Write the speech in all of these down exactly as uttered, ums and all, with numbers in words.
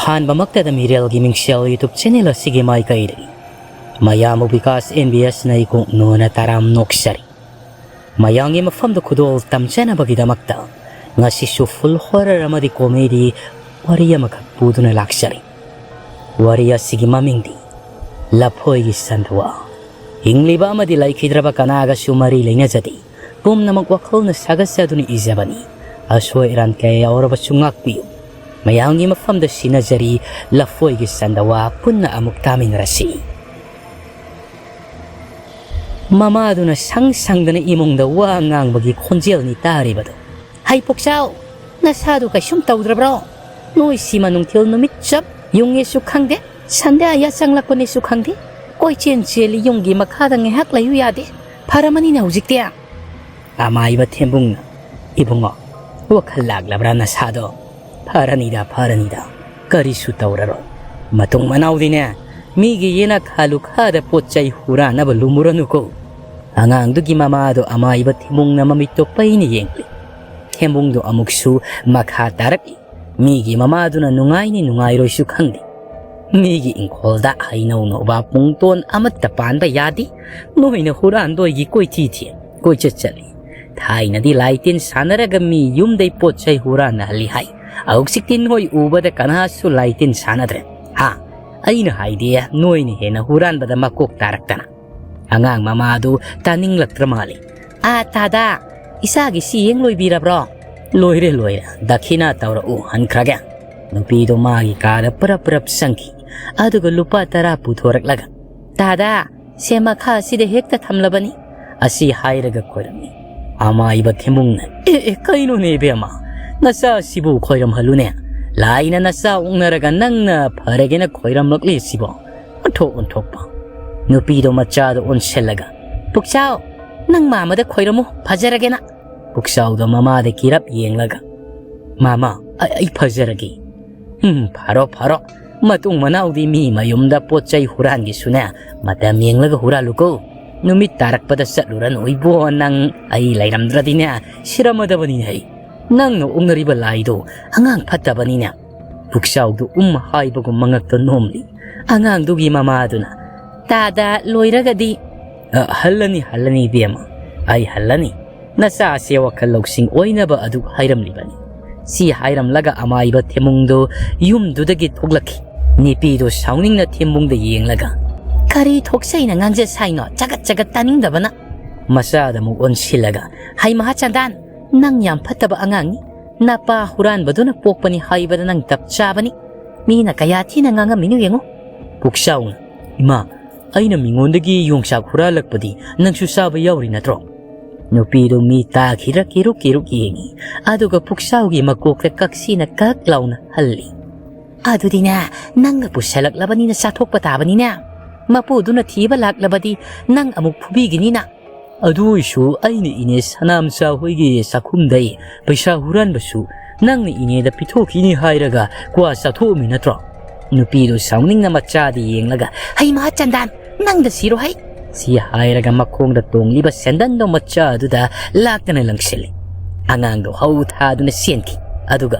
ꯑꯍꯥꯟꯕꯃꯛꯇꯗ ꯃꯤꯔꯦꯜꯒꯤ ꯃꯤꯡꯁꯦꯜ YouTube channel ꯑꯁꯤꯒꯤ ꯃꯥꯏꯀꯩꯗꯒꯤ ꯃꯌꯥꯝꯕꯨ ꯕꯤꯀꯥꯁ ꯑꯦꯝ ꯕꯤ ꯑꯦꯁꯅ ꯏꯀꯣꯛ ꯅꯣꯅ ꯇꯔꯥꯝ ꯅꯣꯛꯆꯔꯤ꯫ ꯃꯌꯥꯝꯒꯤ ꯃꯐꯝꯗ ꯈꯨꯗꯣꯜ ꯇꯝꯖꯅꯕꯒꯤꯗꯃꯛꯇ ꯉꯁꯤꯁꯨ full horror ꯑꯃꯗꯤ comedy ꯋꯥꯔꯤ ꯑꯃꯈꯛ ꯄꯨꯗꯨꯅ ꯂꯥꯛꯆꯔꯤ꯫ ꯋꯥꯔꯤ ꯑꯁꯤꯒꯤ ꯃꯃꯤꯡꯗꯤ ꯂꯐꯣꯏꯒꯤ ꯁꯟꯗꯋꯥ꯫ ꯍꯤꯡꯂꯤꯕ ꯑꯃꯗꯤ ꯂꯩꯈꯤꯗ꯭ꯔꯕ ꯀꯅꯥꯒꯁꯨ ꯃꯔꯤ ꯂꯩꯅꯖꯗꯦ꯫ ꯄꯨꯝꯅꯃꯛ ꯋꯥꯈꯜꯅ ꯁꯥꯒꯠꯆꯗꯨꯅ ꯏꯖꯕꯅꯤ꯫ ꯑꯁꯣꯏ ꯑꯔꯥꯟ ꯀꯌꯥ ꯌꯥꯎꯔꯕꯁꯨ ꯉꯥꯛꯄꯤꯌꯨ꯫ ꯃꯌꯥꯝꯒꯤ ꯃꯐꯝꯗ ꯁꯤꯟꯅꯖꯔꯤ ꯂꯐꯣꯏꯒꯤ ꯁꯟꯗꯋꯥ꯫ ꯄꯨꯟꯅ ꯑꯃꯨꯛ ꯇꯥꯃꯤꯟꯅꯔꯁꯤ꯫ ꯃꯃꯥꯗꯨꯅ ꯁꯪ ꯁꯪꯗꯅ ꯏꯃꯨꯡꯗ ꯋꯥ ꯉꯥꯡꯕꯒꯤ ꯈꯣꯟꯖꯦꯜꯅꯤ ꯇꯥꯔꯤꯕꯗꯨ꯫ "ꯍꯩ ꯄꯨꯛꯆꯥꯎ, ꯅꯁꯥꯗꯨ ꯀꯩꯁꯨꯝ ꯇꯧꯗ꯭ꯔꯕ꯭ꯔꯣ? ꯅꯣꯏ ꯁꯤꯃ ꯅꯨꯡꯊꯤꯜ ꯅꯨꯃꯤꯠ ꯆꯞ ꯌꯨꯡꯉꯦꯁꯨ ꯈꯪꯗꯦ, ꯁꯟꯗꯥ ꯌꯥ ꯆꯪꯂꯛꯄꯅꯦꯁꯨ ꯈꯪꯗꯦ, ꯀꯣꯏꯆꯦꯟ ꯆꯦꯜꯂꯤ, ꯌꯨꯝꯒꯤ ꯃꯈꯥꯗ ꯉꯥꯏꯍꯥꯛ ꯂꯩꯌꯨ ꯌꯥꯗꯦ꯫ ꯐꯔꯃꯅꯤꯅ ꯍꯧꯖꯤꯛꯇꯤ?" ꯑꯃꯥꯏꯕ ꯊꯦꯝꯕꯨꯡꯅ, "ꯏꯕꯨꯡꯉꯣ, ꯋꯥꯈꯜ ꯂꯥꯛꯂꯕ꯭ꯔꯥ ꯅꯁꯥꯗꯣ? ꯐꯔꯅꯤꯗ, ꯐꯔꯅꯤꯗ, ꯀꯔꯤꯁꯨ ꯇꯧꯔꯔꯣꯏ꯫ ꯃꯇꯨꯡ ꯃꯅꯥꯎꯗꯤꯅꯦ, ꯃꯤꯒꯤ ꯌꯦꯅꯈꯥ ꯂꯨꯈꯥꯗ ꯄꯣꯠ ꯆꯩ ꯍꯨꯔꯥꯟꯅꯕ ꯂꯨꯝꯃꯨꯔꯅꯨꯀꯣ꯫" ꯑꯉꯥꯡꯗꯨꯒꯤ ꯃꯃꯥꯗꯣ ꯑꯃꯥꯏꯕ ꯊꯦꯝꯕꯨꯡꯅ ꯃꯃꯤꯠꯇꯣ ꯄꯩꯅ ꯌꯦꯡꯂꯤ꯫ ꯊꯦꯝꯕꯨꯡꯗꯣ ꯑꯃꯨꯛꯁꯨ ꯃꯈꯥ ꯇꯥꯔꯛꯏ꯫ "ꯃꯤꯒꯤ ꯃꯃꯥꯗꯨꯅ ꯅꯨꯡꯉꯥꯏꯅꯤ ꯅꯨꯡꯉꯥꯏꯔꯣꯏꯁꯨ ꯈꯪꯗꯦ꯫ ꯃꯤꯒꯤ ꯏꯪꯈꯣꯜꯗ ꯍꯩꯅꯧ ꯅꯣꯕꯥꯞ ꯄꯨꯡꯇꯣꯟ ꯑꯃꯠꯇ ꯄꯥꯟꯕ ꯌꯥꯗꯦ꯫ ꯅꯣꯏꯅ ꯍꯨꯔꯥꯟꯗꯣꯏꯒꯤ ꯀꯣꯏꯊꯤ ꯊꯤ, ꯀꯣꯏꯆꯠ ꯆꯠꯂꯤ꯫ ꯊꯥꯏꯅꯗꯤ ꯂꯥꯏꯇꯤꯟ ꯁꯥꯟꯅꯔꯒ ꯃꯤ ꯌꯨꯝꯗꯩ ꯄꯣꯠ ꯆꯩ ꯍꯨꯔꯥꯟꯅꯍꯜꯂꯤ ꯍꯥꯏ꯫ ꯍꯧꯖꯤꯛꯇꯤ ꯅꯣꯏ ꯎꯕꯗ ꯀꯅꯥꯁꯨ ꯂꯥꯏꯇꯤꯟ ꯁꯥꯟꯅꯗ꯭ꯔꯦ꯫ ꯍꯥ? ꯑꯩꯅ ꯍꯥꯏꯗꯤ ꯅꯣꯏꯅ ꯍꯦꯟꯅ ꯍꯨꯔꯥꯟꯕꯗ ꯃꯀꯣꯛ ꯇꯥꯔꯛꯇꯅ꯫" ꯑꯉꯥꯡ ꯃꯃꯥꯗꯨ ꯇꯥꯅꯤꯡꯂꯛꯇ꯭ꯔ ꯃꯥꯜꯂꯤ꯫ "ꯑꯥ, ꯇꯥꯗꯥ, ꯏꯆꯥꯒꯤ ꯁꯤ ꯌꯦꯡ ꯂꯣꯏꯕꯤꯔꯕ꯭ꯔꯣ?" "ꯂꯣꯏꯔꯦ, ꯂꯣꯏꯔꯦ꯫ ꯗꯈꯤꯅꯥ ꯇꯧꯔꯛꯎ, ꯍꯟꯈ꯭ꯔꯒꯦ꯫" ꯅꯨꯄꯤꯗꯣ ꯃꯥꯒꯤ ꯀꯥꯗ ꯄꯔꯞ ꯄꯔꯞ ꯆꯪꯈꯤ꯫ ꯑꯗꯨꯒ ꯂꯨꯄꯥ ꯇꯔꯥ ꯄꯨꯊꯣꯔꯛꯂꯒ, "ꯇꯥꯗꯥ, ꯁꯦ ꯃꯈꯥ ꯑꯁꯤꯗ ꯍꯦꯛꯇ ꯊꯝꯂꯕꯅꯤ꯫" ꯑꯁꯤ ꯍꯥꯏꯔꯒ ꯈꯣꯏꯔꯝꯃꯤ꯫ ꯑꯃꯥꯏꯕ ꯊꯦꯝꯕꯨꯡꯅ, "ꯑꯦ, ꯑꯦ, ꯀꯩꯅꯣꯅꯦ ꯏꯕꯦꯝꯃ? ꯅꯆꯥꯁꯤꯕꯨ ꯈꯣꯏꯔꯝꯍꯜꯂꯨꯅꯦ꯫ ꯂꯥꯏꯅ ꯅꯆꯥ ꯑꯣꯛꯅꯔꯒ ꯅꯪꯅ ꯐꯔꯒꯦꯅ ꯈꯣꯏꯔꯝꯂꯛꯂꯤ ꯁꯤꯕꯣ? ꯑꯣꯟꯊꯣꯛ ꯑꯣꯟꯊꯣꯛꯄ꯫" ꯅꯨꯄꯤꯗꯣ ꯃꯆꯥꯗꯣ ꯑꯣꯟꯁꯤꯜꯂꯒ, "ꯄꯨꯛꯆꯥꯎ, ꯅꯪ ꯃꯥꯃꯗ ꯈꯣꯏꯔꯝꯃꯨ, ꯐꯖꯔꯒꯦꯅ꯫" ꯄꯨꯛꯆꯥꯎꯗꯣ ꯃꯃꯥꯗ ꯀꯤꯔꯞ ꯌꯦꯡꯂꯒ, "ꯃꯥꯃ, ꯑ-, ꯑꯩ ꯐꯖꯔꯒꯦ꯫" "ꯎꯝ, ꯐꯔꯣ, ꯐꯔꯣ꯫ ꯃꯇꯨꯡ ꯃꯅꯥꯎꯗꯤ ꯃꯤ ꯃꯌꯨꯝꯗ ꯄꯣꯠ ꯆꯩ ꯍꯨꯔꯥꯟꯒꯦꯁꯨꯅꯦ, ꯃꯇꯝ ꯌꯦꯡꯂꯒ ꯍꯨꯔꯥꯜꯂꯨꯀꯣ꯫ ꯅꯨꯃꯤꯠ ꯇꯥꯔꯛꯄꯗ ꯆꯠꯂꯨꯔꯅꯨ ꯏꯕꯣ ꯅꯪ꯫ ꯑꯩ ꯂꯩꯔꯝꯗ꯭ꯔꯗꯤꯅꯦ, ꯁꯤꯔꯝꯃꯗꯕꯅꯤꯅꯦ ꯑꯩ꯫ ꯅꯪꯅ ꯑꯣꯛꯅꯔꯤꯕ ꯂꯥꯏꯗꯣ ꯑꯉꯥꯡ ꯐꯠꯇꯕꯅꯤꯅꯦ꯫ ꯄꯨꯛꯆꯥꯎꯗꯨ ꯎꯝ ꯍꯥꯏꯕꯒꯨꯝ ꯃꯉꯛꯇ ꯅꯣꯝꯂꯤ꯫ ꯑꯉꯥꯡꯗꯨꯒꯤ ꯃꯃꯥꯗꯨꯅ, "ꯇꯥꯗ ꯂꯣꯏꯔꯒꯗꯤ?" "ꯑ, ꯍꯜꯂꯅꯤ, ꯍꯜꯂꯅꯤ ꯏꯕꯦꯝꯃ, ꯑꯩ ꯍꯜꯂꯅꯤ꯫ ꯅꯆꯥꯁꯦ ꯋꯥꯈꯜ ꯂꯧꯁꯤꯡ ꯑꯣꯏꯅꯕ ꯑꯗꯨ ꯍꯥꯏꯔꯝꯂꯤꯕꯅꯤ"꯫ ꯁꯤ ꯍꯥꯏꯔꯝꯂꯒ ꯑꯃꯥꯏꯕ ꯊꯦꯝꯕꯨꯡꯗꯨ ꯌꯨꯝꯗꯨꯗꯒꯤ ꯊꯣꯛꯂꯛꯈꯤ꯫ ꯅꯤꯄꯤꯗꯨ ꯁꯥꯎꯅꯤꯡꯅ ꯊꯦꯝꯕꯨꯡꯗ ꯌꯦꯡꯂꯒ, "ꯀꯔꯤ ꯊꯣꯛꯆꯩꯅ ꯉꯥꯡꯖ ꯁꯥꯏꯅꯣ? ꯆꯒꯠ ꯆꯒꯠ ꯇꯥꯅꯤꯡꯗꯕꯅ!" ꯃꯆꯥꯗ ꯑꯃꯨꯛ ꯑꯣꯟꯁꯤꯜꯂꯒ, "ꯍꯩꯃꯥ ꯆꯟꯗꯥꯟ, ꯅꯪ ꯌꯥꯝ ꯐꯠꯇꯕ ꯑꯉꯥꯡꯅꯤ꯫ ꯅꯄꯥ ꯍꯨꯔꯥꯟꯕꯗꯨꯅ ꯄꯣꯛꯄꯅꯤ ꯍꯥꯏꯕꯗ ꯅꯪ ꯇꯞ ꯆꯥꯕꯅꯤ꯫ ꯃꯤꯅ ꯀꯌꯥ ꯊꯤꯅ ꯉꯥꯡꯉꯝꯃꯤꯅꯣ ꯌꯦꯡꯉꯨ"꯫ ꯄꯨꯛꯆꯥꯎꯅ, "ꯏꯃꯥ, ꯑꯩꯅ ꯃꯤꯉꯣꯟꯗꯒꯤ ꯌꯣꯡꯆꯥꯛ ꯍꯨꯔꯥꯜꯂꯛꯄꯗꯤ ꯅꯪꯁꯨ ꯆꯥꯕ ꯌꯥꯎꯔꯤ ꯅꯠꯇ꯭ꯔꯣ?" ꯅꯨꯄꯤꯗꯨ ꯃꯤ ꯇꯥꯈꯤꯗ꯭ꯔꯥ ꯀꯤꯔꯨꯛ ꯀꯤꯔꯨꯛ ꯌꯦꯡꯉꯤ꯫ ꯑꯗꯨꯒ ꯄꯨꯛꯆꯥꯎꯒꯤ ꯃꯀꯣꯛꯇ ꯀꯛꯁꯤꯅ ꯀꯛ ꯂꯥꯎꯅ ꯍꯜꯂꯤ꯫ "ꯑꯗꯨꯗꯤꯅꯦ, ꯅꯪꯅ ꯄꯨꯁꯜꯂꯛꯂꯕꯅꯤꯅ ꯆꯥꯊꯣꯛꯄ ꯇꯥꯕꯅꯤꯅꯦ꯫ ꯃꯄꯨꯗꯨꯅ ꯊꯤꯕ ꯂꯥꯛꯂꯕꯗꯤ ꯅꯪ ꯑꯃꯨꯛ ꯐꯨꯕꯤꯒꯅꯤꯅ"꯫ "ꯑꯗꯨ ꯑꯣꯏꯁꯨ ꯑꯩꯅ ꯏꯅꯦ ꯁꯅꯥꯝꯆꯥ ꯍꯣꯏꯒꯤ ꯆꯥꯛꯈꯨꯝꯗꯩ ꯄꯩꯁꯥ ꯍꯨꯔꯥꯟꯕꯁꯨ ꯅꯪꯅ ꯏꯅꯦꯗ ꯄꯤꯊꯣꯛꯈꯤꯅꯤ ꯍꯥꯏꯔꯒ ꯀ꯭ꯋꯥ ꯆꯥꯊꯣꯛꯑꯝꯃꯤ ꯅꯠꯇ꯭ꯔꯣ?" ꯅꯨꯄꯤꯗꯨ ꯁꯥꯎꯅꯤꯡꯅ ꯃꯆꯥꯗ ꯌꯦꯡꯂꯒ, "ꯍꯩꯃꯥ ꯆꯟꯗꯥꯟ, ꯅꯪꯗ ꯁꯤꯔꯣ ꯍꯩ!" ꯁꯤ ꯍꯥꯏꯔꯒ ꯃꯈꯣꯡꯗ ꯇꯣꯡꯂꯤꯕ ꯁꯦꯟꯗꯟꯗꯣ ꯃꯆꯥꯗꯨꯗ ꯂꯥꯛꯇꯅ ꯂꯪꯁꯤꯜꯂꯤ꯫ ꯑꯉꯥꯡꯗꯣ ꯍꯧ ꯊꯥꯗꯨꯅ ꯆꯦꯟꯈꯤ꯫ ꯑꯗꯨꯒ,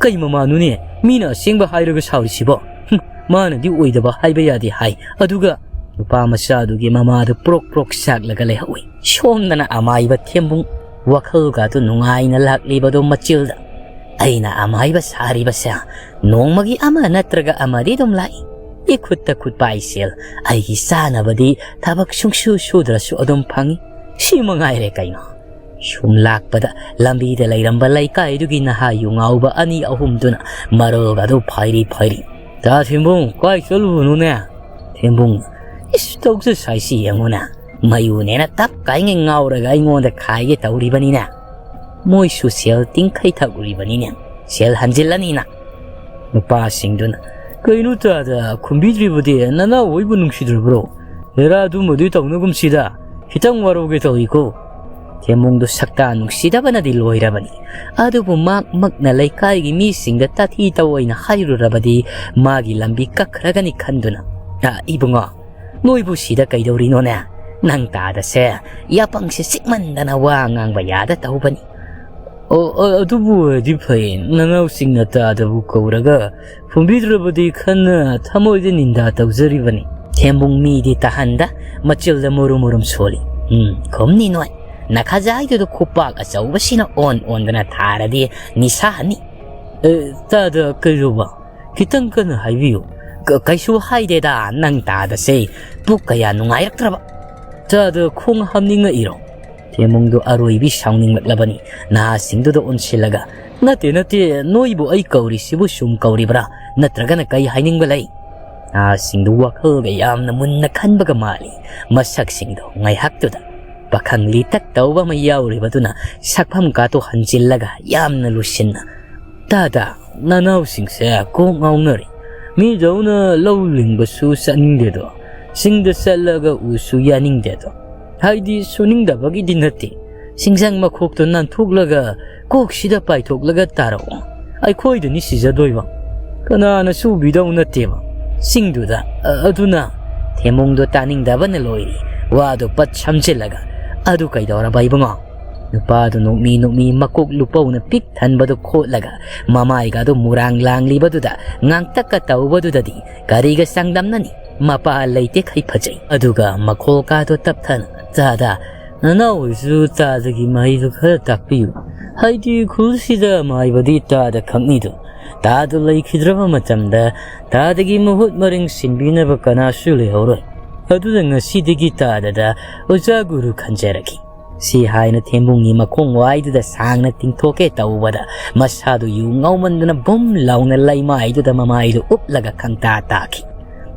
"ꯀꯩ ꯃꯃꯥꯅꯣꯅꯦ? ꯃꯤꯅ ꯑꯁꯦꯡꯕ ꯍꯥꯏꯔꯒ ꯁꯥꯎꯔꯤꯁꯤꯕꯣ? ꯍꯨꯝ, ꯃꯥꯅꯗꯤ ꯑꯣꯏꯗꯕ ꯍꯥꯏꯕ ꯌꯥꯗꯦ ꯍꯥꯏ, ꯑꯗꯨꯒ"꯫ ꯅꯨꯄꯥ ꯃꯆꯥꯗꯨꯒꯤ ꯃꯃꯥꯗꯨ ꯄ꯭ꯔꯣꯛ ꯄ꯭ꯔꯣꯛ ꯆꯥꯛꯂꯒ ꯂꯩꯍꯧꯏ꯫ ꯁꯣꯝꯗꯅ ꯑꯃꯥꯏꯕ ꯊꯦꯝꯕꯨꯡ ꯋꯥꯈꯜꯒꯗꯨ ꯅꯨꯡꯉꯥꯏꯅ ꯂꯥꯛꯂꯤꯕꯗꯣ ꯃꯆꯤꯜꯗ꯫ "ꯑꯩꯅ ꯑꯃꯥꯏꯕ ꯁꯥꯔꯤꯕꯁꯦ ꯅꯣꯡꯃꯒꯤ ꯑꯃ ꯅꯠꯇ꯭ꯔꯒ ꯑꯃꯗꯤ ꯑꯗꯨꯝ ꯂꯥꯛꯏ꯫ ꯏꯈꯨꯠꯇ ꯈꯨꯠ ꯄꯥꯏ ꯁꯦꯜ, ꯑꯩꯒꯤ ꯆꯥꯅꯕꯗꯤ ꯊꯕꯛ ꯁꯨꯡꯁꯨ ꯁꯨꯗ꯭ꯔꯁꯨ ꯑꯗꯨꯝ ꯐꯪꯏ꯫ ꯁꯤ ꯃꯉꯥꯏꯔꯦ ꯀꯩꯅꯣ"꯫ ꯁꯨꯝ ꯂꯥꯛꯄꯗ ꯂꯝꯕꯤꯗ ꯂꯩꯔꯝꯕ ꯂꯩꯀꯥꯏꯗꯨꯒꯤ ꯅꯍꯥ ꯌꯨ ꯉꯥꯎꯕ ꯑꯅꯤ ꯑꯍꯨꯝꯗꯨꯅ ꯃꯔꯣꯜ ꯑꯗꯨ ꯐꯩꯔꯤ ꯐꯩꯔꯤ꯫ "ꯇꯥ ꯊꯦꯝꯕꯨꯡ, ꯀꯥꯏ ꯆꯠꯂꯨꯕꯅꯣꯅꯦ?" ꯊꯦꯝꯕꯨꯡ, "ꯏꯁ, ꯇꯧꯆ ꯁꯥꯏꯁꯤ ꯌꯦꯡꯉꯨꯅꯦ꯫ ꯃꯌꯨꯅꯦꯅ ꯇꯞ ꯀꯥꯏꯉꯩ ꯉꯥꯎꯔꯒ ꯑꯩꯉꯣꯟꯗ ꯈꯥꯏꯒꯦ ꯇꯧꯔꯤꯕꯅꯤꯅꯦ꯫ ꯃꯣꯏꯁꯨ ꯁꯦꯜ ꯇꯤꯡꯈꯩ ꯊꯛꯎꯔꯤꯕꯅꯤꯅꯦ꯫ ꯁꯦꯜ ꯍꯟꯖꯤꯜꯂꯅꯤꯅ"꯫ ꯅꯨꯄꯥꯁꯤꯡꯗꯨꯅ, "ꯀꯩꯅꯣ ꯇꯥꯗ ꯈꯨꯝꯕꯤꯗ꯭ꯔꯤꯕꯗꯤ? ꯅꯅꯥꯎ ꯍꯣꯏꯕꯨ ꯅꯨꯡꯁꯤꯗ꯭ꯔꯕ꯭ꯔꯣ? ꯍꯦꯔꯥ, ꯑꯗꯨꯝꯕꯗꯤ ꯇꯧꯅꯒꯨꯝꯁꯤꯗ꯫ ꯈꯤꯇꯪ ꯋꯥꯔꯧꯒꯦ ꯇꯧꯏꯀꯣ"꯫ ꯊꯦꯝꯕꯨꯡꯗꯨ ꯁꯛꯇꯥ ꯅꯨꯡꯁꯤꯗꯕꯅꯗꯤ ꯂꯣꯏꯔꯕꯅꯤ꯫ ꯑꯗꯨꯕꯨ ꯃꯍꯥꯛ ꯃꯛꯅ ꯂꯩꯀꯥꯏꯒꯤ ꯃꯤꯁꯤꯡꯗ ꯇꯥꯊꯤ ꯇꯧꯑꯣꯏꯅ ꯍꯥꯏꯔꯨꯔꯕꯗꯤ ꯃꯥꯒꯤ ꯂꯝꯕꯤ ꯀꯛꯈ꯭ꯔꯒꯅꯤ ꯈꯟꯗꯨꯅ, "ꯑ, ꯏꯕꯨꯡꯉꯣ, ꯅꯣꯏꯕꯨ ꯁꯤꯗ ꯀꯩꯗꯧꯔꯤꯅꯣꯅꯦ? ꯅꯪ ꯇꯥꯗꯁꯦ, ꯌꯥꯄꯪꯁꯦ ꯆꯤꯛꯃꯟꯗꯅ ꯋꯥ ꯉꯥꯡꯕ ꯌꯥꯗ ꯇꯧꯕꯅꯤ"꯫ "ꯑꯣ, ꯑ-, ꯑꯗꯨꯕꯨ ꯑꯣꯏꯔꯗꯤ ꯐꯩ, ꯅꯅꯥꯎꯁꯤꯡꯅ ꯇꯥꯗꯕꯨ ꯀꯧꯔꯒ ꯐꯨꯝꯕꯤꯗ꯭ꯔꯕꯗꯤ ꯈꯟꯅ ꯊꯃꯣꯏꯗ ꯅꯤꯟꯗꯥ ꯇꯧꯖꯔꯤꯕꯅꯤ꯫" ꯊꯦꯝꯕꯨꯡ ꯃꯤꯗꯤ ꯇꯥꯍꯟꯗ ꯃꯆꯤꯜꯗ ꯃꯨꯔꯨꯝ ꯃꯨꯔꯨꯝ ꯁꯣꯜꯂꯤ꯫ "ꯎꯝ, ꯈꯨꯝꯅꯤ ꯅꯣꯏ꯫ ꯅꯈꯥꯖꯥꯏꯗꯨꯗ ꯈꯨꯄꯥꯛ ꯑꯆꯧꯕꯁꯤꯅ ꯑꯣꯟ ꯑꯣꯟꯗꯅ ꯊꯥꯔꯗꯤ ꯅꯤꯁꯥ ꯍꯟꯅꯤ꯫" "ꯑꯦ, ꯇꯥꯗ ꯀꯩꯔꯨꯕ? ꯈꯤꯇꯪ ꯀꯟꯅ ꯍꯥꯏꯕꯤꯌꯨ꯫" "ꯀ-, ꯀꯩꯁꯨ ꯍꯥꯏꯗꯦꯗ, ꯅꯪ ꯇꯥꯗꯁꯦ꯫ ꯄꯨꯛ ꯀꯌꯥ ꯅꯨꯡꯉꯥꯏꯔꯛꯇ꯭ꯔꯕ꯫" "ꯇꯥꯗ ꯈꯣꯡ ꯍꯥꯝꯅꯤꯡꯉꯛꯏꯔꯣ?" ꯊꯦꯝꯕꯨꯡꯗꯨ ꯑꯔꯣꯏꯕꯤ ꯁꯥꯎꯅꯤꯡꯂꯛꯂꯕꯅꯤ꯫ ꯅꯍꯥꯁꯤꯡꯗꯨꯗ ꯑꯣꯟꯁꯤꯜꯂꯒ, "ꯅꯠꯇꯦ, ꯅꯠꯇꯦ, ꯅꯣꯏꯕꯨ ꯑꯩ ꯀꯧꯔꯤꯁꯤꯕꯨ ꯁꯨꯝ ꯀꯧꯔꯤꯕ꯭ꯔꯥ? ꯅꯠꯇ꯭ꯔꯒꯅ ꯀꯩ ꯍꯥꯏꯅꯤꯡꯕ ꯂꯩ?" ꯅꯍꯥꯁꯤꯡꯗꯨ ꯋꯥꯈꯜꯒ ꯌꯥꯝꯅ ꯃꯨꯟꯅ ꯈꯟꯕꯒ ꯃꯥꯜꯂꯤ꯫ ꯃꯁꯛꯁꯤꯡꯗꯣ ꯉꯥꯏꯍꯥꯛꯇꯨꯗ ꯄꯥꯈꯪ ꯂꯤꯇꯛ ꯇꯧꯕ ꯑꯃ ꯌꯥꯎꯔꯤꯕꯗꯨꯅ ꯁꯛꯐꯝ ꯀꯥꯇꯣ ꯍꯟꯖꯤꯜꯂꯒ ꯌꯥꯝꯅ ꯂꯨꯁꯤꯟꯅ, "ꯇꯥꯗ, ꯅꯅꯥꯎꯁꯤꯡꯁꯦ ꯀꯣꯛ ꯉꯥꯎꯅꯔꯦ꯫ ꯃꯤꯗꯧꯅ ꯂꯧ ꯂꯤꯡꯕꯁꯨ ꯆꯠꯅꯤꯡꯗꯦꯗꯣ, ꯆꯤꯡꯗ ꯆꯠꯂꯒ ꯎꯁꯨ ꯌꯥꯅꯤꯡꯗꯦꯗꯣ꯫ ꯍꯥꯏꯗꯤ ꯁꯨꯅꯤꯡꯗꯕꯒꯤꯗꯤ ꯅꯠꯇꯦ, ꯁꯤꯡꯖꯪ ꯃꯈꯣꯛꯇꯣ ꯅꯥꯟꯊꯣꯛꯂꯒ ꯀꯣꯛꯁꯤꯗ ꯄꯥꯏꯊꯣꯛꯂꯒ ꯇꯥꯔꯛꯑꯣ꯫ ꯑꯩꯈꯣꯏꯗꯅꯤ ꯁꯤꯖꯗꯣꯏꯕ꯫ ꯀꯅꯥꯅꯁꯨ ꯎꯕꯤꯗꯧ ꯅꯠꯇꯦꯕ ꯆꯤꯡꯗꯨꯗ꯫ ꯑ-, ꯑꯗꯨꯅ" ꯊꯦꯝꯕꯨꯡꯗꯣ ꯇꯥꯅꯤꯡꯗꯕꯅ ꯂꯣꯏꯔꯦ꯫ ꯋꯥꯗꯨ ꯄꯠ ꯁꯝꯖꯤꯜꯂꯒ, "ꯑꯗꯨ ꯀꯩꯗꯧꯔꯕ ꯏꯕꯨꯡꯉꯣ?" ꯅꯨꯄꯥꯗꯨ ꯅꯣꯛꯃꯤ ꯅꯣꯛꯃꯤ ꯃꯀꯣꯛ ꯂꯨꯄꯧꯅ ꯄꯤꯛ ꯊꯟꯕꯗꯨ ꯈꯣꯠꯂꯒ, ꯃꯃꯥꯏꯒꯗꯨ ꯃꯨꯔꯥꯡ ꯂꯥꯡꯂꯤꯕꯗꯨꯗ ꯉꯥꯡꯇꯛꯀ ꯇꯧꯕꯗꯨꯗꯗꯤ ꯀꯔꯤꯒ ꯆꯥꯡꯗꯝꯅꯅꯤ? ꯃꯄꯥ ꯂꯩꯇꯦ ꯈꯩ ꯐꯖꯩ꯫ ꯑꯗꯨꯒ ꯃꯈꯣꯜ ꯀꯥꯗꯣ ꯇꯞꯊꯅ, "ꯇꯥꯗ, ꯅꯅꯥꯎ ꯍꯣꯏꯁꯨ ꯇꯥꯗꯒꯤ ꯃꯍꯩꯗꯨ ꯈꯔ ꯇꯥꯛꯄꯤꯌꯨ꯫ ꯍꯥꯏꯗꯤ ꯈꯨꯜꯁꯤꯗ ꯃꯥꯏꯕꯗꯤ ꯇꯥꯗ ꯈꯛꯅꯤꯗꯣ꯫ ꯇꯥꯗ ꯂꯩꯈꯤꯗ꯭ꯔꯕ ꯃꯇꯝꯗ ꯇꯥꯗꯒꯤ ꯃꯍꯨꯠ ꯃꯔꯤꯡ ꯁꯤꯟꯕꯤꯅꯕ ꯀꯅꯥꯁꯨ ꯂꯩꯍꯧꯔꯣꯏ꯫ ꯑꯗꯨꯅ ꯉꯁꯤꯗꯒꯤ ꯇꯥꯗꯗ ꯑꯣꯖꯥ ꯒꯨꯔꯨ ꯈꯟꯖꯔꯒꯦ꯫" ꯁꯤ ꯍꯥꯏꯅ ꯊꯦꯝꯕꯨꯡꯒꯤ ꯃꯈꯣꯡ ꯋꯥꯏꯗꯨꯗ ꯁꯥꯡꯅ ꯇꯤꯡꯊꯣꯛꯀꯦ ꯇꯧꯕꯗ, ꯃꯁꯥꯗꯨ ꯌꯨ ꯉꯥꯎꯃꯟꯗꯅ ꯕꯨꯝ ꯂꯥꯎꯅ ꯂꯩꯃꯥꯏꯗꯨꯗ ꯃꯃꯥꯏꯗꯨ ꯎꯞꯂꯒ ꯈꯪꯇꯥ ꯇꯥꯈꯤ꯫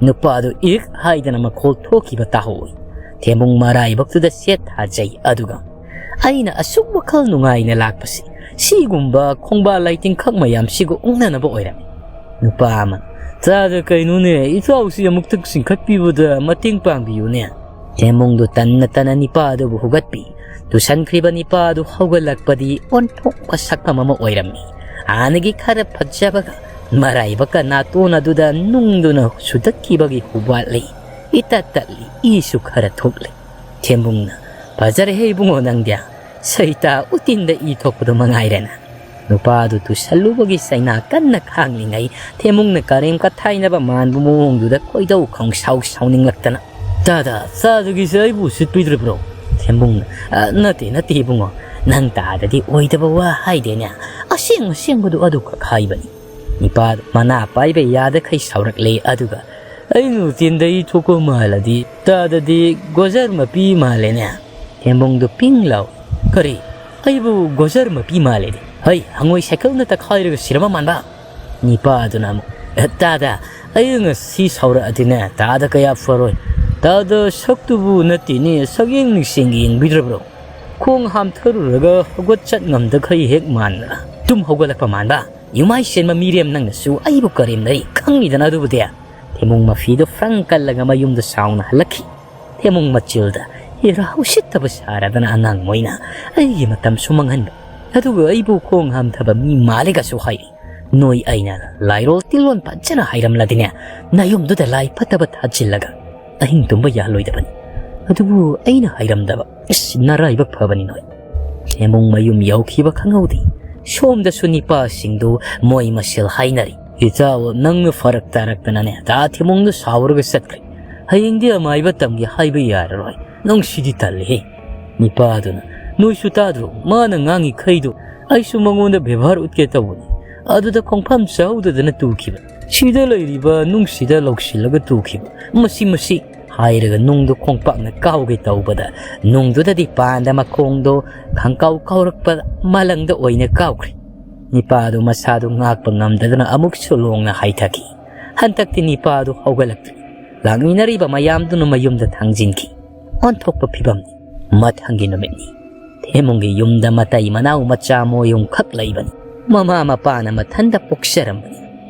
ꯅꯨꯄꯥꯗꯨ ꯏꯔꯤꯛ ꯍꯥꯏꯗꯅ ꯃꯈꯣꯜ ꯊꯣꯛꯈꯤꯕ ꯇꯥꯍꯧꯏ꯫ ꯊꯦꯝꯕꯨꯡ ꯃꯔꯥꯏꯕꯛꯇꯨꯗ ꯁꯦꯠ ꯊꯥꯖꯩ꯫ ꯑꯗꯨꯒ, "ꯑꯩꯅ ꯑꯁꯨꯛ ꯋꯥꯈꯜ ꯅꯨꯡꯉꯥꯏꯅ ꯂꯥꯛꯄꯁꯤ ꯁꯤꯒꯨꯝꯕ ꯈꯣꯡꯕꯥꯜ ꯂꯥꯏꯇꯤꯡꯈꯛ ꯃꯌꯥꯝꯁꯤꯒ ꯎꯛꯅꯅꯕ ꯑꯣꯏꯔꯝꯃꯤ꯫" ꯅꯨꯄꯥ ꯑꯃ, "ꯇꯥꯗ ꯀꯩꯅꯣꯅꯦ, ꯏꯇꯥꯎꯁꯤ ꯑꯃꯨꯛꯇꯪ ꯆꯤꯡꯈꯠꯄꯤꯕꯗ ꯃꯇꯦꯡ ꯄꯥꯡꯕꯤꯌꯨꯅꯦ꯫" ꯊꯦꯝꯕꯨꯡꯗꯨ ꯇꯟꯅ ꯇꯟꯅ ꯅꯤꯄꯥꯗꯨꯕꯨ ꯍꯧꯒꯠꯄꯤ꯫ ꯇꯨꯁꯟꯈ꯭ꯔꯤꯕ ꯅꯤꯄꯥꯗꯨ ꯍꯧꯒꯠꯂꯛꯄꯗꯤ ꯑꯣꯟꯊꯣꯛꯄ ꯁꯛꯐꯝ ꯑꯃ ꯑꯣꯏꯔꯝꯃꯤ꯫ ꯍꯥꯟꯅꯒꯤ ꯈꯔ ꯐꯖꯕꯒ ꯃꯔꯥꯏꯕꯛꯀ ꯅꯥꯇꯣꯟ ꯑꯗꯨꯗ ꯅꯨꯡꯗꯨꯅ ꯁꯨꯗꯠꯈꯤꯕꯒꯤ ꯍꯨꯕꯥꯠꯂꯤ꯫ ꯏꯇꯠ ꯇꯠꯂꯤ, ꯏꯁꯨ ꯈꯔ ꯊꯣꯛꯂꯤ꯫ ꯊꯦꯝꯕꯨꯡꯅ, "ꯐꯖꯔꯦꯍꯦ ꯏꯕꯨꯡꯉꯣ ꯅꯪꯗꯤ꯫ ꯁꯩꯇꯥ ꯎꯇꯤꯟꯗ ꯏ ꯊꯣꯛꯄꯗꯣ ꯃꯉꯥꯏꯔꯦꯅ꯫ ꯅꯨꯄꯥꯗꯨ ꯇꯨꯁꯜꯂꯨꯕꯒꯤ ꯆꯩꯅꯥ ꯀꯟꯅ ꯈꯥꯡꯂꯤꯉꯩ, ꯊꯦꯝꯕꯨꯡꯅ ꯀꯔꯦꯝ ꯀꯊꯥꯏꯅꯕ ꯃꯥꯟꯕ ꯃꯑꯣꯡꯗꯨꯗ ꯈꯣꯏꯗꯧ ꯈꯣꯡꯁꯥꯎ ꯁꯥꯎꯅꯤꯡꯂꯛꯇꯅ, "ꯇꯥꯗ, ꯇꯥꯗꯒꯤꯁꯦ ꯑꯩꯕꯨ ꯎꯁꯤꯠꯄꯤꯗ꯭ꯔꯤꯕ꯭ꯔꯣ?" ꯊꯦꯝꯕꯨꯡꯅ, "ꯑ, ꯅꯠꯇꯦ, ꯅꯠꯇꯦ ꯏꯕꯨꯡꯉꯣ, ꯅꯪ ꯇꯥꯗꯗꯤ ꯑꯣꯏꯗꯕ ꯋꯥ ꯍꯥꯏꯗꯦꯅꯦ, ꯑꯁꯦꯡ ꯑꯁꯦꯡꯕꯗꯨ ꯑꯗꯨꯈꯛ ꯍꯥꯏꯕꯅꯤ"꯫ ꯅꯤꯄꯥꯗꯨ ꯃꯅꯥ ꯄꯥꯏꯕ ꯌꯥꯗꯈꯩ ꯁꯥꯎꯔꯛꯂꯦ, ꯑꯗꯨꯒ, "ꯑꯩ ꯅꯨꯡꯊꯤꯟꯗ ꯏ ꯊꯣꯛꯄ ꯃꯥꯜꯂꯗꯤ ꯇꯥꯗꯗꯤ ꯒꯣꯖꯔ ꯃꯄꯤ ꯃꯥꯜꯂꯦꯅꯦ"꯫ ꯊꯦꯝꯕꯨꯡꯗꯨ ꯄꯤꯡ ꯂꯥꯎ, "ꯀꯔꯤ? ꯑꯩꯕꯨ ꯒꯣꯖꯔ ꯃꯄꯤ ꯃꯥꯜꯂꯦꯗꯤ? ꯍꯩ, ꯍꯉꯣꯏ ꯁꯥꯏꯀꯜꯅ ꯇꯛꯈꯥꯏꯔꯒ ꯁꯤꯔꯕ ꯃꯥꯟꯕ"꯫ ꯅꯤꯄꯥꯗꯨꯅ ꯑꯃꯨꯛ, "ꯑꯦ, ꯇꯥꯗ, ꯑꯩ ꯉꯁꯤ ꯁꯥꯎꯔꯛꯑꯗꯤꯅꯦ, ꯇꯥꯗ ꯀꯌꯥ ꯐꯔꯣꯏ꯫ ꯇꯥꯗ ꯁꯛꯇꯨꯕꯨ ꯅꯠꯇꯦꯅꯦ, ꯁꯛꯌꯦꯡ ꯅꯤꯡꯁꯦꯡꯒ ꯌꯦꯡꯕꯤꯗ꯭ꯔꯕ꯭ꯔꯣ? ꯈꯣꯡ ꯍꯥꯝꯊꯔꯨꯔꯒ ꯍꯧꯒꯠ ꯆꯠ ꯉꯝꯗꯈꯩ ꯍꯦꯛ ꯃꯥꯟꯗꯅ꯫ ꯇꯨꯝ ꯍꯧꯒꯠꯂꯛꯄ ꯃꯥꯟꯕ, ꯌꯨꯃꯥꯏ ꯆꯦꯟꯕ ꯃꯤꯔꯦꯝ ꯅꯪꯅꯁꯨ ꯑꯩꯕꯨ ꯀꯔꯦꯝꯅꯔꯤ, ꯈꯪꯉꯤꯗꯅ ꯑꯗꯨꯕꯨꯗꯤ"꯫ ꯊꯦꯝꯕꯨꯡ ꯃꯐꯤꯗꯨ ꯐ꯭ꯔꯪ ꯀꯜꯂꯒ ꯃꯌꯨꯝꯗ ꯁꯥꯎꯅ ꯍꯜꯂꯛꯈꯤ꯫ ꯊꯦꯝꯕꯨꯡ ꯃꯆꯤꯜꯗ ꯏꯔꯥ ꯎꯁꯤꯠꯇꯕ ꯁꯥꯔꯗꯅ ꯑꯉꯥꯡ ꯃꯣꯏꯅ ꯑꯩꯒꯤ ꯃꯇꯝꯁꯨ ꯃꯥꯡꯍꯟꯕ, ꯑꯗꯨꯒ ꯑꯩꯕꯨ ꯈꯣꯡ ꯍꯥꯝꯊꯕ ꯃꯤ ꯃꯥꯜꯂꯦꯒꯁꯨ ꯍꯥꯏꯔꯤ꯫ ꯅꯣꯏ ꯑꯩꯅ ꯂꯥꯏꯔꯣꯜ ꯇꯤꯜꯂꯣꯟ ꯐꯖꯅ ꯍꯩꯔꯝꯂꯗꯤꯅꯦ, ꯅꯌꯨꯝꯗꯨꯗ ꯂꯥꯏ ꯐꯠꯇꯕ ꯊꯥꯖꯤꯜꯂꯒ ꯑꯍꯤꯡ ꯇꯨꯝꯕ ꯌꯥꯍꯜꯂꯣꯏꯗꯕꯅꯤ꯫ ꯑꯗꯨꯕꯨ ꯑꯩꯅ ꯍꯩꯔꯝꯗꯕ, ꯏꯁ, ꯅꯔꯥꯏꯕꯛ ꯐꯕꯅꯤ ꯅꯣꯏ꯫ ꯊꯦꯝꯕꯨꯡ ꯃꯌꯨꯝ ꯌꯧꯈꯤꯕ ꯈꯪꯍꯧꯗꯦ꯫ ꯁꯣꯝꯗꯁꯨ ꯅꯤꯄꯥꯁꯤꯡꯗꯨ ꯃꯣꯏ ꯃꯁꯦꯜ ꯍꯥꯏꯅꯔꯤ꯫ "ꯏꯆꯥ, ꯅꯪꯅ ꯐꯔꯛ ꯇꯥꯔꯛꯇꯅꯅꯦ, ꯗꯥ ꯊꯦꯝꯕꯨꯡꯗꯨ ꯁꯥꯎꯔꯒ ꯆꯠꯈ꯭ꯔꯦ꯫ ꯍꯌꯦꯡꯗꯤ ꯑꯃꯥꯏꯕ ꯇꯝꯒꯦ ꯍꯥꯏꯕ ꯌꯥꯔꯔꯣꯏ꯫ ꯅꯪ ꯁꯤꯗꯤ ꯇꯜꯂꯦꯍꯦ"꯫ ꯅꯤꯄꯥꯗꯨꯅ, "ꯅꯣꯏꯁꯨ ꯇꯥꯗ꯭ꯔꯣ? ꯃꯥꯅ ꯉꯥꯡꯉꯤꯈꯩꯗꯣ꯫ ꯑꯩꯁꯨ ꯃꯉꯣꯟꯗ ꯕꯦꯕꯥꯔ ꯎꯠꯀꯦ ꯇꯧꯕꯅꯤ꯫ ꯑꯗꯨꯗ ꯈꯣꯡꯐꯝ ꯆꯥꯍꯧꯗꯗꯅ ꯇꯨꯈꯤꯕ꯫ ꯁꯤꯗ ꯂꯩꯔꯤꯕ ꯅꯨꯡꯁꯤꯗ ꯂꯧꯁꯤꯜꯂꯒ ꯇꯨꯈꯤꯕ꯫ ꯃꯁꯤ, ꯃꯁꯤ"꯫ ꯍꯥꯏꯔꯒ ꯅꯨꯡꯗꯨ ꯈꯣꯡꯄꯥꯛꯅ ꯀꯥꯎꯒꯦ ꯇꯧꯕꯗ, ꯅꯨꯡꯗꯨꯗꯗꯤ ꯄꯥꯟꯗ ꯃꯈꯣꯡꯗꯣ ꯈꯪꯀꯥꯎ ꯀꯥꯎꯔꯛꯄ ꯃꯂꯪꯗ ꯑꯣꯏꯅ ꯀꯥꯎꯈ꯭ꯔꯦ꯫ ꯅꯤꯄꯥꯗꯨ ꯃꯁꯥꯗꯨ ꯉꯥꯛꯄ ꯉꯝꯗꯗꯅ ꯑꯃꯨꯛꯁꯨ ꯂꯣꯡꯅ ꯍꯥꯏꯊꯈꯤ꯫ ꯍꯟꯗꯛꯇꯤ ꯅꯤꯄꯥꯗꯨ ꯍꯧꯒꯠꯂꯛꯇ꯭ꯔꯦ꯫ ꯂꯥꯛꯃꯤꯟꯅꯔꯤꯕ ꯃꯌꯥꯝꯗꯨꯅ ꯃꯌꯨꯝꯗ ꯊꯥꯡꯖꯤꯟꯈꯤ꯫ ꯑꯣꯟꯊꯣꯛꯄ ꯐꯤꯕꯝꯅꯤ꯫ ꯃꯊꯪꯒꯤ ꯅꯨꯃꯤꯠꯅꯤ꯫ ꯊꯦꯝꯕꯨꯡꯒꯤ ꯌꯨꯝꯗ ꯃꯇꯩ ꯃꯅꯥꯎ ꯃꯆꯥ ꯃꯣꯌꯨꯝꯈꯛ ꯂꯩꯕꯅꯤ꯫ ꯃꯃꯥ ꯃꯄꯥꯅ ꯃꯊꯟꯇ ꯄꯣꯛꯆꯔꯝꯕꯅꯤ꯫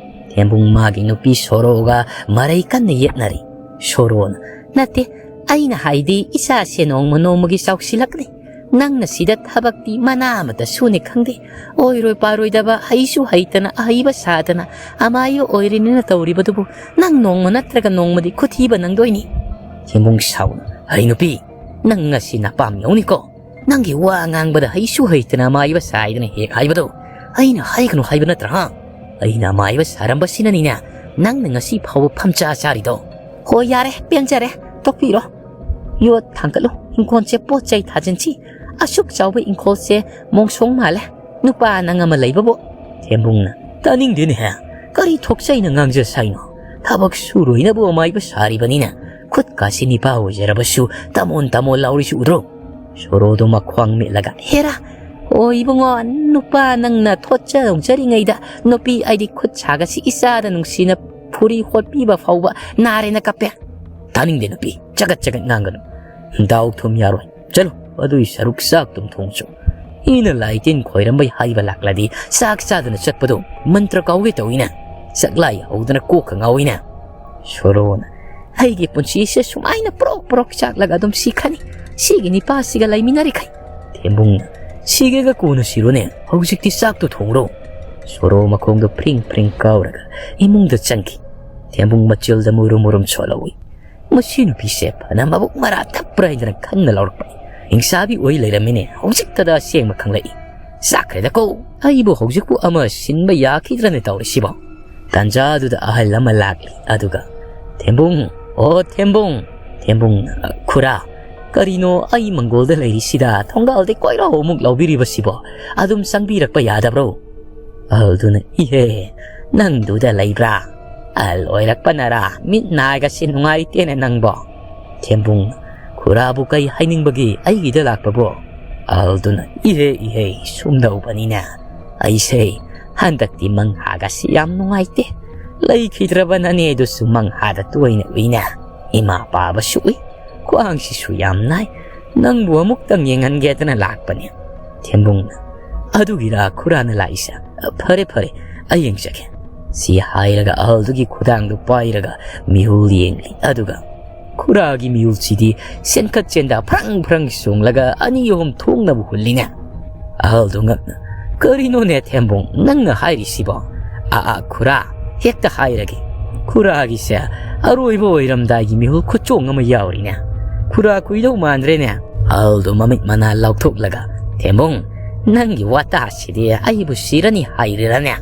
ꯊꯦꯝꯕꯨꯡ ꯃꯥꯒꯤ ꯅꯨꯄꯤ ꯁꯣꯔꯣꯒ ꯃꯔꯩ ꯀꯟꯅ ꯌꯦꯠꯅꯔꯤ꯫ ꯁꯣꯔꯣꯅ, "ꯅꯠꯇꯦ, ꯑꯩꯅ ꯍꯥꯏꯗꯤ ꯏꯆꯥꯁꯦ ꯅꯣꯡꯃ ꯅꯣꯡꯃꯒꯤ ꯆꯥꯎꯁꯤꯜꯂꯛꯂꯤ꯫ ꯅꯪꯅ ꯁꯤꯗ ꯊꯕꯛꯇꯤ ꯃꯅꯥ ꯑꯃꯇ ꯁꯨꯅꯤ ꯈꯪꯗꯦ꯫ ꯑꯣꯏꯔꯣꯏ ꯄꯥꯔꯣꯏꯗꯕ, ꯍꯩꯁꯨ ꯍꯩꯇꯅ ꯑꯍꯩꯕ ꯁꯥꯗꯅ ꯑꯃꯥꯏꯕ ꯑꯣꯏꯔꯤꯅꯤꯅ ꯇꯧꯔꯤꯕꯗꯨꯕꯨ ꯅꯪ ꯅꯣꯡꯃ ꯅꯠꯇ꯭ꯔꯒ ꯅꯣꯡꯃꯗꯤ ꯈꯨꯊꯤꯕ ꯅꯪꯗꯣꯏꯅꯤ"꯫ ꯊꯦꯝꯕꯨꯡ ꯁꯥꯎꯅ, "ꯍꯩ ꯅꯨꯄꯤ, ꯅꯪ ꯉꯁꯤ ꯅꯄꯥꯝ ꯌꯧꯅꯤꯀꯣ"꯫ ꯅꯪꯒꯤ ꯋꯥ ꯉꯥꯡꯕꯗ ꯍꯩꯁꯨ ꯍꯩꯇꯅ ꯑꯃꯥꯏꯕ ꯁꯥꯏꯗꯅ ꯍꯦꯛ ꯍꯥꯏꯕꯗꯣ ꯑꯩꯅ ꯍꯥꯏꯒꯅꯨ ꯍꯥꯏꯕ ꯅꯠꯇ꯭ꯔꯥ? ꯑꯩꯅ ꯑꯃꯥꯏꯕ ꯁꯥꯔꯝꯕꯁꯤꯅꯅꯤꯅꯦ ꯅꯪꯅ ꯉꯁꯤ ꯐꯥꯎꯕ ꯐꯝꯆꯥ ꯆꯥꯔꯤꯗꯣ꯫ ꯍꯣꯏ, ꯌꯥꯔꯦ, ꯄꯦꯟꯖꯔꯦ, ꯇꯣꯛꯄꯤꯔꯣ꯫ ꯌꯣꯠ ꯊꯥꯡꯒꯠꯂꯨ, ꯏꯪꯈꯣꯜꯁꯦ ꯄꯣꯠ ꯆꯩ ꯊꯥꯖꯤꯟꯁꯤ꯫ ꯑꯁꯨꯛ ꯆꯥꯎꯕ ꯏꯪꯈꯣꯜꯁꯦ ꯃꯣꯡꯁꯣꯡ ꯃꯥꯜꯂꯦ꯫ ꯅꯨꯄꯥ ꯅꯪ ꯑꯃ ꯂꯩꯕꯕꯨ꯫ ꯊꯦꯝꯕꯨꯡꯅ, ꯇꯥꯅꯤꯡꯗꯦꯅꯦꯍꯦ꯫ ꯀꯔꯤ ꯊꯣꯛꯆꯩꯅ ꯉꯥꯡꯖ ꯁꯥꯏꯅꯣ? ꯊꯕꯛ ꯁꯨꯔꯣꯏꯅꯕꯨ ꯑꯃꯥꯏꯕ ꯁꯥꯔꯤꯕꯅꯤꯅ ꯈꯨꯠꯀꯥꯁꯤ ꯅꯤꯄꯥ ꯑꯣꯏꯖꯔꯕꯁꯨ ꯇꯥꯃꯣꯟ ꯇꯥꯃꯣꯟ ꯂꯥꯎꯔꯤꯁꯤ ꯎꯗ꯭ꯔꯣ? ꯁꯣꯔꯣꯗꯣ ꯃꯈ꯭ꯋꯥꯡ ꯃꯦꯠꯂꯒ, ꯍꯦꯔꯥ! ꯑꯣ ꯏꯕꯨꯡꯉꯣ, ꯅꯨꯄꯥ ꯅꯪꯅ ꯊꯣꯠꯆ ꯅꯧꯖꯔꯤꯉꯩꯗ ꯅꯨꯄꯤ ꯑꯩꯗꯤ ꯈꯨꯠ ꯁꯥꯒꯁꯤ ꯏꯆꯥꯗ ꯅꯨꯡꯁꯤꯅ ꯐꯨꯔꯤ ꯍꯣꯠꯄꯤꯕ ꯐꯥꯎꯕ ꯅꯥꯔꯦꯅ ꯀꯞꯄꯦ꯫ ꯇꯥꯅꯤꯡꯗꯦ ꯅꯨꯄꯤ, ꯆꯒꯠ ꯆꯒꯠ ꯉꯥꯡꯒꯅꯨ꯫ ꯗꯥꯎ ꯊꯨꯝ ꯌꯥꯔꯣꯏ꯫ ꯆꯠꯂꯨ, ꯑꯗꯨꯏ ꯁꯔꯨꯛ ꯆꯥꯛ ꯇꯨꯝ ꯊꯣꯡꯁꯨ꯫ ꯏꯅ ꯂꯥꯏ ꯇꯤꯟ ꯈꯣꯏꯔꯝꯕꯩ ꯍꯥꯏꯕ ꯂꯥꯛꯂꯗꯤ ꯆꯥꯛ ꯆꯥꯗꯅ ꯆꯠꯄꯗꯣ ꯃꯟꯇ꯭ꯔ ꯀꯥꯎꯒꯦ ꯇꯧꯏꯅ꯫ ꯆꯥꯛꯂꯥꯏ ꯍꯧꯗꯅ ꯀꯣꯛꯀ ꯉꯥꯎꯏꯅ꯫ ꯁꯣꯔꯣꯅ, ꯑꯩꯒꯤ ꯄꯨꯟꯁꯤꯁꯦ ꯁꯨꯃꯥꯏꯅ ꯄ꯭ꯔꯣꯛ ꯄ꯭ꯔꯣꯛ ꯆꯥꯛꯂꯒ ꯑꯗꯨꯝ ꯁꯤꯈ꯭ꯔꯅꯤ꯫ ꯁꯤꯒꯤ ꯅꯤꯄꯥꯁꯤꯒ ꯂꯩꯃꯤꯟꯅꯔꯤꯈꯩ꯫ ꯊꯦꯝꯕꯨꯡꯅ, ꯁꯤꯒꯦꯒ ꯀꯣꯟꯅ ꯁꯤꯔꯣꯅꯦ, ꯍꯧꯖꯤꯛꯇꯤ ꯆꯥꯛꯇꯣ ꯊꯣꯡꯔꯣ꯫ ꯁꯣꯔꯣ ꯃꯈꯣꯡꯗꯣ ꯐ꯭ꯔꯤꯡ ꯐ꯭ꯔꯤꯡ ꯀꯥꯎꯔꯒ ꯏꯃꯨꯡꯗ ꯆꯪꯈꯤ꯫ ꯊꯦꯝꯕꯨꯡ ꯃꯆꯤꯜꯗ ꯃꯨꯔꯨꯝ ꯃꯨꯔꯨꯝ ꯁꯣꯜꯍꯧꯏ꯫ ꯃꯁꯤ ꯅꯨꯄꯤꯁꯦ ꯐꯅ ꯃꯕꯨꯛ ꯃꯔꯥ ꯇꯞꯄ꯭ꯔꯥ ꯍꯥꯏꯗꯅ ꯈꯟꯅ ꯂꯧꯔꯛꯄꯅꯤ꯫ ꯍꯤꯡꯁꯥꯕꯤ ꯑꯣꯏ ꯂꯩꯔꯝꯃꯤꯅꯦ, ꯍꯧꯖꯤꯛꯇꯗ ꯑꯁꯦꯡꯕ ꯈꯪꯂꯛꯏ꯫ ꯆꯥꯛꯈ꯭ꯔꯦꯗꯀꯣ, ꯑꯩꯕꯨ ꯍꯧꯖꯤꯛꯄꯨ ꯑꯃ ꯁꯤꯟꯕ ꯌꯥꯈꯤꯗ꯭ꯔꯅꯦ ꯇꯧꯔꯤꯁꯤꯕꯣ꯫ ꯇꯥꯟꯖꯥꯗꯨꯗ ꯑꯍꯜ ꯑꯃ ꯂꯥꯛꯂꯤ, ꯑꯗꯨꯒ, "ꯊꯦꯝꯕꯨꯡ, ꯑꯣ ꯊꯦꯝꯕꯨꯡ, ꯊꯦꯝꯕꯨꯡ, ꯈꯨꯔꯥ, ꯀꯔꯤꯅꯣ ꯑꯩ ꯃꯪꯒꯣꯜꯗ ꯂꯩꯔꯤꯁꯤꯗ ꯊꯣꯡꯒꯥꯜꯗꯩ ꯀꯣꯏꯔꯥꯎ ꯑꯃꯨꯛ ꯂꯥꯎꯕꯤꯔꯤꯕꯁꯤꯕꯣ? ꯑꯗꯨꯝ ꯆꯪꯕꯤꯔꯛꯄ ꯌꯥꯗꯕ꯭ꯔꯣ?" ꯑꯍꯜꯗꯨꯅ, "ꯏꯍꯦ, ꯅꯪꯗꯨꯗ ꯂꯩꯕ꯭ꯔꯥ? ꯑꯍꯜ ꯑꯣꯏꯔꯛꯄꯅꯔꯥ ꯃꯤꯠ ꯅꯥꯒꯁꯤ ꯅꯨꯡꯉꯥꯏꯇꯦꯅꯦ ꯅꯪꯕꯣ?" ꯊꯦꯝꯕꯨꯡ, "ꯈꯨꯔꯥꯕꯨ ꯀꯩ ꯍꯥꯏꯅꯤꯡꯕꯒꯤ ꯑꯩꯒꯤꯗ ꯂꯥꯛꯄꯕꯣ?" ꯑꯍꯜꯗꯨꯅ, "ꯏꯍꯦ, ꯏꯍꯦ, ꯁꯨꯝꯗꯧꯕꯅꯤꯅꯦ꯫ ꯑꯩꯁꯦ ꯍꯟꯗꯛꯇꯤ ꯃꯪꯍꯥꯒꯁꯤ ꯌꯥꯝ ꯅꯨꯡꯉꯥꯏꯇꯦ꯫ ꯂꯩꯈꯤꯗ꯭ꯔꯕ ꯅꯅꯦꯗꯨꯁꯨ ꯃꯪꯍꯥꯗ ꯇꯣꯏꯅ ꯎꯏꯅꯦ꯫ ꯏꯃꯥ ꯄꯥꯕꯁꯨ ꯎꯏ꯫ ꯈ꯭ꯋꯥꯡꯁꯤꯁꯨ ꯌꯥꯝ ꯅꯥꯏ꯫ ꯅꯪꯕꯨ ꯑꯃꯨꯛꯇꯪ ꯌꯦꯡꯍꯟꯒꯦꯗꯅ ꯂꯥꯛꯄꯅꯦ꯫" ꯊꯦꯝꯕꯨꯡꯅ, "ꯑꯗꯨꯒꯤꯔꯥ ꯈꯨꯔꯥꯅ ꯂꯥꯛꯏꯁꯦ? ꯐꯔꯦ, ꯐꯔꯦ, ꯑꯩ ꯌꯦꯡꯖꯒꯦ꯫" ꯁꯤ ꯍꯥꯏꯔꯒ ꯑꯍꯜꯗꯨꯒꯤ ꯈꯨꯗꯥꯡꯗꯨ ꯄꯥꯏꯔꯒ ꯃꯤꯍꯨꯜ ꯌꯦꯡꯂꯤ꯫ ꯑꯗꯨꯒ ꯈꯨꯔꯥꯒꯤ ꯃꯤꯍꯨꯜꯁꯤꯗꯤ ꯁꯦꯟꯈꯠ ꯆꯦꯟꯗ ꯐ꯭ꯔꯪ ꯐ꯭ꯔꯪ ꯆꯣꯡꯂꯒ ꯑꯅꯤ ꯑꯍꯨꯝ ꯊꯣꯡꯅꯕ ꯍꯨꯜꯂꯤꯅꯦ꯫ ꯑꯍꯜꯗꯨ ꯉꯛꯅ, "ꯀꯔꯤꯅꯣꯅꯦ ꯊꯦꯝꯕꯨꯡ, ꯅꯪꯅ ꯍꯥꯏꯔꯤꯁꯤꯕꯣ?" "ꯑꯥ, ꯑꯥ, ꯈꯨꯔꯥ, ꯍꯦꯛꯇ ꯍꯥꯏꯔꯒꯦ꯫ ꯈꯨꯔꯥꯒꯤꯁꯦ ꯑꯔꯣꯏꯕ ꯑꯣꯏꯔꯝꯗꯥꯏꯒꯤ ꯃꯤꯍꯨꯜ ꯈꯨꯆꯣꯡ ꯑꯃ ꯌꯥꯎꯔꯤꯅꯦ꯫ ꯈꯨꯔꯥ ꯀꯨꯏꯗꯧ ꯃꯥꯟꯗ꯭ꯔꯦꯅꯦ꯫ ꯑꯍꯜꯗꯨ ꯃꯃꯤꯠ ꯃꯅꯥ ꯂꯥꯎꯊꯣꯛꯂꯒ, "ꯊꯦꯝꯕꯨꯡ, ꯅꯪꯒꯤ ꯋꯥꯇꯥꯁꯤꯗꯤ ꯑꯩꯕꯨ ꯁꯤꯔꯅꯤ ꯍꯥꯏꯔꯤꯔꯅꯦ?"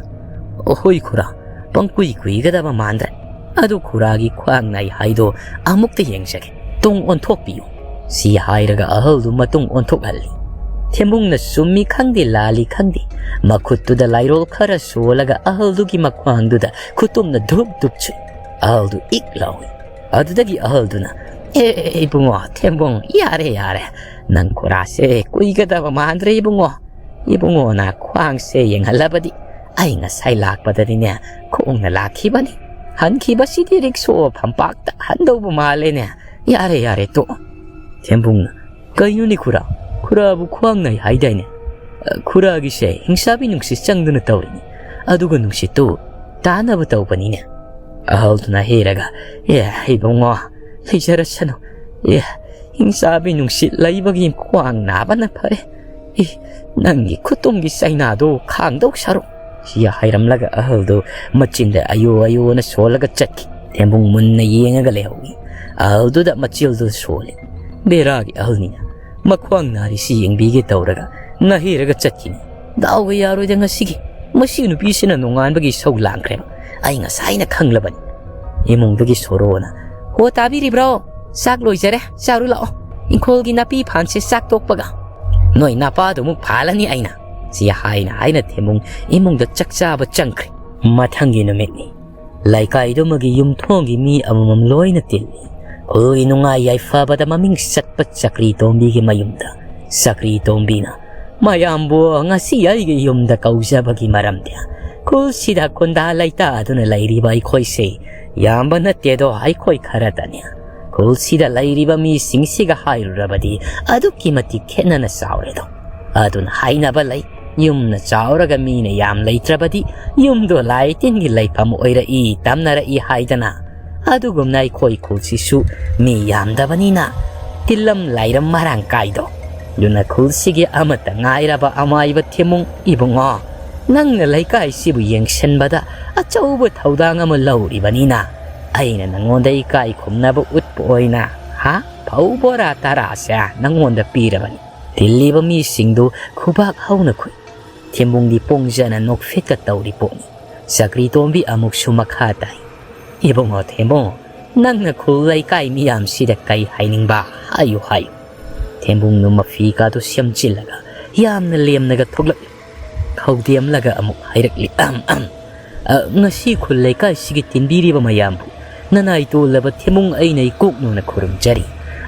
"ꯑꯍꯣꯏ ꯈꯨꯔꯥ, ꯄꯪꯀꯨꯏ ꯀꯨꯏꯒꯗꯕ ꯃꯥꯟꯗ꯭ꯔꯦ꯫ ꯑꯗꯨ ꯈꯨꯔꯥꯒꯤ ꯈ꯭ꯋꯥꯡ ꯅꯥꯏ ꯍꯥꯏꯗꯣ ꯑꯃꯨꯛꯇ ꯌꯦꯡꯖꯒꯦ꯫ ꯇꯨꯡ ꯑꯣꯟꯊꯣꯛꯄꯤꯌꯨ"꯫ ꯁꯤ ꯍꯥꯏꯔꯒ ꯑꯍꯜꯗꯨ ꯃꯇꯨꯡ ꯑꯣꯟꯊꯣꯛꯍꯜꯂꯤ꯫ ꯊꯦꯝꯕꯨꯡꯅ ꯆꯨꯝꯃꯤ ꯈꯪꯗꯦ ꯂꯥꯜꯂꯤ ꯈꯪꯗꯦ, ꯃꯈꯨꯠꯇꯨꯗ ꯂꯥꯏꯔꯣꯜ ꯈꯔ ꯁꯣꯜꯂꯒ ꯑꯍꯜꯗꯨꯒꯤ ꯃꯈ꯭ꯋꯥꯡꯗꯨꯗ ꯈꯨꯇꯨꯝꯅ ꯙꯨꯞ ꯙꯨꯞ ꯆꯨꯏ꯫ ꯑꯍꯜꯗꯨ ꯏꯛ ꯂꯥꯎꯏ꯫ ꯑꯗꯨꯗꯒꯤ ꯑꯍꯜꯗꯨꯅ, "ꯑꯦ, ꯏꯕꯨꯡꯉꯣ ꯊꯦꯝꯕꯨꯡ, ꯌꯥꯔꯦ, ꯌꯥꯔꯦ꯫ ꯅꯪ ꯈꯨꯔꯥꯁꯦ ꯀꯨꯏꯒꯗꯕ ꯃꯥꯟꯗ꯭ꯔꯦ ꯏꯕꯨꯡꯉꯣ꯫ ꯏꯕꯨꯡꯉꯣꯅ ꯈ꯭ꯋꯥꯡꯁꯦ ꯌꯦꯡꯍꯜꯂꯕꯗꯤ ꯑꯩ ꯉꯁꯥꯏ ꯂꯥꯛꯄꯗꯗꯤꯅꯦ ꯈꯣꯡꯅ ꯂꯥꯛꯈꯤꯕꯅꯤ꯫ ꯍꯟꯈꯤꯕꯁꯤꯗꯤ ꯔꯤꯛꯁꯣ ꯐꯝꯄꯥꯛꯇ ꯍꯟꯗꯧꯕ ꯃꯥꯜꯂꯦꯅꯦ꯫ ꯌꯥꯔꯦ, ꯌꯥꯔꯦ, ꯇꯣꯛꯑꯣ"꯫ ꯊꯦꯝꯕꯨꯡꯅ, "ꯀꯩꯅꯣꯅꯦ ꯈꯨꯔꯥ? ꯈꯨꯔꯥꯕꯨ ꯈ꯭ꯋꯥꯡ ꯅꯥꯏ ꯍꯥꯏꯗꯥꯏꯅꯦ? ꯑ, ꯈꯨꯔꯥꯒꯤꯁꯦ ꯍꯤꯡꯆꯥꯕꯤ ꯅꯨꯡꯁꯤꯠ ꯆꯪꯗꯨꯅ ꯇꯧꯔꯤꯅꯤ꯫ ꯑꯗꯨꯒ ꯅꯨꯡꯁꯤꯠꯇꯨ ꯇꯥꯅꯕ ꯇꯧꯕꯅꯤꯅꯦ"꯫ ꯑꯍꯜꯗꯨꯅ ꯍꯦꯔꯒ, "ꯑꯦ, ꯏꯕꯨꯡꯉꯣ, ꯂꯩꯖꯔꯁꯅꯨ꯫ ꯑꯦ, ꯍꯤꯡꯆꯥꯕꯤ ꯅꯨꯡꯁꯤꯠ ꯂꯩꯕꯒꯤ ꯈ꯭ꯋꯥꯡ ꯅꯥꯕꯅ ꯐꯔꯦ꯫ ꯑꯦ, ꯅꯪꯒꯤ ꯈꯨꯇꯨꯝꯒꯤ ꯆꯩꯅꯥꯗꯨ ꯈꯥꯡꯗꯧ ꯁꯔꯨꯛ"꯫ ꯁꯤ ꯍꯥꯏꯔꯝꯂꯒ ꯑꯍꯜꯗꯨ ꯃꯆꯤꯟꯗ ꯑꯌꯣ ꯑꯌꯣꯅ ꯁꯣꯜꯂꯒ ꯆꯠꯈꯤ꯫ ꯊꯦꯝꯕꯨꯡ ꯃꯨꯟꯅ ꯌꯦꯡꯉꯒ ꯂꯩꯍꯧꯏ꯫ ꯑꯍꯜꯗꯨꯗ ꯃꯆꯤꯜꯗꯨ ꯁꯣꯜꯂꯤ꯫ ꯕꯦꯔꯥꯒꯤ ꯑꯍꯜꯅꯤꯅ ꯃꯈ꯭ꯋꯥꯡ ꯅꯥꯔꯤꯁꯤ ꯌꯦꯡꯕꯤꯒꯦ ꯇꯧꯔꯒ ꯅꯥꯍꯦꯔꯒ ꯆꯠꯈꯤꯅꯤ꯫ ꯗꯥꯎꯒ ꯌꯥꯔꯣꯏꯗ ꯉꯁꯤꯒꯤ꯫ ꯃꯁꯤ ꯅꯨꯄꯤꯁꯤꯅ ꯅꯣꯡꯉꯥꯟꯕꯒꯤ ꯏꯁꯧ ꯂꯥꯡꯈ꯭ꯔꯦꯕ꯫ ꯑꯩ ꯉꯁꯥꯏꯅ ꯈꯪꯂꯕꯅꯤ꯫ ꯏꯃꯨꯡꯗꯒꯤ ꯁꯣꯔꯣꯅ, "ꯍꯣ, ꯇꯥꯕꯤꯔꯤꯕ꯭ꯔꯣ? ꯆꯥꯛ ꯂꯣꯏꯖꯔꯦ, ꯆꯥꯔꯨ ꯂꯥꯛꯑꯣ꯫ ꯏꯪꯈꯣꯜꯒꯤ ꯅꯥꯄꯤ ꯐꯥꯟꯁꯦ ꯆꯥꯛ ꯇꯣꯛꯄꯒ꯫ ꯅꯣꯏ ꯅꯄꯥꯗꯨꯃꯨꯛ ꯐꯥꯜꯂꯅꯤ ꯑꯩꯅ"꯫ ꯁꯤ ꯍꯥꯏꯅ ꯍꯥꯏꯅ ꯊꯦꯝꯕꯨꯡ ꯏꯃꯨꯡꯗ ꯆꯥꯛ ꯆꯥꯕ ꯆꯪꯈ꯭ꯔꯦ꯫ ꯃꯊꯪꯒꯤ ꯅꯨꯃꯤꯠꯅꯤ꯫ ꯂꯩꯀꯥꯏꯗꯨꯃꯒꯤ ꯌꯨꯝꯊꯣꯡꯒꯤ ꯃꯤ ꯑꯃꯃꯝ ꯂꯣꯏꯅ ꯇꯤꯜꯂꯤ꯫ ꯈꯨꯜꯒꯤ ꯅꯨꯡꯉꯥꯏ ꯌꯥꯏꯐꯕꯗ ꯃꯃꯤꯡ ꯆꯠꯄ ꯆꯀ꯭ꯔꯤ ꯇꯣꯝꯕꯤꯒꯤ ꯃꯌꯨꯝꯗ꯫ ꯆꯀ꯭ꯔꯤ ꯇꯣꯝꯕꯤꯅ, "ꯃꯌꯥꯝꯕꯨ ꯉꯁꯤ ꯑꯩꯒꯤ ꯌꯨꯝꯗ ꯀꯧꯖꯕꯒꯤ ꯃꯔꯝꯗꯤ ꯈꯨꯜꯁꯤꯗ ꯈꯨꯟꯗꯥ ꯂꯩꯇꯥꯗꯨꯅ ꯂꯩꯔꯤꯕ ꯑꯩꯈꯣꯏꯁꯦ ꯌꯥꯝꯕ ꯅꯠꯇꯦꯗꯣ, ꯑꯩꯈꯣꯏ ꯈꯔꯇꯅꯤ꯫ ꯈꯨꯜꯁꯤꯗ ꯂꯩꯔꯤꯕ ꯃꯤꯁꯤꯡꯁꯤꯒ ꯍꯥꯏꯔꯨꯔꯕꯗꯤ ꯑꯗꯨꯛꯀꯤ ꯃꯇꯤꯛ ꯈꯦꯠꯅꯅ ꯆꯥꯎꯔꯦꯗꯣ꯫ ꯑꯗꯨꯅ ꯍꯥꯏꯅꯕ ꯂꯩ, ꯌꯨꯝꯅ ꯆꯥꯎꯔꯒ ꯃꯤꯅ ꯌꯥꯝ ꯂꯩꯇ꯭ꯔꯕꯗꯤ ꯌꯨꯝꯗꯣ ꯂꯥꯏ ꯇꯤꯟꯒꯤ ꯂꯩꯐꯝ ꯑꯣꯏꯔꯛꯏ ꯇꯝꯅꯔꯛꯏ ꯍꯥꯏꯗꯅ꯫ ꯑꯗꯨꯒꯨꯝꯅ ꯑꯩꯈꯣꯏ ꯈꯨꯜꯁꯤꯁꯨ ꯃꯤ ꯌꯥꯝꯗꯕꯅꯤꯅ ꯇꯤꯜꯂꯝ ꯂꯥꯏꯔꯝ ꯃꯔꯥꯡ ꯀꯥꯏꯗꯣ꯫ ꯑꯗꯨꯅ ꯈꯨꯜꯁꯤꯒꯤ ꯑꯃꯠꯇ ꯉꯥꯏꯔꯕ ꯑꯃꯥꯏꯕ ꯊꯦꯝꯕꯨꯡ ꯏꯕꯨꯡꯉꯣ, ꯅꯪꯅ ꯂꯩꯀꯥꯏꯁꯤꯕꯨ ꯌꯦꯡꯁꯤꯟꯕꯗ ꯑꯆꯧꯕ ꯊꯧꯗꯥꯡ ꯑꯃ ꯂꯧꯔꯤꯕꯅꯤꯅ ꯑꯩꯅ ꯅꯉꯣꯟꯗ ꯏꯀꯥꯏ ꯈꯨꯝꯅꯕ ꯎꯠꯄ ꯑꯣꯏꯅ "ꯍꯥ? ꯐꯧ ꯕꯣꯔꯥ ꯇꯔꯥꯁꯦ ꯅꯪꯉꯣꯟꯗ ꯄꯤꯔꯕꯅꯤ?" ꯇꯤꯜꯂꯤꯕ ꯃꯤꯁꯤꯡꯗꯨ ꯈꯨꯕꯥꯛ ꯍꯧꯅ ꯈꯨꯏ꯫ ꯊꯦꯝꯕꯨꯡꯗꯤ ꯄꯣꯡꯖꯅ ꯅꯣꯛꯐꯦꯠꯀ ꯇꯧꯔꯤ ꯄꯣꯠꯅꯤ꯫ ꯆꯀ꯭ꯔꯤꯇꯣꯝꯕꯤ ꯑꯃꯨꯛꯁꯨ ꯃꯈꯥ ꯇꯥꯏ, "ꯏꯕꯨꯡꯉꯣ ꯊꯦꯝꯕꯨꯡ, ꯅꯪꯅ ꯈꯨꯜ ꯂꯩꯀꯥꯏ ꯃꯤꯌꯥꯝꯁꯤꯗ ꯀꯩ ꯍꯥꯏꯅꯤꯡꯕ? ꯍꯥꯏꯌꯨ, ꯍꯥꯏꯌꯨ꯫" ꯊꯦꯝꯕꯨꯡꯅ ꯃꯐꯤꯒꯥꯗꯨ ꯁꯦꯝꯖꯤꯜꯂꯒ ꯌꯥꯝꯅ ꯂꯦꯝꯅꯒ ꯊꯣꯛꯂꯛꯂꯤ꯫ ꯈꯧꯗꯦꯝꯂꯒ ꯑꯃꯨꯛ ꯍꯥꯏꯔꯛꯂꯤ, "ꯑꯝ, ꯑꯝ꯫ ꯑ, ꯉꯁꯤ ꯈꯨꯜ ꯂꯩꯀꯥꯏꯁꯤꯒꯤ ꯇꯤꯟꯕꯤꯔꯤꯕ ꯃꯌꯥꯝꯕꯨ ꯅꯅꯥꯏ ꯇꯣꯜꯂꯕ ꯊꯦꯝꯕꯨꯡ ꯑꯩꯅ ꯏꯀꯣꯛꯅꯧꯅ ꯈꯨꯔꯨꯝꯖꯔꯤ꯫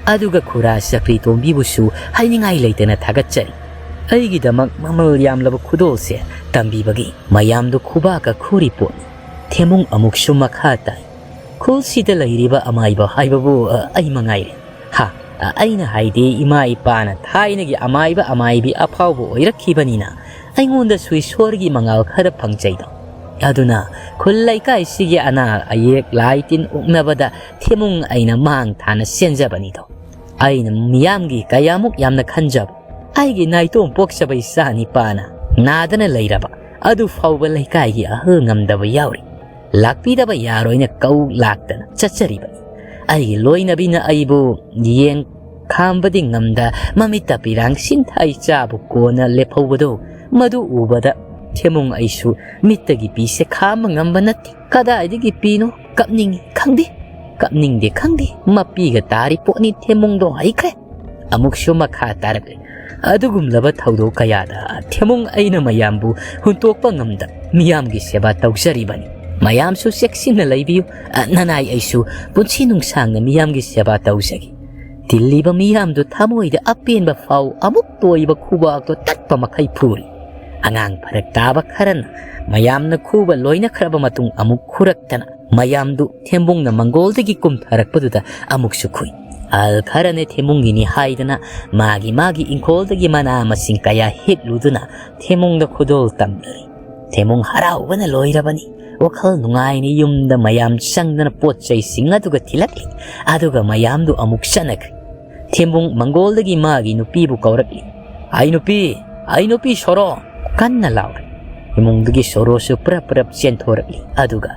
ꯑꯗꯨꯒ ꯈꯨꯔꯥ ꯆꯀ꯭ꯔꯤꯇꯣꯝꯕꯤꯕꯨꯁꯨ ꯍꯥꯏꯅꯤꯡꯉꯥꯏ ꯂꯩꯇꯅ ꯊꯥꯒꯠꯆꯔꯤ꯫ ꯑꯩꯒꯤꯗꯃꯛ ꯃꯃꯜ ꯌꯥꯝꯂꯕ ꯈꯨꯗꯣꯜꯁꯦ ꯇꯝꯕꯤꯕꯒꯤ꯫" ꯃꯌꯥꯝꯗꯨ ꯈꯨꯕꯥꯛꯀ ꯈꯨꯔꯤ ꯄꯣꯠꯅꯤ꯫ ꯊꯦꯝꯕꯨꯡ ꯑꯃꯨꯛꯁꯨ ꯃꯈꯥ ꯇꯥꯏ, "ꯈꯨꯜꯁꯤꯗ ꯂꯩꯔꯤꯕ ꯑꯃꯥꯏꯕ ꯍꯥꯏꯕꯕꯨ, ꯑ, ꯑꯩ ꯃꯉꯥꯏꯔꯦ꯫ ꯍꯥ, ꯑ, ꯑꯩꯅ ꯍꯥꯏꯗꯤ, ꯏꯃꯥ ꯏꯄꯥꯅ ꯊꯥꯏꯅꯒꯤ ꯑꯃꯥꯏꯕ ꯑꯃꯥꯏꯕꯤ ꯑꯐꯥꯎꯕ ꯑꯣꯏꯔꯛꯈꯤꯕꯅꯤꯅ ꯑꯩꯉꯣꯟꯗꯁꯨ ꯏꯁꯣꯔꯒꯤ ꯃꯉꯥꯜ ꯈꯔ ꯐꯪꯖꯩꯗꯣ꯫ ꯑꯗꯨꯅ ꯈꯨꯜ ꯂꯩꯀꯥꯏꯁꯤꯒꯤ ꯑꯅꯥ ꯑꯌꯦꯛ, ꯂꯥꯏ ꯇꯤꯟ ꯑꯣꯛꯅꯕꯗ ꯊꯦꯝꯕꯨꯡ ꯑꯩꯅ ꯃꯥꯡ ꯊꯥꯅ ꯆꯦꯟꯖꯕꯅꯤꯗꯣ꯫ ꯑꯩꯅ ꯃꯤꯌꯥꯝꯒꯤ ꯀꯌꯥꯃꯨꯛ ꯌꯥꯝꯅ ꯈꯟꯖꯕ, ꯑꯩꯒꯤ ꯅꯥꯏꯇꯣꯝ ꯄꯣꯛꯆꯕ ꯏꯆꯥ ꯅꯤꯄꯥꯅ ꯅꯥꯗꯅ ꯂꯩꯔꯕ ꯑꯗꯨ ꯐꯥꯎꯕ ꯂꯩꯀꯥꯏꯒꯤ ꯑꯍꯜ ꯉꯝꯗꯕ ꯌꯥꯎꯔꯤ꯫ ꯂꯥꯛꯄꯤꯗꯕ ꯌꯥꯔꯣꯏꯅ ꯀꯧ ꯂꯥꯛꯇꯅ ꯆꯠꯆꯔꯤꯕꯅꯤ꯫ ꯑꯩꯒꯤ ꯂꯣꯏꯅꯕꯤꯅ ꯑꯩꯕꯨ ꯌꯦꯡ ꯈꯥꯝꯕꯗꯤ ꯉꯝꯗ ꯃꯃꯤꯠꯇ ꯄꯤꯔꯥꯡ ꯁꯤꯟꯊꯥꯏ ꯆꯥꯕꯨ ꯀꯣꯟꯅ ꯂꯦꯞꯍꯧꯕꯗꯣ, ꯃꯗꯨ ꯎꯕꯗ ꯊꯦꯝꯕꯨꯡ ꯑꯩꯁꯨ ꯃꯤꯠꯇꯒꯤ ꯄꯤꯁꯦ ꯈꯥꯝꯕ ꯉꯝꯕ ꯅꯠꯇꯦ꯫ ꯀꯗꯥꯏꯗꯒꯤ ꯄꯤꯅꯣ? ꯀꯞꯅꯤꯡꯉꯤ ꯈꯪꯗꯦ, ꯀꯞꯅꯤꯡꯗꯦ ꯈꯪꯗꯦ, ꯃꯄꯤꯒ ꯇꯥꯔꯤ ꯄꯣꯠꯅꯤ ꯊꯦꯝꯕꯨꯡꯗꯣ ꯍꯩꯈ꯭ꯔꯦ꯫ ꯑꯃꯨꯛꯁꯨ ꯃꯈꯥ ꯇꯥꯔꯛꯂꯤ꯫ ꯑꯗꯨꯒꯨꯝꯂꯕ ꯊꯧꯗꯣꯛ ꯀꯌꯥꯗ ꯊꯦꯝꯕꯨꯡ ꯑꯩꯅ ꯃꯌꯥꯝꯕꯨ ꯍꯨꯟꯇꯣꯛꯄ ꯉꯝꯗ ꯃꯤꯌꯥꯝꯒꯤ ꯁꯦꯕꯥ ꯇꯧꯖꯔꯤꯕꯅꯤ꯫ ꯃꯌꯥꯝꯁꯨ ꯆꯦꯛꯁꯤꯟꯅ ꯂꯩꯕꯤꯌꯨ꯫ ꯑ, ꯅꯅꯥꯏ ꯑꯩꯁꯨ ꯄꯨꯟꯁꯤ ꯅꯨꯡꯁꯥꯡꯅ ꯃꯤꯌꯥꯝꯒꯤ ꯁꯦꯕꯥ ꯇꯧꯖꯒꯦ꯫ ꯇꯤꯜꯂꯤꯕ ꯃꯤꯌꯥꯝꯗꯨ ꯊꯃꯣꯏꯗ ꯑꯄꯦꯟꯕ ꯐꯥꯎ ꯑꯃꯨꯛ ꯇꯣꯏꯕ ꯈꯨꯕꯥꯛꯇꯣ ꯇꯠꯄ ꯃꯈꯩ ꯐꯨꯔꯤ꯫ ꯑꯉꯥꯡ ꯐꯔꯛ ꯇꯥꯕ ꯈꯔꯅ ꯃꯌꯥꯝꯅ ꯈꯨꯕ ꯂꯣꯏꯅꯈ꯭ꯔꯕ ꯃꯇꯨꯡ ꯑꯃꯨꯛ ꯈꯨꯔꯛꯇꯅ ꯃꯌꯥꯝꯗꯨ ꯊꯦꯝꯕꯨꯡꯅ ꯃꯪꯒꯣꯜꯗꯒꯤ ꯀꯨꯝꯊꯔꯛꯄꯗꯨꯗ ꯑꯃꯨꯛꯁꯨ ꯈꯨꯏ꯫ ꯑꯍꯜ ꯈꯔꯅ ꯊꯦꯝꯕꯨꯡꯒꯤꯅꯤ ꯍꯥꯏꯗꯅ ꯃꯥꯒꯤ ꯃꯥꯒꯤ ꯏꯪꯈꯣꯜꯗꯒꯤ ꯃꯅꯥ ꯃꯁꯤꯡ ꯀꯌꯥ ꯍꯦꯛꯂꯨꯗꯨꯅ ꯊꯦꯝꯕꯨꯡꯗ ꯈꯨꯗꯣꯜ ꯇꯝꯂꯔꯤ꯫ ꯊꯦꯝꯕꯨꯡ ꯍꯔꯥꯎꯕꯅ ꯂꯣꯏꯔꯕꯅꯤ꯫ ꯋꯥꯈꯜ ꯅꯨꯡꯉꯥꯏꯅ ꯌꯨꯝꯗ ꯃꯌꯥꯝ ꯆꯪꯗꯅ ꯄꯣꯠ ꯆꯩꯁꯤꯡ ꯑꯗꯨꯒ ꯊꯤꯜꯂꯛꯂꯤ꯫ ꯑꯗꯨꯒ ꯃꯌꯥꯝꯗꯨ ꯑꯃꯨꯛ ꯆꯠꯅꯈ꯭ꯔꯦ꯫ ꯊꯦꯝꯕꯨꯡ ꯃꯪꯒꯣꯜꯗꯒꯤ ꯃꯥꯒꯤ ꯅꯨꯄꯤꯕꯨ ꯀꯧꯔꯛꯂꯤ꯫ "ꯑꯩ ꯅꯨꯄꯤ, ꯑꯩ ꯅꯨꯄꯤ ꯁꯣꯔꯣ!" ꯀꯟꯅ ꯂꯥꯎꯔꯦ꯫ ꯏꯃꯨꯡꯗꯨꯒꯤ ꯁꯣꯔꯣꯁꯨ ꯄ꯭ꯔꯞ ꯄ꯭ꯔꯞ ꯆꯦꯟꯊꯣꯔꯛꯂꯤ꯫ ꯑꯗꯨꯒ,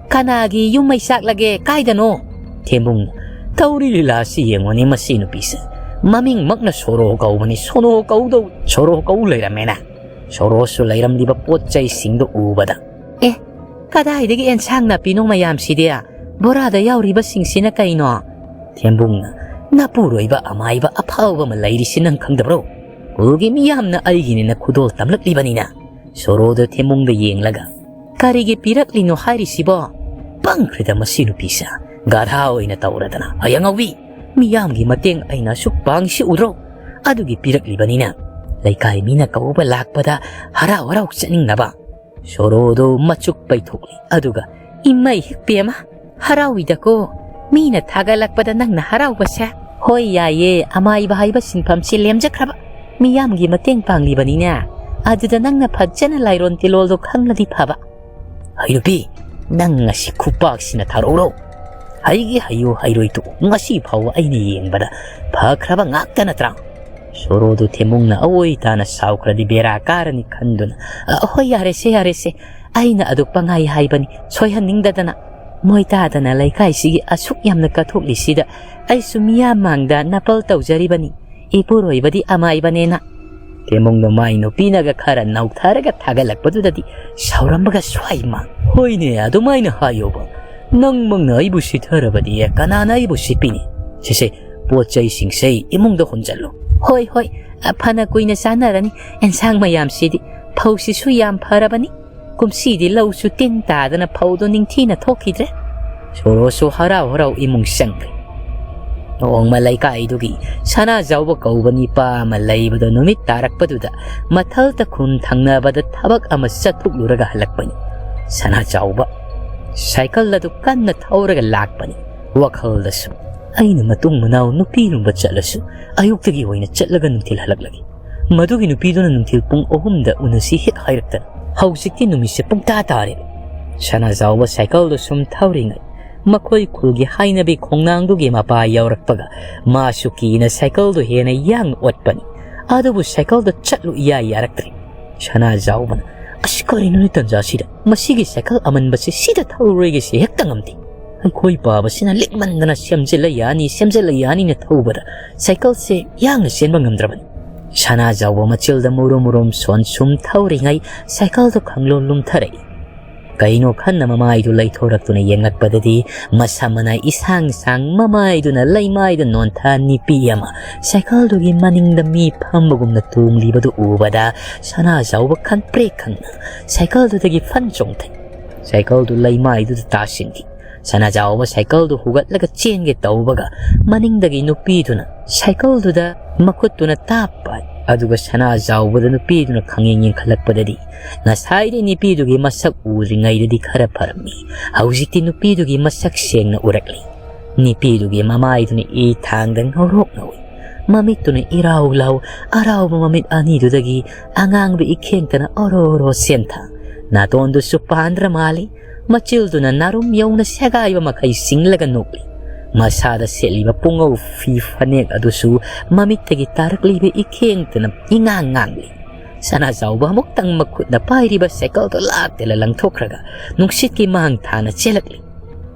"ꯀꯅꯥꯒꯤ ꯌꯨꯝ ꯃꯩ ꯆꯥꯛꯂꯒꯦ? ꯀꯥꯏꯗꯅꯣ?" ꯊꯦꯝꯕꯨꯡꯅ ꯇꯧꯔꯤ ꯂꯤꯂꯥꯁꯤ ꯌꯦꯡꯉꯨꯅꯦ ꯃꯁꯤ ꯅꯨꯄꯤꯁꯦ꯫ ꯃꯃꯤꯡꯃꯛꯅ ꯁꯣꯔꯣ ꯀꯧꯕꯅꯤ, ꯁꯣꯅꯣ ꯀꯧꯗꯧ, ꯁꯣꯔꯣ ꯀꯧ ꯂꯩꯔꯝꯃꯦꯅꯦ꯫ ꯁꯣꯔꯣꯁꯨ ꯂꯩꯔꯝꯂꯤꯕ ꯄꯣꯠ ꯆꯩꯁꯤꯡꯗꯨ ꯎꯕꯗ꯫ "ꯑꯦ, ꯀꯗꯥꯏꯗꯒꯤ ꯑꯦꯟꯁꯥꯡ ꯅꯥꯄꯤꯅꯣ ꯃꯌꯥꯝꯁꯤꯗꯤ? ꯕꯣꯔꯥꯗ ꯌꯥꯎꯔꯤꯕꯁꯤꯡꯁꯤꯅ ꯀꯩꯅꯣ?" ꯊꯦꯝꯕꯨꯡꯅ, "ꯅꯄꯨꯔꯣꯏꯕ ꯑꯃꯥꯏꯕ ꯑꯐꯥꯎꯕ ꯑꯃ ꯂꯩꯔꯤꯁꯤ ꯅꯪ ꯈꯪꯗꯕ꯭ꯔꯣ? ꯈꯨꯜꯒꯤ ꯃꯤꯌꯥꯝꯅ ꯑꯩꯒꯤꯅꯦꯅ ꯈꯨꯗꯣꯜ ꯇꯝꯂꯛꯂꯤꯕꯅꯤꯅ꯫" ꯁꯣꯔꯣꯗ ꯊꯦꯝꯕꯨꯡꯗ ꯌꯦꯡꯂꯒ, "ꯀꯔꯤꯒꯤ ꯄꯤꯔꯛꯂꯤꯅꯣ ꯍꯥꯏꯔꯤꯁꯤꯕꯣ? ꯄꯪꯈ꯭ꯔꯦꯗ ꯃꯁꯤ ꯅꯨꯄꯤꯁꯦ꯫ ꯒꯙꯥ ꯑꯣꯏꯅ ꯇꯧꯔꯗꯅ꯫ ꯑꯩ ꯑꯉꯥꯎꯕꯤ, ꯃꯤꯌꯥꯝꯒꯤ ꯃꯇꯦꯡ ꯑꯩꯅ ꯑꯁꯨꯛ ꯄꯥꯡꯉꯤꯁꯤ ꯎꯗ꯭ꯔꯣ? ꯑꯗꯨꯒꯤ ꯄꯤꯔꯛꯂꯤꯕꯅꯤꯅ꯫ ꯂꯩꯀꯥꯏ ꯃꯤꯅ ꯀꯧꯕ ꯂꯥꯛꯄꯗ ꯍꯔꯥꯎ ꯍꯔꯥꯎ ꯆꯠꯅꯤꯡꯅꯕ꯫" ꯁꯣꯔꯣꯗꯨ ꯃꯆꯨꯛ ꯄꯩꯊꯣꯛꯂꯤ꯫ ꯑꯗꯨꯒ, "ꯏꯃꯩ ꯍꯦꯛ ꯄꯦꯝꯃ, ꯍꯔꯥꯎꯏꯗꯀꯣ꯫ ꯃꯤꯅ ꯊꯥꯒꯠꯂꯛꯄꯗ ꯅꯪꯅ ꯍꯔꯥꯎꯕꯁꯦ꯫ ꯍꯣꯏ, ꯌꯥꯏꯌꯦ, ꯑꯃꯥꯏꯕ ꯍꯥꯏꯕ ꯁꯤꯟꯐꯝꯁꯤ ꯂꯦꯝꯖꯈ꯭ꯔꯕ꯫ ꯃꯤꯌꯥꯝꯒꯤ ꯃꯇꯦꯡ ꯄꯥꯡꯂꯤꯕꯅꯤꯅꯦ꯫ ꯑꯗꯨꯗ ꯅꯪꯅ ꯐꯖꯅ ꯂꯥꯏꯔꯣꯟ ꯇꯤꯂꯣꯜꯗꯣ ꯈꯪꯂꯗꯤ ꯐꯕ꯫" "ꯍꯩ ꯅꯨꯄꯤ, ꯅꯪ ꯉꯁꯤ ꯈꯨꯄꯥꯛꯁꯤꯅ ꯊꯥꯔꯛꯎꯔꯣ? ꯍꯩꯒꯦ ꯍꯩꯌꯨ ꯍꯩꯔꯣꯏ ꯇꯣꯛꯎ, ꯉꯁꯤ ꯐꯥꯎꯕ ꯑꯩꯅ ꯌꯦꯡꯕꯗ ꯐꯈ꯭ꯔꯕ ꯉꯥꯛꯇ ꯅꯠꯇ꯭ꯔꯥ?" ꯁꯣꯔꯣꯗꯨ ꯊꯦꯝꯃꯨꯡꯅ ꯑꯑꯣꯏ ꯇꯥꯅ ꯁꯥꯎꯈ꯭ꯔꯗꯤ ꯕꯦꯔꯥ ꯀꯥꯔꯅꯤ ꯈꯟꯗꯨꯅ, "ꯑ, ꯍꯣꯏ, ꯌꯥꯔꯦꯁꯦ, ꯌꯥꯔꯦꯁꯦ, ꯑꯩꯅ ꯑꯗꯨꯛ ꯄꯪꯍꯥꯏ ꯍꯥꯏꯕꯅꯤ, ꯁꯣꯏꯍꯟꯅꯤꯡꯗꯗꯅ꯫ ꯃꯣꯏ ꯇꯥꯗꯅ ꯂꯩꯀꯥꯏꯁꯤꯒꯤ ꯑꯁꯨꯛ ꯌꯥꯝꯅ ꯀꯠꯊꯣꯛꯂꯤꯁꯤꯗ ꯑꯩꯁꯨ ꯃꯤꯌꯥꯝ ꯃꯥꯡꯗ ꯅꯥꯄꯜ ꯇꯧꯖꯔꯤꯕꯅꯤ, ꯏꯄꯨꯔꯣꯏꯕꯗꯤ ꯑꯃꯥꯏꯕꯅꯦꯅ꯫" ꯊꯦꯝꯃꯨꯡꯗꯣ ꯃꯥꯏ ꯅꯨꯄꯤꯅꯒ ꯈꯔ ꯅꯧꯊꯔꯒ ꯊꯥꯒꯠꯂꯛꯄꯗꯨꯗꯗꯤ ꯁꯥꯎꯔꯝꯕꯒ ꯁ꯭ꯋꯥꯏ ꯃꯥꯡ꯫ "ꯍꯣꯏꯅꯦ, ꯑꯗꯨꯃꯥꯏꯅ ꯍꯥꯏꯌꯣꯕ꯫ ꯅꯪꯃꯛꯅ ꯑꯩꯕꯨ ꯁꯤꯊꯔꯕꯗꯤ ꯀꯅꯥꯅ ꯑꯩꯕꯨ ꯁꯤꯠꯄꯤꯅꯤ? ꯁꯦ, ꯁꯦ, ꯄꯣꯠ ꯆꯩꯁꯤꯡꯁꯦ ꯏꯃꯨꯡꯗ ꯍꯣꯟꯖꯜꯂꯨ꯫" "ꯍꯣꯏ, ꯍꯣꯏ, ꯑ, ꯐꯅ ꯀꯨꯏꯅ ꯆꯥꯅꯔꯅꯤ꯫ ꯑꯦꯟꯁꯥꯡ ꯃꯌꯥꯝꯁꯤꯗꯤ, ꯐꯧꯁꯤꯁꯨ ꯌꯥꯝ ꯐꯔꯕꯅꯤ꯫ ꯀꯨꯝꯁꯤꯗꯤ ꯂꯧꯁꯨ ꯇꯤꯟ ꯇꯥꯗꯅ ꯐꯧꯗꯣ ꯅꯤꯡꯊꯤꯅ ꯊꯣꯛꯈꯤꯗ꯭ꯔꯦ꯫" ꯁꯣꯔꯣꯁꯨ ꯍꯔꯥꯎ ꯍꯔꯥꯎ ꯏꯃꯨꯡ ꯆꯪꯈ꯭ꯔꯦ꯫ ꯅꯣꯡꯃ ꯂꯩꯀꯥꯏꯗꯨꯒꯤ ꯁꯅꯥꯖꯥꯎꯕ ꯀꯧꯕ ꯅꯤꯄꯥ ꯑꯃ ꯂꯩꯕꯗꯣ ꯅꯨꯃꯤꯠ ꯇꯥꯔꯛꯄꯗꯨꯗ ꯃꯊꯜꯇ ꯈꯨꯟ ꯊꯪꯅꯕꯗ ꯊꯕꯛ ꯑꯃ ꯆꯠꯊꯣꯛꯂꯨꯔꯒ ꯍꯜꯂꯛꯄꯅꯤ꯫ ꯁꯅꯥꯖꯥꯎꯕ ꯁꯥꯏꯀꯜ ꯑꯗꯨ ꯀꯟꯅ ꯊꯧꯔꯒ ꯂꯥꯛꯄꯅꯤ꯫ ꯋꯥꯈꯜꯗꯁꯨ, "ꯑꯩꯅ ꯃꯇꯨꯡ ꯃꯅꯥꯎ ꯅꯨꯄꯤ ꯂꯨꯝꯕ ꯆꯠꯂꯁꯨ ꯑꯌꯨꯛꯇꯒꯤ ꯑꯣꯏꯅ ꯆꯠꯂꯒ ꯅꯨꯡꯊꯤꯜ ꯍꯜꯂꯛꯂꯒꯦ꯫ ꯃꯗꯨꯒꯤ ꯅꯨꯄꯤꯗꯨꯅ ꯅꯨꯡꯊꯤꯜ ꯄꯨꯡ ꯑꯍꯨꯝꯗ ꯎꯅꯁꯤ ꯍꯦꯛ ꯍꯥꯏꯔꯛꯇꯅ ꯍꯧꯖꯤꯛꯇꯤ ꯅꯨꯃꯤꯠꯁꯦ ꯄꯨꯡꯇꯥ ꯇꯥꯔꯦ꯫" ꯁꯅꯥꯖꯥꯎꯕ ꯁꯥꯏꯀꯜꯗꯨ ꯁꯨꯝ ꯊꯧꯔꯤꯉꯩ ꯃꯈꯣꯏ ꯈꯨꯜꯒꯤ ꯍꯥꯏꯅꯕꯤ ꯈꯣꯡꯅꯥꯡꯗꯨꯒꯤ ꯃꯄꯥ ꯌꯧꯔꯛꯄꯒ ꯃꯥꯁꯨ ꯀꯤꯅ ꯁꯥꯏꯀꯜꯗꯨ ꯍꯦꯟꯅ ꯌꯥꯡꯅ ꯑꯣꯠꯄꯅꯤ꯫ ꯑꯗꯨꯕꯨ ꯁꯥꯏꯀꯜꯗꯨ ꯆꯠꯂꯨ ꯏꯌꯥ ꯌꯥꯔꯛꯇ꯭ꯔꯦ꯫ ꯁꯅꯥꯖꯥꯎꯕꯅ, "ꯑꯁ, ꯀꯔꯤꯅꯣꯅꯦ ꯇꯟꯖꯥꯁꯤꯗ? ꯃꯁꯤꯒꯤ ꯁꯥꯏꯀꯜ ꯑꯃꯟꯕꯁꯤ ꯁꯤꯗ ꯊꯧꯔꯨꯔꯣꯏꯒꯦꯁꯤ ꯍꯦꯛꯇ ꯉꯝꯗꯦ꯫" ꯑꯩꯈꯣꯏ ꯄꯥꯕꯁꯤꯅ ꯂꯤꯛꯃꯟꯗꯅ ꯁꯦꯝꯖꯤꯜꯂ ꯌꯥꯅꯤ, ꯁꯦꯝꯖꯤꯜꯂ ꯌꯥꯅꯤꯅ ꯊꯧꯕꯗ ꯁꯥꯏꯀꯜꯁꯦ ꯌꯥꯡꯅ ꯆꯦꯟꯕ ꯉꯝꯗ꯭ꯔꯕꯅꯤ꯫ ꯁꯅꯥꯖꯥꯎꯕ ꯃꯆꯤꯜꯗ ꯃꯨꯔꯨꯝ ꯃꯨꯔꯨꯝ ꯁꯣꯟ ꯁꯨꯝ ꯊꯧꯔꯤꯉꯩ ꯁꯥꯏꯀꯜꯗꯨ ꯈꯪꯂꯨꯝ ꯂꯨꯝꯊꯔꯛꯏ꯫ ꯀꯩꯅꯣ ꯈꯟꯅ ꯃꯃꯥꯏꯗꯨ ꯂꯩꯊꯣꯔꯛꯇꯨꯅ ꯌꯦꯡꯂꯛꯄꯗꯗꯤ ꯃꯁꯝ ꯃꯅꯥꯏ ꯏꯁꯥꯡ ꯁꯥꯡ ꯃꯃꯥꯏꯗꯨꯅ ꯂꯩꯃꯥꯏꯗ ꯅꯣꯟꯊ ꯅꯨꯄꯤ ꯑꯃ ꯁꯥꯏꯀꯜꯗꯨꯒꯤ ꯃꯅꯤꯡꯗ ꯃꯤ ꯐꯝꯕꯒꯨꯝꯅ ꯇꯣꯡꯂꯤꯕꯗꯨ ꯎꯕꯗ ꯁꯅꯥꯖꯥꯎꯕ ꯈꯪꯄ꯭ꯔꯦꯛ ꯈꯪꯅ ꯁꯥꯏꯀꯜꯗꯨꯗꯒꯤ ꯐꯟ ꯆꯣꯡꯊꯩ꯫ ꯁꯥꯏꯀꯜꯗꯨ ꯂꯩꯃꯥꯏꯗꯨꯗ ꯇꯥꯁꯤꯟꯈꯤ꯫ ꯁꯅꯥꯖꯥꯎꯕ ꯁꯥꯏꯀꯜꯗꯨ ꯍꯨꯒꯠꯂꯒ ꯆꯦꯟꯒꯦ ꯇꯧꯕꯒ ꯃꯅꯤꯡꯗꯒꯤ ꯅꯨꯄꯤꯗꯨꯅ ꯁꯥꯏꯀꯜꯗꯨꯗ ꯃꯈꯨꯠꯇꯨꯅ ꯇꯥꯞꯄ, ꯑꯗꯨꯒ ꯁꯅꯥꯖꯥꯎꯕꯗ ꯅꯨꯄꯤꯗꯨꯅ ꯈꯪꯌꯦꯡ ꯌꯦꯡꯈꯠꯂꯛꯄꯗꯗꯤ ꯉꯁꯥꯏꯗꯤ ꯅꯨꯄꯤꯗꯨꯒꯤ ꯃꯁꯛ ꯎꯗ꯭ꯔꯤꯉꯩꯗꯗꯤ ꯈꯔ ꯐꯔꯝꯃꯤ꯫ ꯍꯧꯖꯤꯛꯇꯤ ꯅꯨꯄꯤꯗꯨꯒꯤ ꯃꯁꯛ ꯁꯦꯡꯅ ꯎꯔꯛꯂꯤ꯫ ꯅꯨꯄꯤꯗꯨꯒꯤ ꯃꯃꯥꯏꯗꯨꯅ ꯏ ꯊꯥꯡꯗ ꯉꯧꯔꯣꯛ ꯉꯧꯏ꯫ ꯃꯃꯤꯠꯇꯨꯅ ꯏꯔꯥꯎ ꯂꯥꯎ ꯑꯔꯥꯎꯕ ꯃꯃꯤꯠ ꯑꯅꯤꯗꯨꯗꯒꯤ ꯑꯉꯥꯡꯕ ꯏꯈꯦꯡꯇꯅ ꯑꯣꯔꯣ ꯑꯣꯔꯣ ꯆꯦꯟꯊ꯫ ꯅꯥꯇꯣꯟꯗꯨꯁꯨ ꯄꯥꯟꯗ꯭ꯔ ꯃꯥꯜꯂꯤ꯫ ꯃꯆꯤꯜꯗꯨꯅ ꯅꯥꯔꯨꯝ ꯌꯧꯅ ꯁꯦꯒꯥꯏꯕ ꯃꯈꯩ ꯆꯤꯡꯂꯒ ꯅꯣꯛꯂꯤ꯫ ꯃꯁꯥꯗ ꯁꯦꯠꯂꯤꯕ ꯄꯨꯡꯉꯧ ꯐꯤ ꯐꯅꯦꯛ ꯑꯗꯨꯁꯨ ꯃꯃꯤꯠꯇꯒꯤ ꯇꯥꯔꯛꯂꯤꯕ ꯏꯈꯦꯡꯇꯅ ꯏꯉꯥꯡ ꯉꯥꯡꯂꯤ꯫ ꯁꯅꯥꯖꯥꯎꯕ ꯑꯃꯨꯛꯇꯪ ꯃꯈꯨꯠꯅ ꯄꯥꯏꯔꯤꯕ ꯁꯥꯏꯀꯜꯗꯨ ꯂꯥꯛꯇꯦꯅ ꯂꯪꯊꯣꯛꯈ꯭ꯔꯒ ꯅꯨꯡꯁꯤꯠꯀꯤ ꯃꯥꯡ ꯊꯥꯅ ꯆꯦꯜꯂꯛꯂꯤ꯫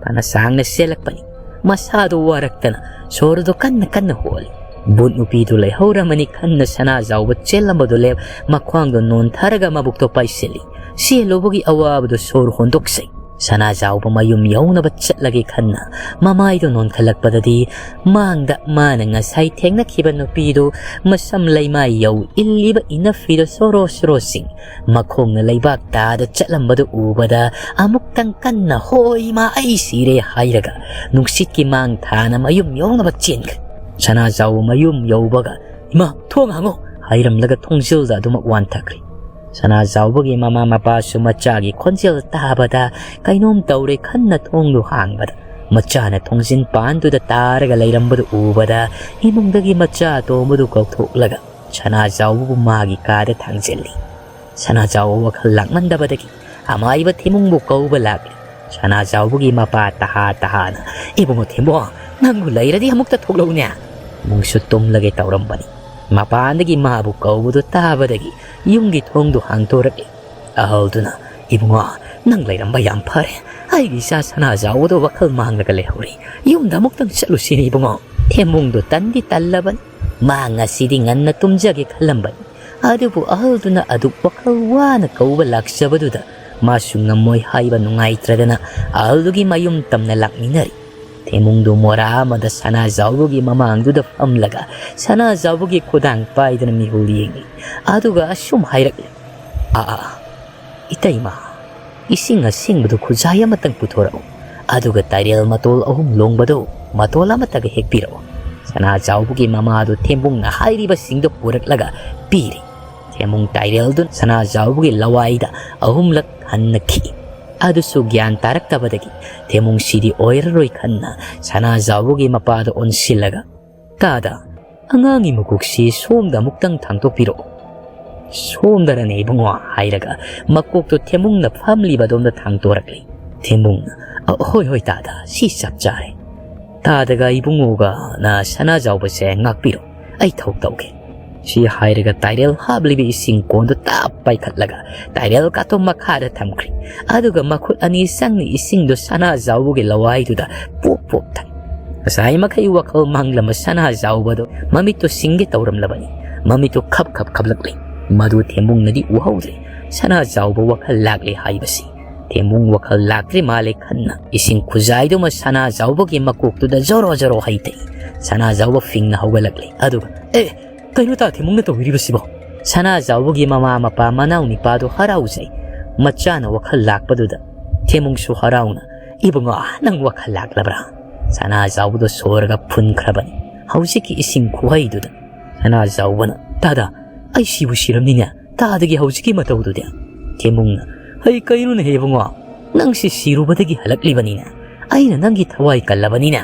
ꯐꯅ ꯁꯥꯡꯅ ꯆꯦꯜꯂꯛꯄꯅꯤ꯫ ꯃꯁꯥꯗꯨ ꯋꯥꯔꯛꯇꯅ ꯁꯣꯔꯗꯨ ꯀꯟꯅ ꯀꯟꯅ ꯍꯣꯜꯂꯤ꯫ ꯕꯨꯠ ꯅꯨꯄꯤꯗꯨ ꯂꯩꯍꯧꯔꯝꯃꯅꯤ ꯈꯟꯅ ꯁꯅꯥꯖꯥꯎꯕ ꯆꯦꯜꯂꯝꯕꯗꯨ ꯂꯦꯞ ꯃꯈ꯭ꯋꯥꯡꯗꯨ ꯅꯣꯟꯊꯔꯒ ꯃꯕꯨꯛꯇꯣ ꯄꯥꯏꯁꯤꯜꯂꯤ꯫ ꯆꯦꯜꯂꯨꯕꯒꯤ ꯑꯋꯥꯕꯗꯨ ꯁꯣꯔ ꯍꯣꯟꯗꯣꯛꯆꯩ꯫ ꯁꯅꯥꯖꯥꯎꯕ ꯃꯌꯨꯝ ꯌꯧꯅꯕ ꯆꯠꯂꯒꯦ ꯈꯟꯅ ꯃꯃꯥꯏꯗꯨ ꯅꯣꯟꯈꯠꯂꯛꯄꯗꯗꯤ ꯃꯥꯡꯗ ꯃꯥꯅ ꯉꯁꯥꯏ ꯊꯦꯡꯅꯈꯤꯕ ꯅꯨꯄꯤꯗꯨ ꯃꯁꯝ ꯂꯩꯃꯥꯏ ꯌꯧ ꯏꯜꯂꯤꯕ ꯏꯅꯐꯤꯗꯨ ꯁꯣꯔꯣ ꯁꯣꯔꯣꯁꯤꯡ ꯃꯈꯣꯡꯅ ꯂꯩꯕꯥꯛ ꯇꯥꯗ ꯆꯠꯂꯝꯕꯗꯨ ꯎꯕꯗ ꯑꯃꯨꯛꯇꯪ ꯀꯟꯅ "ꯍꯣꯏ ꯏꯃꯥ, ꯑꯩ ꯁꯤꯔꯦ" ꯍꯥꯏꯔꯒ ꯅꯨꯡꯁꯤꯠꯀꯤ ꯃꯥꯡ ꯊꯥꯅ ꯃꯌꯨꯝ ꯌꯧꯅꯕ ꯆꯦꯟꯈ꯭ꯔꯦ꯫ ꯁꯅꯥꯖꯥꯎꯕ ꯃꯌꯨꯝ ꯌꯧꯕꯒ "ꯏꯃꯥ, ꯊꯣꯡ ꯍꯥꯡꯉꯣ" ꯍꯥꯏꯔꯝꯂꯒ ꯊꯣꯡꯖꯤꯜꯗ ꯑꯗꯨꯃꯛ ꯋꯥꯟꯊꯈ꯭ꯔꯦ꯫ ꯁꯅꯥꯖꯥꯎꯕꯒꯤ ꯃꯃꯥ ꯃꯄꯥꯁꯨ ꯃꯆꯥꯒꯤ ꯈꯣꯟꯖꯦꯜ ꯇꯥꯕꯗ ꯀꯩꯅꯣꯝ ꯇꯧꯔꯦ ꯈꯟꯅ ꯊꯣꯡꯗꯨ ꯍꯥꯡꯕꯗ ꯃꯆꯥꯅ ꯊꯣꯡꯖꯤꯟ ꯄꯥꯟꯗꯨꯗ ꯇꯥꯔꯒ ꯂꯩꯔꯝꯕꯗꯨ ꯎꯕꯗ ꯏꯃꯨꯡꯗꯒꯤ ꯃꯆꯥ ꯑꯇꯣꯝꯕꯗꯨ ꯀꯧꯊꯣꯛꯂꯒ ꯁꯅꯥꯖꯥꯎꯕꯕꯨ ꯃꯥꯒꯤ ꯀꯥꯗ ꯊꯥꯡꯖꯤꯜꯂꯤ꯫ ꯁꯅꯥꯖꯥꯎꯕ ꯋꯥꯈꯜ ꯂꯥꯛꯃꯟꯗꯕꯗꯒꯤ ꯑꯃꯥꯏꯕ ꯊꯤꯃꯨꯡꯕꯨ ꯀꯧꯕ ꯂꯥꯛꯂꯤ꯫ ꯁꯅꯥꯖꯥꯎꯕꯒꯤ ꯃꯄꯥ ꯇꯍꯥ ꯇꯍꯥꯅ, "ꯏꯕꯨꯡꯉꯣ ꯊꯤꯃꯣ, ꯅꯪꯕꯨ ꯂꯩꯔꯗꯤ ꯑꯃꯨꯛꯇ ꯊꯣꯛꯂꯛꯎꯅꯦ"꯫ ꯏꯃꯨꯡꯁꯨ ꯇꯨꯝꯂꯒꯦ ꯇꯧꯔꯝꯕꯅꯤ꯫ ꯃꯄꯥꯟꯗꯒꯤ ꯃꯥꯕꯨ ꯀꯧꯕꯗꯨ ꯇꯥꯕꯗꯒꯤ ꯌꯨꯝꯒꯤ ꯊꯣꯡꯗꯨ ꯍꯥꯡꯗꯣꯔꯛꯂꯤ꯫ ꯑꯍꯜꯗꯨꯅ, "ꯏꯕꯨꯡꯉꯣ, ꯅꯪ ꯂꯩꯔꯝꯕ ꯌꯥꯝ ꯐꯔꯦ꯫ ꯑꯩꯒꯤ ꯏꯆꯥ ꯁꯅꯥꯖꯥꯎꯕꯗꯣ ꯋꯥꯈꯜ ꯃꯥꯡꯂꯒ ꯂꯩꯍꯧꯔꯦ꯫ ꯌꯨꯝꯗ ꯑꯃꯨꯛꯇꯪ ꯆꯠꯂꯨꯁꯤꯅꯦ ꯏꯕꯨꯡꯉꯣ꯫ ꯊꯦꯝꯕꯨꯡꯗꯣ ꯇꯟꯗꯤ ꯇꯜꯂꯕꯅꯤ꯫ ꯃꯥ ꯉꯁꯤꯗꯤ ꯉꯟꯅ ꯇꯨꯝꯖꯒꯦ ꯈꯜꯂꯝꯕꯅꯤ꯫ ꯑꯗꯨꯕꯨ ꯑꯍꯜꯗꯨꯅ ꯑꯗꯨꯛ ꯋꯥꯈꯜ ꯋꯥꯅ ꯀꯧꯕ ꯂꯥꯛꯆꯕꯗꯨꯗ ꯃꯥꯁꯨ ꯉꯝꯃꯣꯏ ꯍꯥꯏꯕ ꯅꯨꯡꯉꯥꯏꯇ꯭ꯔꯗꯅ ꯑꯍꯜꯗꯨꯒꯤ ꯃꯌꯨꯝ ꯇꯝꯅ ꯂꯥꯛꯃꯤꯟꯅꯔꯤ꯫ ꯊꯦꯝꯕꯨꯡꯗꯨ ꯃꯣꯔꯥ ꯑꯃꯗ ꯁꯅꯥꯖꯥꯎꯕꯒꯤ ꯃꯃꯥꯡꯗꯨꯗ ꯐꯝꯂꯒ ꯁꯅꯥꯖꯥꯎꯕꯒꯤ ꯈꯨꯗꯥꯡ ꯄꯥꯏꯗꯨꯅ ꯃꯤꯍꯨꯜ ꯌꯦꯡꯂꯤ꯫ ꯑꯗꯨꯒ ꯑꯁꯨꯝ ꯍꯥꯏꯔꯛꯂꯤ, "ꯑꯥ, ꯑꯥ, ꯏꯇꯩꯃ, ꯏꯁꯤꯡ ꯑꯁꯦꯡꯕꯗꯨ ꯈꯨꯖꯥꯏ ꯑꯃꯇꯪ ꯄꯨꯊꯣꯔꯛꯎ꯫ ꯑꯗꯨꯒ ꯇꯥꯏꯔꯦꯜ ꯃꯇꯣꯜ ꯑꯍꯨꯝ ꯂꯣꯡꯕꯗꯨ ꯃꯇꯣꯜ ꯑꯃꯇꯒ ꯍꯦꯛꯄꯤꯔꯛꯎ꯫" ꯁꯅꯥꯖꯥꯎꯕꯒꯤ ꯃꯃꯥꯗꯨ ꯊꯦꯝꯕꯨꯡꯅ ꯍꯥꯏꯔꯤꯕꯁꯤꯡꯗꯨ ꯄꯨꯔꯛꯂꯒ ꯄꯤꯔꯤ꯫ ꯊꯦꯝꯕꯨꯡ ꯇꯥꯏꯔꯦꯜꯗꯨ ꯁꯅꯥꯖꯥꯎꯕꯒꯤ ꯂꯋꯥꯏꯗ ꯑꯍꯨꯝꯂꯛ ꯍꯟꯅ ꯈꯤꯛꯏ꯫ ꯑꯗꯨꯁꯨ ꯒ꯭ꯌꯥꯟ ꯇꯥꯔꯛꯇꯕꯗꯒꯤ ꯊꯦꯝꯕꯨꯡ ꯁꯤꯗꯤ ꯑꯣꯏꯔꯔꯣꯏ ꯈꯟꯅ ꯁꯅꯥꯖꯥꯎꯕꯒꯤ ꯃꯄꯥꯗ ꯑꯣꯟꯁꯤꯜꯂꯒ, "ꯇꯥꯗ, ꯑꯉꯥꯡꯒꯤ ꯃꯀꯣꯛꯁꯤ ꯁꯣꯝꯗ ꯑꯃꯨꯛꯇꯪ ꯊꯥꯡꯇꯣꯛꯄꯤꯔꯛꯎ꯫" "ꯁꯣꯝꯗꯔꯅꯦ ꯏꯕꯨꯡꯉꯣ?" ꯍꯥꯏꯔꯒ ꯃꯀꯣꯛꯇꯨ ꯊꯦꯝꯕꯨꯡꯅ ꯐꯝꯂꯤꯕ ꯑꯗꯣꯝꯗ ꯊꯥꯡꯇꯣꯔꯛꯂꯤ꯫ ꯊꯦꯝꯕꯨꯡꯅ, "ꯑ, ꯍꯣꯏ, ꯍꯣꯏ, ꯇꯥꯗ, ꯁꯤ ꯆꯞ ꯆꯥꯔꯦ꯫ ꯇꯥꯗꯒ ꯏꯕꯨꯡꯉꯣꯒꯅ ꯁꯅꯥꯖꯥꯎꯕꯁꯦ ꯉꯥꯛꯄꯤꯔꯣ, ꯑꯩ ꯊꯧ ꯇꯧꯒꯦ꯫" ꯁꯤ ꯍꯥꯏꯔꯒ ꯇꯥꯏꯔꯦꯜ ꯍꯥꯞꯂꯤꯕ ꯏꯁꯤꯡ ꯀꯣꯟꯗꯨ ꯇꯞ ꯄꯥꯏꯈꯠꯂꯒ ꯇꯥꯏꯔꯦꯜ ꯀꯥꯇꯣ ꯃꯈꯥꯗ ꯊꯝꯈ꯭ꯔꯤ꯫ ꯑꯗꯨꯒ ꯃꯈꯨꯠ ꯑꯅꯤ ꯆꯪꯅ ꯏꯁꯤꯡꯗꯨ ꯁꯅꯥꯖꯥꯎꯕꯒꯤ ꯂꯋꯥꯏꯗꯨꯗ ꯄꯣꯞ ꯄꯣꯞ ꯊꯛꯏ꯫ ꯉꯁꯥꯏ ꯃꯈꯩ ꯋꯥꯈꯜ ꯃꯥꯡꯂꯝꯕ ꯁꯅꯥꯖꯥꯎꯕꯗꯨ ꯃꯃꯤꯠꯇꯨ ꯁꯤꯡꯒꯦ ꯇꯧꯔꯝꯂꯕꯅꯤ꯫ ꯃꯃꯤꯠꯇꯨ ꯈꯞ ꯈꯞ ꯈꯞꯂꯛꯂꯤ꯫ ꯃꯗꯨ ꯊꯦꯝꯕꯨꯡꯅꯗꯤ ꯎꯍꯧꯗ꯭ꯔꯦ꯫ ꯁꯅꯥꯖꯥꯎꯕ ꯋꯥꯈꯜ ꯂꯥꯛꯂꯦ ꯍꯥꯏꯕꯁꯤ꯫ ꯊꯦꯝꯕꯨꯡ ꯋꯥꯈꯜ ꯂꯥꯛꯇ꯭ꯔꯤ ꯃꯥꯜꯂꯦ ꯈꯟꯅ ꯏꯁꯤꯡ ꯈꯨꯖꯥꯏꯗꯨꯃ ꯁꯅꯥꯖꯥꯎꯕꯒꯤ ꯃꯀꯣꯛꯇꯨꯗ ꯖꯣꯔꯣ ꯖꯣꯔꯣ ꯍꯩꯊꯩ꯫ ꯁꯅꯥꯖꯥꯎꯕ ꯐꯤꯡꯅ ꯍꯧꯒꯠꯂꯛꯂꯦ꯫ ꯑꯗꯨꯒ, "ꯑꯦ, ꯀꯩꯅꯣ ꯇꯥ ꯊꯦꯝꯕꯨꯡꯅ ꯇꯧꯕꯤꯔꯤꯕꯁꯤꯕꯣ?" ꯁꯅꯥꯖꯥꯎꯕꯒꯤ ꯃꯃꯥ ꯃꯄꯥ ꯃꯅꯥꯎ ꯅꯤꯄꯥꯗꯨ ꯍꯔꯥꯎꯖꯩ꯫ ꯃꯆꯥꯅ ꯋꯥꯈꯜ ꯂꯥꯛꯄꯗꯨꯗ ꯊꯦꯝꯕꯨꯡꯁꯨ ꯍꯔꯥꯎꯅ, "ꯏꯕꯨꯡꯉꯣ, ꯅꯪ ꯋꯥꯈꯜ ꯂꯥꯛꯂꯕ꯭ꯔꯥ?" ꯁꯅꯥꯖꯥꯎꯕꯗꯨ ꯁꯣꯔꯒ ꯐꯨꯟꯈ꯭ꯔꯕꯅꯤ꯫ ꯍꯧꯖꯤꯛꯀꯤ ꯏꯁꯤꯡ ꯈꯨꯍꯩꯗꯨꯗ ꯁꯅꯥꯖꯥꯎꯕꯅ, "ꯇꯥꯗ, ꯑꯩ ꯁꯤꯕꯨ ꯁꯤꯔꯝꯅꯤꯅꯦ꯫ ꯇꯥꯗꯒꯤ ꯍꯧꯖꯤꯛꯀꯤ ꯃꯇꯧꯗꯨꯗꯤ?" ꯊꯦꯝꯕꯨꯡꯅ, "ꯍꯩ ꯀꯩꯅꯣꯅꯦꯍꯦ ꯏꯕꯨꯡꯉꯣ, ꯅꯪꯁꯤ ꯁꯤꯔꯨꯕꯗꯒꯤ ꯍꯜꯂꯛꯂꯤꯕꯅꯤꯅꯦ꯫ ꯑꯩꯅ ꯅꯪꯒꯤ ꯊꯋꯥꯏ ꯀꯜꯂꯕꯅꯤꯅꯦ꯫"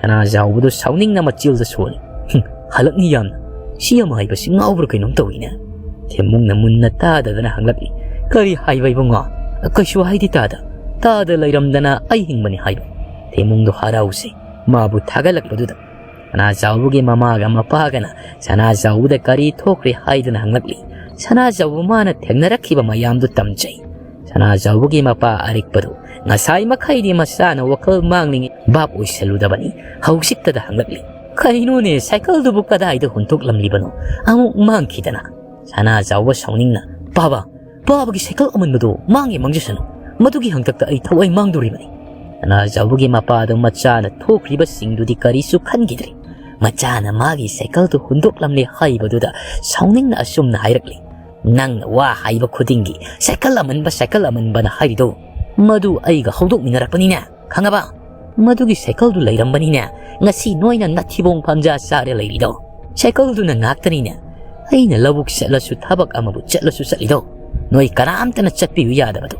ꯁꯅꯥꯖꯥꯎꯕꯗꯨ ꯁꯥꯎꯅꯤꯡꯅ ꯃꯆꯤꯜꯗ ꯁꯣꯜꯂꯤ꯫ "ꯍꯨꯝ, ꯍꯜꯂꯛꯅꯤ ꯌꯥꯝꯅ꯫ ꯁꯤ ꯑꯃ ꯍꯥꯏꯕꯁꯤ ꯉꯥꯎꯕ꯭ꯔꯥ ꯀꯩꯅꯣꯝ ꯇꯧꯏꯅꯦ꯫" ꯊꯦꯝꯕꯨꯡꯅ ꯃꯨꯟꯅ ꯇꯥꯗꯗꯅ ꯍꯪꯂꯛꯂꯤ꯫ "ꯀꯔꯤ ꯍꯥꯏꯕ ꯏꯕꯨꯡꯉꯣ?" "ꯀꯩꯁꯨ ꯍꯥꯏꯗꯦ ꯇꯥꯗ꯫ ꯇꯥꯗ ꯂꯩꯔꯝꯗꯅ ꯑꯩ ꯍꯤꯡꯕꯅꯤ ꯍꯥꯏꯕ꯫" ꯊꯦꯝꯕꯨꯡꯗꯨ ꯍꯔꯥꯎꯖꯩ꯫ ꯃꯥꯕꯨ ꯊꯥꯒꯠꯂꯛꯄꯗꯨꯗ ꯁꯅꯥꯖꯥꯎꯕꯒꯤ ꯃꯃꯥꯒ ꯃꯄꯥꯒꯅ ꯁꯅꯥꯖꯥꯎꯕꯗ ꯀꯔꯤ ꯊꯣꯛꯈ꯭ꯔꯦ ꯍꯥꯏꯗꯨꯅ ꯍꯪꯂꯛꯂꯤ꯫ ꯁꯅꯥꯖꯥꯎꯕ ꯃꯥꯅ ꯊꯦꯡꯅꯔꯛꯈꯤꯕ ꯃꯌꯥꯝꯗꯨ ꯇꯝꯖꯩ꯫ ꯁꯅꯥꯖꯥꯎꯕꯒꯤ ꯃꯄꯥ ꯑꯔꯤꯛꯄꯗꯨ ꯉꯁꯥꯏ ꯃꯈꯩꯗꯤ ꯃꯆꯥꯅ ꯋꯥꯈꯜ ꯃꯥꯡꯂꯤꯉꯩ ꯚꯥꯞ ꯑꯣꯏꯁꯜꯂꯨꯗꯕꯅꯤ꯫ ꯍꯧꯖꯤꯛꯇꯗ ꯍꯪꯂꯛꯂꯤ, "ꯀꯩꯅꯣꯅꯦ, ꯁꯥꯏꯀꯜꯗꯨꯕꯨ ꯀꯗꯥꯏꯗ ꯍꯨꯟꯗꯣꯛꯂꯝꯂꯤꯕꯅꯣ? ꯑꯃꯨꯛ ꯃꯥꯡꯈꯤꯗꯅ!" ꯁꯅꯥꯖꯥꯎꯕ ꯁꯥꯎꯅꯤꯡꯅ, "ꯄꯥꯕ, ꯄꯥꯕꯒꯤ ꯁꯥꯏꯀꯜ ꯑꯃꯟꯕꯗꯣ ꯃꯥꯡꯒꯦ ꯃꯥꯡꯖꯁꯅꯨ, ꯃꯗꯨꯒꯤ ꯍꯪꯇꯛꯇ ꯑꯩ ꯊꯋꯥꯏ ꯃꯥꯡꯗꯣꯔꯤꯕꯅꯤ꯫" ꯁꯅꯥꯖꯥꯎꯕꯒꯤ ꯃꯄꯥꯗꯨ ꯃꯆꯥꯅ ꯊꯣꯛꯈ꯭ꯔꯤꯕꯁꯤꯡꯗꯨꯗꯤ ꯀꯔꯤꯁꯨ ꯈꯟꯈꯤꯗ꯭ꯔꯦ꯫ ꯃꯆꯥꯅ ꯃꯥꯒꯤ ꯁꯥꯏꯀꯜꯗꯨ ꯍꯨꯟꯗꯣꯛꯂꯝꯂꯦ ꯍꯥꯏꯕꯗꯨꯗ ꯁꯥꯎꯅꯤꯡꯅ ꯑꯁꯨꯝꯅ ꯍꯥꯏꯔꯛꯂꯤ, "ꯅꯪꯅ ꯋꯥ ꯍꯥꯏꯕ ꯈꯨꯗꯤꯡꯒꯤ ꯁꯥꯏꯀꯜ ꯑꯃꯟꯕ, ꯁꯥꯏꯀꯜ ꯑꯃꯟꯕꯅ ꯍꯥꯏꯔꯤꯗꯣ, ꯃꯗꯨ ꯑꯩꯒ ꯍꯧꯗꯣꯛꯃꯤꯟꯅꯔꯛꯄꯅꯤꯅꯦ, ꯈꯪꯉꯕ? ꯃꯗꯨꯒꯤ ꯁꯥꯏꯀꯜꯗꯨ ꯂꯩꯔꯝꯕꯅꯤꯅꯦ ꯉꯁꯤ ꯅꯣꯏꯅ ꯅꯊꯤꯕꯣꯡ ꯐꯝꯖꯥ ꯆꯥꯔ ꯂꯩꯔꯤꯗꯣ꯫ ꯁꯥꯏꯀꯜꯗꯨꯅ ꯉꯥꯛꯇꯅꯤꯅꯦ ꯑꯩꯅ ꯂꯧꯕꯨꯛ ꯆꯠꯂꯁꯨ, ꯊꯕꯛ ꯑꯃꯕꯨ ꯆꯠꯂꯁꯨ ꯆꯠꯂꯤꯗꯣ꯫ ꯅꯣꯏ ꯀꯅꯥꯝꯇꯅ ꯆꯠꯄꯤꯌꯨ ꯌꯥꯗꯕꯗꯣ꯫"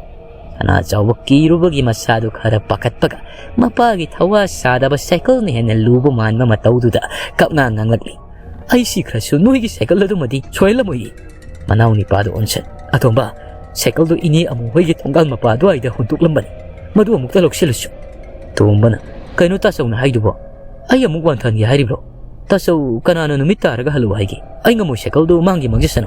ꯁꯅꯥꯖꯥꯎꯕ ꯀꯤꯔꯨꯕꯒꯤ ꯃꯁꯥꯗꯨ ꯈꯔ ꯄꯥꯈꯠꯄꯒ ꯃꯄꯥꯒꯤ ꯊꯋꯥ ꯁꯥꯗꯕ ꯁꯥꯏꯀꯜꯅ ꯍꯦꯟꯅ ꯂꯨꯕ ꯃꯥꯟꯕ ꯃꯇꯧꯗꯨꯗ ꯀꯞꯉꯥꯡ ꯉꯥꯡꯂꯛꯂꯤ, "ꯑꯩ ꯁꯤꯈ꯭ꯔꯁꯨ ꯅꯣꯏꯒꯤ ꯁꯥꯏꯀꯜ ꯑꯗꯨꯃꯗꯤ ꯁꯣꯏꯍꯜꯂꯝꯃꯣꯏꯌꯦ꯫" ꯃꯅꯥꯎ ꯅꯤꯄꯥꯗꯨ ꯑꯣꯟꯁꯟ, "ꯑꯇꯣꯝꯕ, ꯁꯥꯏꯀꯜꯗꯨ ꯏꯅꯦ ꯑꯃꯨ ꯍꯣꯏꯒꯤ ꯊꯣꯡꯒꯥꯜ ꯃꯄꯥ ꯑꯗꯨꯋꯥꯏꯗ ꯍꯨꯟꯗꯣꯛꯂꯝꯕꯅꯤ, ꯃꯗꯨ ꯑꯃꯨꯛꯇ ꯂꯧꯁꯤꯜꯂꯨꯁꯨ꯫" ꯇꯣꯝꯕꯅ, "ꯀꯩꯅꯣ ꯇꯥꯆꯧꯅ ꯍꯥꯏꯗꯨꯕꯣ? ꯑꯩ ꯑꯃꯨꯛ ꯋꯥꯟꯊꯍꯟꯒꯦ ꯍꯥꯏꯔꯤꯕ꯭ꯔꯣ? ꯇꯥꯆꯧ, ꯀꯅꯥꯅ ꯅꯨꯃꯤꯠ ꯇꯥꯔꯒ ꯍꯜꯂꯨ ꯍꯥꯏꯒꯦ? ꯑꯩ ꯉꯝꯃꯣꯏ, ꯁꯥꯏꯀꯜꯗꯨ ꯃꯥꯡꯒꯦ ꯃꯥꯡꯖꯁꯅꯨ꯫"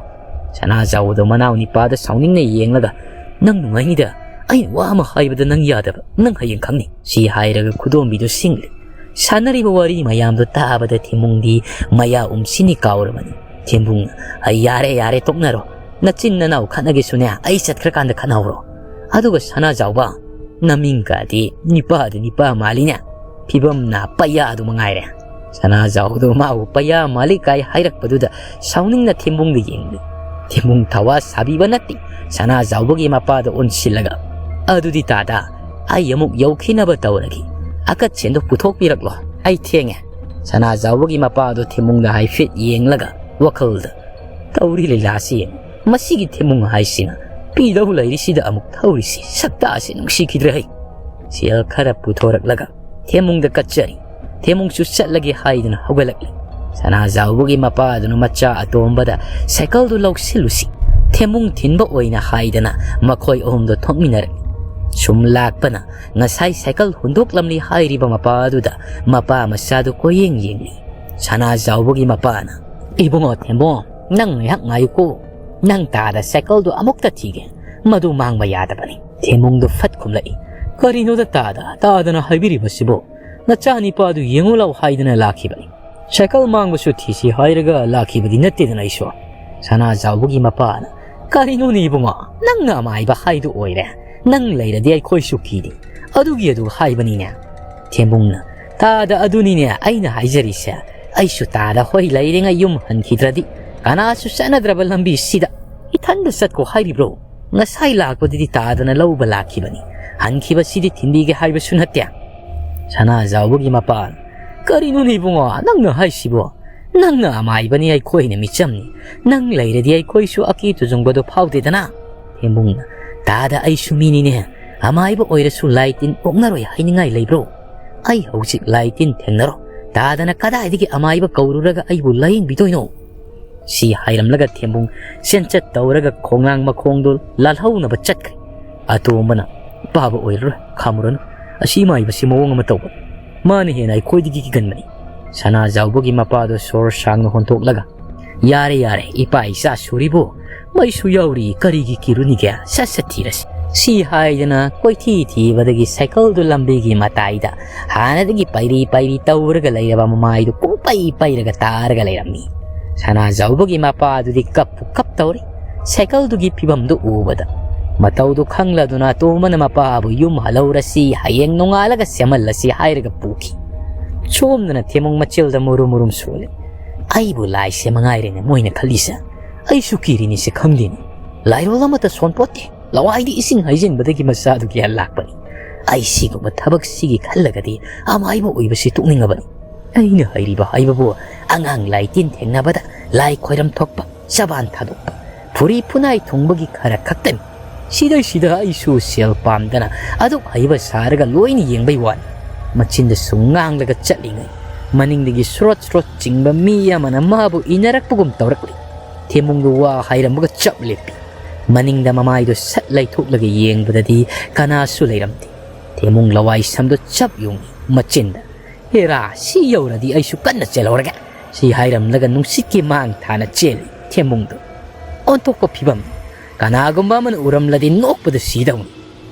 ꯁꯅꯥꯖꯥꯎꯕꯗꯣ ꯃꯅꯥꯎ ꯅꯤꯄꯥꯗ ꯁꯥꯎꯅꯤꯡꯅ ꯌꯦꯡꯂꯒ, "ꯅꯪ ꯅꯨꯡꯉꯥꯏꯅꯤꯗ, ꯑꯩꯅ ꯋꯥ ꯑꯃ ꯍꯥꯏꯕꯗ ꯅꯪ ꯌꯥꯗꯕ, ꯅꯪ ꯍꯌꯦꯡ ꯈꯪꯅꯤ꯫" ꯁꯤ ꯍꯥꯏꯔꯒ ꯈꯨꯗꯣꯝꯕꯤꯗꯨ ꯁꯤꯡꯂꯤ꯫ ꯁꯥꯟꯅꯔꯤꯕ ꯋꯥꯔꯤ ꯃꯌꯥꯝꯗꯨ ꯇꯥꯕꯗ ꯊꯦꯝꯕꯨꯡꯗꯤ ꯃꯌꯥ ꯎꯝꯁꯤꯅꯤ ꯀꯥꯎꯔꯕꯅꯤ꯫ ꯊꯦꯝꯕꯨꯡ, "ꯑꯩ ꯌꯥꯔꯦ, ꯌꯥꯔꯦ, ꯇꯣꯛꯅꯔꯣ꯫ ꯅꯆꯤꯟ ꯅꯅꯥꯎ ꯈꯠꯅꯒꯦꯁꯨꯅꯦ, ꯑꯩ ꯆꯠꯈ꯭ꯔꯀꯥꯟꯗ ꯈꯠꯅꯍꯧꯔꯣ꯫ ꯑꯗꯨꯒ ꯁꯅꯥꯖꯥꯎꯕ, ꯅꯃꯤꯡꯒꯗꯤ ꯅꯤꯄꯥꯗ ꯅꯤꯄꯥ ꯃꯥꯜꯂꯤꯅꯦ꯫ ꯐꯤꯕꯝꯅ ꯄꯩꯌꯥꯗꯨ ꯃꯉꯥꯏꯔꯦ꯫" ꯁꯅꯥꯖꯥꯎꯕꯗꯨ ꯃꯥꯕꯨ ꯄꯩꯌꯥ ꯃꯥꯜꯂꯤ ꯀꯥꯏ ꯍꯥꯏꯔꯛꯄꯗꯨꯗ ꯁꯥꯎꯅꯤꯡꯅ ꯊꯦꯝꯕꯨꯡꯗ ꯌꯦꯡꯂꯤ꯫ ꯊꯦꯝꯕꯨꯡ ꯊꯋꯥ ꯁꯥꯕꯤꯕ ꯅꯠꯇꯦ꯫ ꯁꯅꯥꯖꯥꯎꯕꯒꯤ ꯃꯄꯥꯗ ꯑꯣꯟꯁꯤꯜꯂꯒ, "ꯑꯗꯨꯗꯤ ꯇꯥꯗ, ꯑꯩ ꯑꯃꯨꯛ ꯌꯧꯈꯤꯅꯕ ꯇꯧꯔꯒꯦ꯫ ꯑꯀꯠꯁꯦꯟꯗꯨ ꯄꯨꯊꯣꯛꯄꯤꯔꯛꯂꯣ, ꯑꯩ ꯊꯦꯡꯉꯦ꯫" ꯁꯅꯥꯖꯥꯎꯕꯒꯤ ꯃꯄꯥꯗꯣ ꯊꯦꯝꯕꯨꯡꯗ ꯍꯥꯏꯐꯦꯠ ꯌꯦꯡꯂꯒ ꯋꯥꯈꯜꯗ, "ꯇꯧꯔꯤ ꯂꯤꯂꯥꯁꯤ ꯌꯦꯡꯉꯨ꯫ ꯃꯁꯤꯒꯤ ꯊꯦꯝꯕꯨꯡ ꯍꯥꯏꯁꯤꯅ ꯄꯤꯗꯧ ꯂꯩꯔꯤꯁꯤꯗ ꯑꯃꯨꯛ ꯊꯧꯔꯤꯁꯤ, ꯁꯛꯇꯥꯁꯤ ꯅꯨꯡꯁꯤꯈꯤꯗ꯭ꯔꯦ ꯍꯩ꯫" ꯁꯦꯜ ꯈꯔ ꯄꯨꯊꯣꯔꯛꯂꯒ ꯊꯦꯝꯕꯨꯡꯗ ꯀꯠꯆꯔꯤ꯫ ꯊꯦꯝꯕꯨꯡꯁꯨ ꯆꯠꯂꯒꯦ ꯍꯥꯏꯗꯨꯅ ꯍꯧꯒꯠꯂꯛꯂꯤ꯫ ꯁꯅꯥꯖꯥꯎꯕꯒꯤ ꯃꯄꯥꯗꯨꯅ ꯃꯆꯥ ꯑꯇꯣꯝꯕꯗ, "ꯁꯥꯏꯀꯜꯗꯨ ꯂꯧꯁꯤꯜꯂꯨꯁꯤ, ꯊꯦꯝꯕꯨꯡ ꯊꯤꯟꯕ ꯑꯣꯏꯅ" ꯍꯥꯏꯗꯅ ꯃꯈꯣꯏ ꯑꯍꯨꯝꯗꯣ ꯊꯣꯛꯃꯤꯟꯅꯔꯛꯂꯤ꯫ ꯁꯨꯝ ꯂꯥꯛꯄꯅ ꯉꯁꯥꯏ ꯁꯥꯏꯀꯜ ꯍꯨꯟꯗꯣꯛꯂꯝꯂꯤ ꯍꯥꯏꯔꯤꯕ ꯃꯄꯥ ꯑꯗꯨꯗ ꯃꯄꯥ ꯃꯆꯥꯗꯨ ꯀꯣꯏꯌꯦꯡ ꯌꯦꯡꯂꯤ꯫ ꯁꯅꯥꯖꯥꯎꯕꯒꯤ ꯃꯄꯥꯅ, "ꯏꯕꯨꯡꯉꯣ ꯊꯦꯝꯕꯨꯡ, ꯅꯪ ꯉꯥꯏꯍꯥꯛ ꯉꯥꯏꯌꯨꯀꯣ꯫ ꯅꯪ ꯇꯥꯗ ꯁꯥꯏꯀꯜꯗꯨ ꯑꯃꯨꯛꯇ ꯊꯤꯒꯦ꯫ ꯃꯗꯨ ꯃꯥꯡꯕ ꯌꯥꯗꯕꯅꯤ꯫ ꯊꯦꯝꯕꯨꯡꯗꯨ ꯐꯠ ꯈꯨꯝꯂꯛꯏ, "ꯀꯔꯤꯅꯣꯗ ꯇꯥꯗ, ꯇꯥꯗꯅ ꯍꯥꯏꯕꯤꯔꯤꯕꯁꯤꯕꯣ? ꯅꯆꯥꯅꯤꯄꯥꯗꯨ ꯌꯦꯡꯉꯨ ꯂꯥꯎ ꯍꯥꯏꯗꯅ ꯂꯥꯛꯈꯤꯕꯅꯤ꯫ ꯁꯥꯏꯀꯜ ꯃꯥꯡꯕꯁꯨ ꯊꯤꯁꯤ ꯍꯥꯏꯔꯒ ꯂꯥꯛꯈꯤꯕꯗꯤ ꯅꯠꯇꯦꯗꯅ ꯑꯩꯁꯨ꯫" ꯁꯅꯥꯖꯥꯎꯕꯒꯤ ꯃꯄꯥꯅ, "ꯀꯔꯤꯅꯣꯅꯦ ꯏꯕꯨꯡꯉꯣ, ꯅꯪꯅ ꯑꯃꯥꯏꯕ ꯍꯥꯏꯗꯨ ꯑꯣꯏꯔꯦ꯫ ꯅꯪ ꯂꯩꯔꯗꯤ ꯑꯩꯈꯣꯏꯁꯨ ꯀꯤꯗꯦ꯫ ꯑꯗꯨꯒꯤ ꯑꯗꯨ ꯍꯥꯏꯕꯅꯤꯅꯦ꯫" ꯊꯦꯝꯕꯨꯡꯅ, "ꯇꯥꯗ ꯑꯗꯨꯅꯤꯅꯦ ꯑꯩꯅ ꯍꯥꯏꯖꯔꯤꯁꯦ꯫ ꯑꯩꯁꯨ ꯇꯥꯗ ꯍꯣꯏ ꯂꯩꯔꯤꯉꯩ ꯌꯨꯝ ꯍꯟꯈꯤꯗ꯭ꯔꯗꯤ ꯀꯅꯥꯁꯨ ꯆꯠꯅꯗ꯭ꯔꯕ ꯂꯝꯕꯤꯁꯤꯗ ꯏꯊꯟꯗ ꯆꯠꯀꯣ ꯍꯥꯏꯔꯤꯕ꯭ꯔꯣ? ꯉꯁꯥꯏ ꯂꯥꯛꯄꯗꯨꯗꯤ ꯇꯥꯗꯅ ꯂꯧꯕ ꯂꯥꯛꯈꯤꯕꯅꯤ꯫ ꯍꯟꯈꯤꯕꯁꯤꯗꯤ ꯊꯤꯟꯕꯤꯒꯦ ꯍꯥꯏꯕꯁꯨ ꯅꯠꯇꯦ꯫" ꯁꯅꯥꯖꯥꯎꯕꯒꯤ ꯃꯄꯥꯅ, "ꯀꯔꯤꯅꯣꯅꯦ ꯏꯕꯨꯡꯉꯣ ꯅꯪꯅ ꯍꯥꯏꯁꯤꯕꯣ? ꯅꯪꯅ ꯑꯃꯥꯏꯕꯅꯤ, ꯑꯩꯈꯣꯏꯅ ꯃꯤꯆꯝꯅꯤ꯫ ꯅꯪ ꯂꯩꯔꯗꯤ ꯑꯩꯈꯣꯏꯁꯨ ꯑꯀꯤ ꯇꯨꯖꯨꯡꯕꯗꯣ ꯐꯥꯎꯗꯦꯗꯅ꯫" ꯊꯦꯝꯕꯨꯡꯅ, "ꯇꯥꯗ ꯑꯩꯁꯨ ꯃꯤꯅꯤꯅꯦ꯫ ꯑꯃꯥꯏꯕ ꯑꯣꯏꯔꯁꯨ ꯂꯥꯏ ꯇꯤꯟ ꯑꯣꯛꯅꯔꯣꯏ ꯍꯥꯏꯅꯤꯡꯉꯥꯏ ꯂꯩꯕ꯭ꯔꯣ? ꯑꯩ ꯍꯧꯖꯤꯛ ꯂꯥꯏ ꯇꯤꯟ ꯊꯦꯡꯅꯔꯣ꯫ ꯇꯥꯗꯅ ꯀꯗꯥꯏꯗꯒꯤ ꯑꯃꯥꯏꯕ ꯀꯧꯔꯨꯔꯒ ꯑꯩꯕꯨ ꯂꯥꯌꯦꯡꯕꯤꯗꯣꯏꯅꯣ?" ꯁꯤ ꯍꯥꯏꯔꯝꯂꯒ ꯊꯦꯝꯕꯨꯡ ꯆꯦꯟꯆꯠ ꯇꯧꯔꯒ ꯈꯣꯡꯅꯥꯡ ꯃꯈꯣꯡꯗꯨ ꯂꯥꯜꯍꯧꯅꯕ ꯆꯠꯈ꯭ꯔꯦ꯫ ꯑꯇꯣꯝꯕꯅ, "ꯄꯥꯕ ꯑꯣꯏꯔꯔꯣꯏ, ꯈꯥꯝꯃꯨꯔꯅꯨ꯫ ꯑꯁꯤ ꯃꯥꯏꯕꯁꯤ ꯃꯑꯣꯡ ꯑꯃ ꯇꯧꯕ꯫ ꯃꯥꯅ ꯍꯦꯟꯅ ꯑꯩꯈꯣꯏꯗꯒꯤ ꯀꯤꯒꯟꯕꯅꯤ꯫" ꯁꯅꯥꯖꯥꯎꯕꯒꯤ ꯃꯄꯥꯗꯨ ꯁꯣꯔ ꯁꯥꯡꯅ ꯍꯣꯟꯊꯣꯛꯂꯒ, "ꯌꯥꯔꯦ, ꯌꯥꯔꯦ, ꯏꯄꯥ ꯏꯆꯥ ꯁꯨꯔꯤꯕꯨ ꯃꯩꯁꯨ ꯌꯥꯎꯔꯤ, ꯀꯔꯤꯒꯤ ꯀꯤꯔꯨꯅꯤꯒꯦ? ꯁꯠ ꯁꯠ ꯊꯤꯔꯁꯤ꯫" ꯁꯤ ꯍꯥꯏꯗꯅ ꯀꯣꯏꯊꯤ ꯊꯤꯕꯗꯒꯤ ꯁꯥꯏꯀꯜꯗꯨ ꯂꯝꯕꯤꯒꯤ ꯃꯇꯥꯏꯗ ꯍꯥꯟꯅꯗꯒꯤ ꯄꯩꯔꯤ ꯄꯩꯔꯤ ꯇꯧꯔꯒ ꯂꯩꯔꯕ ꯃꯃꯥꯏꯗꯨ ꯄꯨꯡꯄꯩ ꯄꯩꯔꯒ ꯇꯥꯔꯒ ꯂꯩꯔꯝꯃꯤ꯫ ꯁꯅꯥꯖꯥꯎꯕꯒꯤ ꯃꯄꯥꯗꯨꯗꯤ ꯀꯞꯄꯨ ꯀꯞ ꯇꯧꯔꯤ꯫ ꯁꯥꯏꯀꯜꯗꯨꯒꯤ ꯐꯤꯕꯝꯗꯨ ꯎꯕꯗ, ꯃꯇꯧꯗꯨ ꯈꯪꯂꯗꯨꯅ ꯑꯇꯣꯝꯕꯅ ꯃꯄꯥꯕꯨ ꯌꯨꯝ ꯍꯜꯍꯧꯔꯁꯤ, ꯍꯌꯦꯡ ꯅꯣꯡꯉꯥꯜꯂꯒ ꯁꯦꯝꯍꯜꯂꯁꯤ ꯍꯥꯏꯔꯒ ꯄꯨꯈꯤ꯫ ꯁꯣꯝꯗꯅ ꯊꯦꯝꯕꯨꯡ ꯃꯆꯤꯜꯗ ꯃꯨꯔꯨꯝ ꯃꯨꯔꯨꯝ ꯁꯣꯜꯂꯤ꯫ "ꯑꯩꯕꯨ ꯂꯥꯏ ꯁꯦꯝ ꯃꯉꯥꯏꯔꯦꯅꯦ ꯃꯣꯏꯅ ꯈꯜꯂꯤꯁꯦ꯫ ꯑꯩꯁꯨ ꯀꯤꯔꯤꯅꯤꯁꯦ ꯈꯪꯗꯦꯅꯦ꯫ ꯂꯥꯏꯔꯣꯜ ꯑꯃꯠꯇ ꯁꯣꯟꯄꯣꯠꯇꯦ꯫ ꯂꯋꯥꯏꯗꯤ ꯏꯁꯤꯡ ꯍꯩꯖꯤꯟꯕꯗꯒꯤ ꯃꯆꯥꯗꯨ ꯒ꯭ꯌꯥꯟ ꯂꯥꯛꯄꯅꯤ꯫ ꯑꯩ ꯁꯤꯒꯨꯝꯕ ꯊꯕꯛꯁꯤꯒꯤ ꯈꯜꯂꯒꯗꯤ ꯑꯃꯥꯏꯕ ꯑꯣꯏꯕꯁꯤ ꯇꯣꯛꯅꯤꯡꯉꯕꯅꯤ꯫ ꯑꯩꯅ ꯍꯩꯔꯤꯕ ꯍꯥꯏꯕꯕꯨ ꯑꯉꯥꯡ ꯂꯥꯏ ꯇꯤꯟ ꯊꯦꯡꯅꯕꯗ ꯂꯥꯏ ꯈꯣꯏꯔꯝ ꯊꯣꯛꯄ, ꯆꯕꯥꯟ ꯊꯥꯗꯣꯛꯄ, ꯐꯨꯔꯤ ꯐꯨꯅꯥꯏ ꯊꯨꯡꯕꯒꯤ ꯈꯔ ꯈꯛꯇꯅꯤ꯫ ꯁꯤꯗꯩꯁꯤꯗ ꯑꯩꯁꯨ ꯁꯦꯜ ꯄꯥꯝꯗꯅ ꯑꯗꯨꯛ ꯍꯩꯕ ꯁꯥꯔꯒ ꯂꯣꯏꯅ ꯌꯦꯡꯕꯩ ꯋꯥꯅꯤ꯫" ꯃꯆꯤꯟꯗꯁꯨ ꯉꯥꯡꯂꯒ ꯆꯠꯂꯤꯉꯩ ꯃꯅꯤꯡꯗꯒꯤ ꯁ꯭ꯔꯣꯠ ꯁ꯭ꯔꯣꯠ ꯆꯤꯡꯕ ꯃꯤ ꯑꯃꯅ ꯃꯥꯕꯨ ꯏꯟꯅꯔꯛꯄꯒꯨꯝ ꯇꯧꯔꯛꯂꯤ꯫ ꯊꯦꯝꯕꯨꯡꯗꯨ ꯋꯥ ꯍꯥꯏꯔꯝꯕꯒ ꯆꯞ ꯂꯦꯞꯄꯤ꯫ ꯃꯅꯤꯡꯗ ꯃꯃꯥꯏꯗꯨ ꯁꯠ ꯂꯩꯊꯣꯛꯂꯒ ꯌꯦꯡꯕꯗꯗꯤ ꯀꯅꯥꯁꯨ ꯂꯩꯔꯝꯗꯦ꯫ ꯊꯦꯝꯕꯨꯡ ꯂꯋꯥꯏ ꯁꯝꯗꯨ ꯆꯞ ꯌꯨꯡꯏ꯫ ꯃꯆꯤꯟꯗ, "ꯍꯦꯔꯥ, ꯁꯤ ꯌꯧꯔꯗꯤ ꯑꯩꯁꯨ ꯀꯟꯅ ꯆꯦꯜꯍꯧꯔꯒꯦ꯫" ꯁꯤ ꯍꯥꯏꯔꯝꯂꯒ ꯅꯨꯡꯁꯤꯠꯀꯤ ꯃꯥꯡ ꯊꯥꯅ ꯆꯦꯜꯂꯤ ꯊꯦꯝꯕꯨꯡꯗꯨ꯫ ꯑꯣꯟꯊꯣꯛꯄ ꯐꯤꯕꯝ꯫ ꯀꯅꯥꯒꯨꯝꯕ ꯑꯃꯅ ꯎꯔꯝꯂꯗꯤ ꯅꯣꯛꯄꯗ ꯁꯤꯗꯧꯅꯤ꯫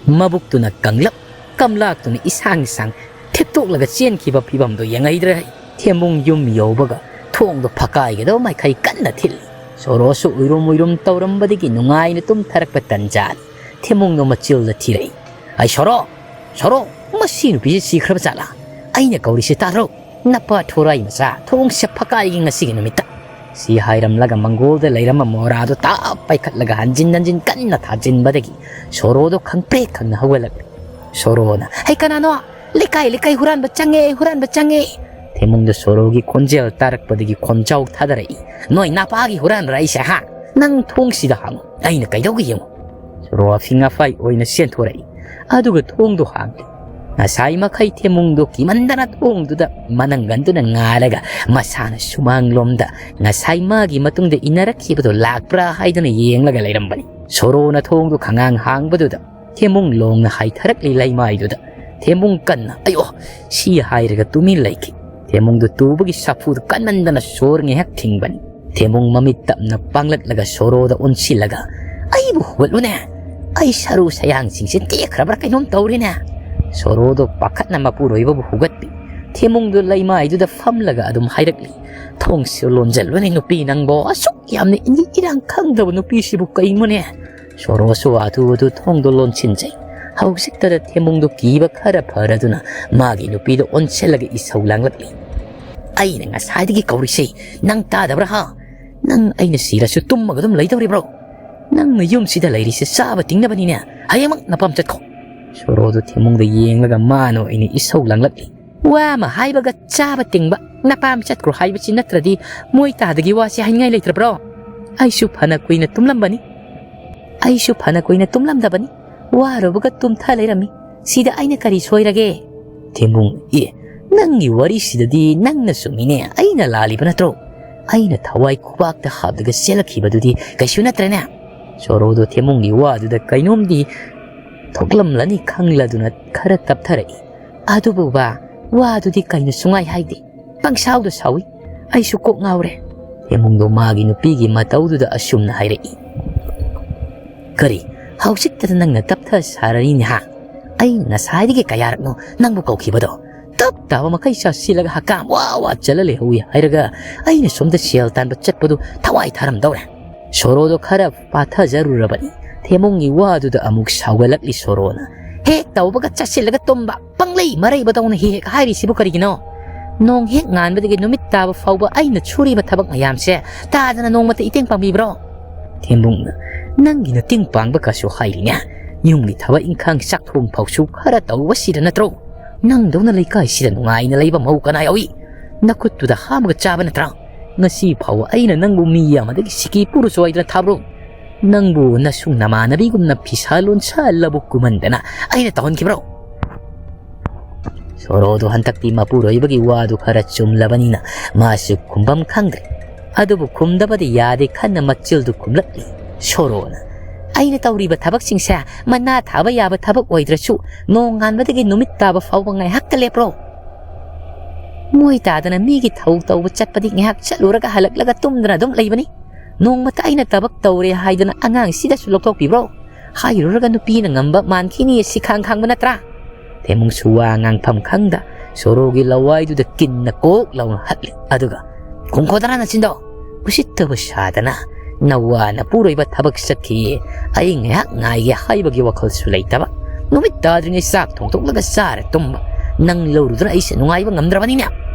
ꯃꯕꯨꯛꯇꯨꯅ ꯀꯪꯂꯞ, ꯀꯝꯂꯥꯛꯇꯨꯅ ꯏꯁꯥꯡ ꯏꯁꯥꯡ ꯊꯦꯠꯇꯣꯛꯂꯒ ꯆꯦꯟꯈꯤꯕ ꯐꯤꯕꯝꯗꯨ ꯌꯦꯡꯍꯩꯗ꯭ꯔꯦ꯫ ꯊꯦꯝꯕꯨꯡ ꯌꯨꯝ ꯌꯧꯕꯒ ꯊꯣꯡꯗꯣ ꯐꯛꯀꯥꯏꯒꯗꯕ ꯃꯥꯏꯀꯩ ꯀꯟꯅ ꯊꯤꯜꯂꯤ꯫ ꯁꯣꯔꯣꯁꯨ ꯎꯏꯔꯨꯝ ꯎꯏꯔꯨꯝ ꯇꯧꯔꯝꯕꯗꯒꯤ ꯅꯨꯡꯉꯥꯏꯅ ꯇꯨꯝꯊꯔꯛꯄ ꯇꯟꯖꯥꯅꯤ꯫ ꯊꯦꯝꯕꯨꯡꯗꯣ ꯃꯆꯤꯜꯗ ꯊꯤꯔꯛꯏ꯫ "ꯑꯩ ꯁꯣꯔꯣ! ꯁꯣꯔꯣ! ꯃꯁꯤ ꯅꯨꯄꯤꯁꯦ ꯁꯤꯈ꯭ꯔꯕ ꯖꯥꯠꯂꯥ? ꯑꯩꯅ ꯀꯧꯔꯤꯁꯦ ꯇꯥꯗ꯭ꯔꯣ? ꯅꯄꯥ ꯊꯣꯔꯥꯏ ꯃꯆꯥ, ꯊꯣꯡꯁꯦ ꯐꯛꯀꯥꯏꯒꯤ ꯉꯁꯤꯒꯤ ꯅꯨꯃꯤꯠꯇ!" ꯁꯤ ꯍꯥꯏꯔꯝꯂꯒ ꯃꯪꯒꯣꯜꯗ ꯂꯩꯔꯝꯕ ꯃꯣꯔꯥꯗꯣ ꯇꯥꯞ ꯄꯥꯏꯈꯠꯂꯒ ꯍꯟꯖꯤꯟ ꯍꯟꯖꯤꯟ ꯀꯟꯅ ꯊꯥꯖꯤꯟꯕꯗꯒꯤ ꯁꯣꯔꯣꯗꯣ ꯈꯪꯄ꯭ꯔꯦꯛ ꯈꯪꯅ ꯍꯧꯒꯠꯂꯛꯂꯦ꯫ ꯁꯣꯔꯣꯅ, "ꯍꯩ, ꯀꯅꯥꯅꯣ? ꯂꯩꯀꯥꯏ ꯂꯩꯀꯥꯏ ꯍꯨꯔꯥꯟꯕ ꯆꯪꯉꯦ, ꯍꯨꯔꯥꯟꯕ ꯆꯪꯉꯦ!" ꯊꯦꯝꯕꯨꯡꯗ ꯁꯣꯔꯣꯒꯤ ꯈꯣꯟꯖꯦꯜ ꯇꯥꯔꯛꯄꯗꯒꯤ ꯈꯣꯟꯖꯥꯎ ꯊꯥꯗꯔꯛꯏ꯫ "ꯅꯣꯏ ꯅꯄꯥꯒꯤ ꯍꯨꯔꯥꯟꯕ꯭ꯔꯥ ꯑꯩꯁꯦ, ꯍꯥ? ꯅꯪ ꯊꯣꯡꯁꯤꯗ ꯍꯥꯡꯉꯨ, ꯑꯩꯅ ꯀꯩꯗꯧꯒꯦ ꯌꯦꯡꯉꯨ!" ꯁꯣꯔꯣ ꯑꯐꯤꯡ ꯑꯐꯥꯏ ꯑꯣꯏꯅ ꯆꯦꯟꯊꯣꯔꯛꯏ꯫ ꯑꯗꯨꯒ ꯊꯣꯡꯗꯣ ꯍꯥꯡꯂꯦ꯫ ꯉꯁꯥꯏ ꯃꯈꯩ ꯊꯦꯝꯕꯨꯡꯗꯣ ꯀꯤꯃꯟꯗꯅ ꯊꯣꯡꯗꯨꯗ ꯃꯅꯪꯒꯟꯗꯨꯅ ꯉꯥꯔꯒ ꯃꯁꯥꯅ ꯁꯨꯃꯥꯡꯂꯣꯝꯗ ꯉꯁꯥꯏ ꯃꯥꯒꯤ ꯃꯇꯨꯡꯗ ꯏꯟꯅꯔꯛꯈꯤꯕꯗꯣ ꯂꯥꯛꯄ꯭ꯔꯥ ꯍꯥꯏꯗꯨꯅ ꯌꯦꯡꯂꯒ ꯂꯩꯔꯝꯕꯅꯤ꯫ ꯁꯣꯔꯣꯅ ꯊꯣꯡꯗꯨ ꯈꯉꯥꯡ ꯍꯥꯡꯕꯗꯨꯗ ꯊꯦꯝꯕꯨꯡ ꯂꯣꯡꯅ ꯍꯥꯏꯊꯔꯛꯂꯤ ꯂꯩꯃꯥꯏꯗꯨꯗ꯫ ꯊꯦꯝꯕꯨꯡ ꯀꯟꯅ "ꯑꯌꯣ!" ꯁꯤ ꯍꯥꯏꯔꯒ ꯇꯨꯃꯤꯟ ꯂꯩꯈꯤ꯫ ꯊꯦꯝꯕꯨꯡꯗꯨ ꯇꯨꯕꯒꯤ ꯁꯥꯐꯨꯗꯨ ꯀꯟꯃꯟꯗꯅ ꯁꯣꯔ ꯉꯥꯏꯍꯥꯛ ꯊꯤꯡꯕꯅꯤ꯫ ꯊꯦꯝꯕꯨꯡ ꯃꯃꯤꯠ ꯇꯞꯅ ꯄꯥꯡꯂꯛꯂꯒ ꯁꯣꯔꯣꯗ ꯑꯣꯟꯁꯤꯜꯂꯒ, "ꯑꯩꯕꯨ ꯍꯨꯒꯠꯂꯨꯅꯦ! ꯑꯩ ꯁꯔꯨ ꯁꯌꯥꯡꯁꯤꯡꯁꯦ ꯇꯦꯛꯈ꯭ꯔꯕ꯭ꯔꯥ ꯀꯩꯅꯣꯝ ꯇꯧꯔꯤꯅꯦ!" ꯁꯣꯔꯣꯗꯣ ꯄꯥꯈꯠꯅ ꯃꯄꯨꯔꯣꯏꯕꯕꯨ ꯍꯨꯒꯠꯄꯤ꯫ ꯊꯦꯝꯕꯨꯡꯗꯣ ꯂꯩꯃꯥꯏꯗꯨꯗ ꯐꯝꯂꯒ ꯑꯗꯨꯝ ꯍꯥꯏꯔꯛꯂꯤ, "ꯊꯣꯡꯁꯨ ꯂꯣꯟꯖꯜꯂꯨꯅꯦ ꯅꯨꯄꯤ ꯅꯪꯕꯣ! ꯑꯁꯨꯛ ꯌꯥꯝꯅ ꯏꯅꯤ ꯏꯔꯥꯡ ꯈꯪꯗꯕ ꯅꯨꯄꯤꯁꯤꯕꯨ ꯀꯩꯅꯣꯅꯦ?" ꯁꯣꯔꯣꯁꯨ ꯑꯗꯨ ꯑꯗꯨ ꯊꯣꯡꯗꯣ ꯂꯣꯟꯁꯤꯟꯖꯩ꯫ ꯍꯧꯖꯤꯛꯇꯗ ꯊꯦꯝꯕꯨꯡꯗꯣ ꯀꯤꯕ ꯈꯔ ꯐꯔꯗꯨꯅ ꯃꯥꯒꯤ ꯅꯨꯄꯤꯗ ꯑꯣꯟꯁꯤꯜꯂꯒ ꯏꯁꯧ ꯂꯥꯡꯂꯛꯂꯤ꯫ "ꯑꯩꯅ ꯉꯁꯥꯏꯗꯒꯤ ꯀꯧꯔꯤꯁꯦ ꯅꯪ ꯇꯥꯗꯕ꯭ꯔꯥ ꯍꯥ? ꯅꯪ ꯑꯩꯅ ꯁꯤꯔꯁꯨ ꯇꯨꯝꯃꯒ ꯑꯗꯨꯝ ꯂꯩꯗꯧꯔꯤꯕ꯭ꯔꯣ? ꯅꯪꯅ ꯌꯨꯝꯁꯤꯗ ꯂꯩꯔꯤꯁꯦ ꯆꯥꯕ ꯇꯤꯡꯅꯕꯅꯤꯅꯦ꯫ ꯍꯌꯦꯡꯃꯛ ꯅꯄꯥꯝ ꯆꯠꯈꯣ!" ꯁꯣꯔꯣꯗꯨ ꯊꯦꯝꯕꯨꯡꯗ ꯌꯦꯡꯂꯒ ꯃꯥꯅ ꯑꯣꯏꯅ ꯏꯁꯧ ꯂꯥꯡꯂꯛꯂꯤ꯫ "ꯋꯥ ꯑꯃ ꯍꯥꯏꯕꯒ ꯆꯥꯕ ꯇꯤꯡꯕ, ꯅꯄꯥꯝ ꯆꯠꯈ꯭ꯔꯣ ꯍꯥꯏꯕꯁꯤ ꯅꯠꯇ꯭ꯔꯗꯤ ꯃꯣꯏ ꯇꯥꯗꯒꯤ ꯋꯥꯁꯤ ꯍꯥꯏꯅꯤꯡꯉꯥꯏ ꯂꯩꯇ꯭ꯔꯕ꯭ꯔꯣ? ꯑꯩꯁꯨ ꯐꯅ ꯀꯨꯏꯅ ꯇꯨꯝꯂꯝꯕꯅꯤ, ꯑꯩꯁꯨ ꯐꯅ ꯀꯨꯏꯅ ꯇꯨꯝꯂꯝꯗꯕꯅꯤ, ꯋꯥꯔꯨꯕꯒ ꯇꯨꯝꯊ ꯂꯩꯔꯝꯃꯤ꯫ ꯁꯤꯗ ꯑꯩꯅ ꯀꯔꯤ ꯁꯣꯏꯔꯒꯦ?" ꯊꯦꯝꯕꯨꯡ, "ꯑꯦ, ꯅꯪꯒꯤ ꯋꯥꯔꯤꯁꯤꯗꯗꯤ ꯅꯪꯅ ꯆꯨꯝꯃꯤꯅꯦ, ꯑꯩꯅ ꯂꯥꯜꯂꯤꯕ ꯅꯠꯇ꯭ꯔꯣ? ꯑꯩꯅ ꯊꯋꯥꯏ ꯈꯨꯕꯥꯛꯇ ꯍꯥꯞꯂꯒ ꯆꯦꯜꯂꯛꯈꯤꯕꯗꯨꯗꯤ ꯀꯩꯁꯨ ꯅꯠꯇ꯭ꯔꯦꯅꯦ?" ꯁꯣꯔꯣꯗꯣ ꯊꯦꯝꯕꯨꯡꯒꯤ ꯋꯥꯗꯨꯗ ꯀꯩꯅꯣꯝꯗꯤ ꯊꯣꯛꯂꯝꯂꯅꯤ ꯈꯪꯂꯗꯨꯅ ꯈꯔ ꯇꯞꯊꯔꯛꯏ꯫ "ꯑꯗꯨꯕꯨ ꯕꯥ, ꯋꯥꯗꯨꯗꯤ ꯀꯩꯅꯣ ꯁꯨꯡꯉꯥꯏ ꯍꯥꯏꯗꯦ꯫ ꯄꯪꯁꯥꯎꯗ ꯁꯥꯎꯏ꯫ ꯑꯩꯁꯨ ꯀꯣꯛ ꯉꯥꯎꯔꯦ꯫" ꯊꯦꯝꯕꯨꯡꯗꯣ ꯃꯥꯒꯤ ꯅꯨꯄꯤꯒꯤ ꯃꯇꯧꯗꯨꯗ ꯑꯁꯨꯝꯅ ꯍꯥꯏꯔꯛꯏ꯫ "ꯀꯔꯤ? ꯍꯧꯖꯤꯛꯇꯗ ꯅꯪꯅ ꯇꯞꯊ ꯁꯥꯔꯤꯅꯦ ꯍꯥ? ꯑꯩ ꯉꯁꯥꯏꯗꯒꯤ ꯀꯌꯥꯔꯛꯅꯣ ꯅꯪꯕꯨ ꯀꯧꯈꯤꯕꯗꯣ? ꯇꯞ ꯇꯥꯕ ꯃꯈꯩ ꯆꯥꯁꯤꯜꯂꯒ ꯍꯀꯥꯝ ꯋꯥ ꯋꯥ ꯆꯠꯂ ꯂꯩꯍꯧꯏ ꯍꯥꯏꯔꯒ ꯑꯩꯅ ꯁꯣꯝꯗ ꯁꯦꯜ ꯇꯥꯟꯕ ꯆꯠꯄꯗꯨ ꯊꯋꯥꯏ ꯊꯥꯔꯝꯗꯧꯔꯦ꯫" ꯁꯣꯔꯣꯗꯣ ꯈꯔ ꯄꯥꯊꯖꯔꯨꯔꯕꯅꯤ꯫ ꯊꯦꯃꯨꯡꯒꯤ ꯋꯥꯗꯨꯗ ꯑꯃꯨꯛ ꯁꯥꯎꯒꯠꯂꯛꯂꯤ ꯁꯣꯔꯣꯅ꯫ "ꯍꯦꯛ ꯇꯧꯕꯒ ꯆꯥꯁꯤꯜꯂꯒ ꯇꯨꯝꯕ, ꯄꯪꯂꯩ ꯃꯔꯩꯕꯗꯧꯅ ꯍꯦꯛ ꯍꯦꯛ ꯍꯥꯏꯔꯤꯁꯤꯕꯨ ꯀꯔꯤꯒꯤꯅꯣ? ꯅꯣꯡ ꯍꯦꯛ ꯉꯥꯟꯕꯗꯒꯤ ꯅꯨꯃꯤꯠ ꯇꯥꯕ ꯐꯥꯎꯕ ꯑꯩꯅ ꯁꯨꯔꯤꯕ ꯊꯕꯛ ꯃꯌꯥꯝꯁꯦ ꯇꯥꯗꯅ ꯅꯣꯡꯃꯇ ꯏꯇꯦꯡ ꯄꯥꯡꯕꯤꯕ꯭ꯔꯣ?" ꯊꯦꯝꯕꯨꯡꯅ, "ꯅꯪꯒꯤ ꯅꯇꯦꯡ ꯄꯥꯡꯕ ꯀꯥꯁꯨ ꯍꯥꯏꯔꯤꯅꯦ꯫ ꯌꯨꯝꯒꯤ ꯊꯕꯛ ꯏꯪꯈꯥꯡ ꯆꯥꯛ ꯊꯣꯡ ꯐꯥꯎꯁꯨ ꯈꯔ ꯇꯧꯕꯁꯤꯗ ꯅꯠꯇ꯭ꯔꯣ? ꯅꯪꯗꯧꯅ ꯂꯩꯀꯥꯏꯁꯤꯗ ꯅꯨꯡꯉꯥꯏꯅ ꯂꯩꯕ ꯃꯧ ꯀꯅꯥ ꯌꯥꯎꯏ? ꯅꯈꯨꯠꯇꯨꯗ ꯍꯥꯝꯃꯒ ꯆꯥꯕ ꯅꯠꯇ꯭ꯔꯥ? ꯉꯁꯤ ꯐꯥꯎꯕ ꯑꯩꯅ ꯅꯪꯕꯨ ꯃꯤ ꯑꯃꯗꯒꯤ ꯁꯤꯀꯤ ꯄꯨꯔꯁꯨ ꯍꯥꯏꯗꯅ ꯊꯥꯕ꯭ꯔꯣ? ꯅꯪꯕꯨ ꯅꯁꯨꯡ ꯅꯃꯥꯟꯅꯕꯤꯒꯨꯝꯅ ꯐꯤꯁꯥ ꯂꯣꯟꯁꯥ ꯂꯧꯕꯨꯛ ꯀꯨꯝꯍꯟꯗꯅ ꯑꯩꯅ ꯇꯧꯍꯟꯈꯤꯕ꯭ꯔꯣ?" ꯁꯣꯔꯣꯗꯣ ꯍꯟꯗꯛꯇꯤ ꯃꯄꯨꯔꯣꯏꯕꯒꯤ ꯋꯥꯗꯨ ꯈꯔ ꯆꯨꯝꯂꯕꯅꯤꯅ ꯃꯥꯁꯨ ꯈꯨꯝꯐꯝ ꯈꯪꯗ꯭ꯔꯦ꯫ ꯑꯗꯨꯕꯨ ꯈꯨꯝꯗꯕꯗꯤ ꯌꯥꯗꯦ ꯈꯟꯅ ꯃꯆꯤꯜꯗꯨ ꯈꯨꯝꯂꯛꯂꯤ ꯁꯣꯔꯣꯅ꯫ "ꯑꯩꯅ ꯇꯧꯔꯤꯕ ꯊꯕꯛꯁꯤꯡꯁꯦ ꯃꯅꯥ ꯊꯥꯕ ꯌꯥꯕ ꯊꯕꯛ ꯑꯣꯏꯗ꯭ꯔꯁꯨ ꯅꯣꯡ ꯉꯥꯟꯕꯗꯒꯤ ꯅꯨꯃꯤꯠ ꯇꯥꯕ ꯐꯥꯎꯕ ꯉꯥꯏꯍꯥꯛꯇ ꯂꯦꯞꯄ꯭ꯔꯣ? ꯃꯣꯏ ꯇꯥꯗꯅ ꯃꯤꯒꯤ ꯊꯧ ꯇꯧꯕ ꯆꯠꯄꯗꯤ ꯉꯥꯏꯍꯥꯛ ꯆꯠꯂꯨꯔꯒ ꯍꯜꯂꯛꯂꯒ ꯇꯨꯝꯗꯅ ꯑꯗꯨꯝ ꯂꯩꯕꯅꯤ꯫ ꯅꯣꯡꯃꯇ ꯑꯩꯅ ꯊꯕꯛ ꯇꯧꯔꯦ ꯍꯥꯏꯗꯅ ꯑꯉꯥꯡꯁꯤꯗꯁꯨ ꯂꯧꯊꯣꯛꯄꯤꯕ꯭ꯔꯣ? ꯍꯥꯏꯔꯨꯔꯒ ꯅꯨꯄꯤꯅ ꯉꯝꯕ ꯃꯥꯟꯈꯤꯅꯤ ꯁꯤ ꯈꯥꯡ ꯈꯥꯡꯕ ꯅꯠꯇ꯭ꯔꯥ?" ꯊꯦꯃꯨꯡꯁꯨ ꯋꯥ ꯉꯥꯡꯐꯝ ꯈꯪꯗ ꯁꯣꯔꯣꯒꯤ ꯂꯋꯥꯏꯗꯨꯗ ꯀꯤꯟꯅ ꯀꯣꯛ ꯂꯥꯎꯅ ꯍꯠꯂꯤ꯫ ꯑꯗꯨꯒ, "ꯈꯨꯝꯈꯣꯗꯅ ꯅꯆꯤꯟꯗꯣ! ꯎꯁꯤꯠꯇꯕ ꯁꯥꯗꯅ ꯅꯋꯥ ꯅꯄꯨꯔꯣꯏꯕ ꯊꯕꯛ ꯆꯠꯈꯤꯌꯦ꯫ ꯑꯩ ꯉꯥꯏꯍꯥꯛ ꯉꯥꯏꯒꯦ ꯍꯥꯏꯕꯒꯤ ꯋꯥꯈꯜꯁꯨ ꯂꯩꯇꯕ꯫ ꯅꯨꯃꯤꯠ ꯇꯥꯗ꯭ꯔꯤꯉꯩ ꯆꯥꯛ ꯊꯣꯡꯗꯣꯛꯂꯒ ꯆꯥꯔ ꯇꯨꯝꯕ꯫ ꯅꯪ ꯂꯧꯔꯨꯗꯨꯅ ꯑꯩꯁꯦ ꯅꯨꯡꯉꯥꯏꯕ ꯉꯝꯗ꯭ꯔꯕꯅꯤꯅꯦ꯫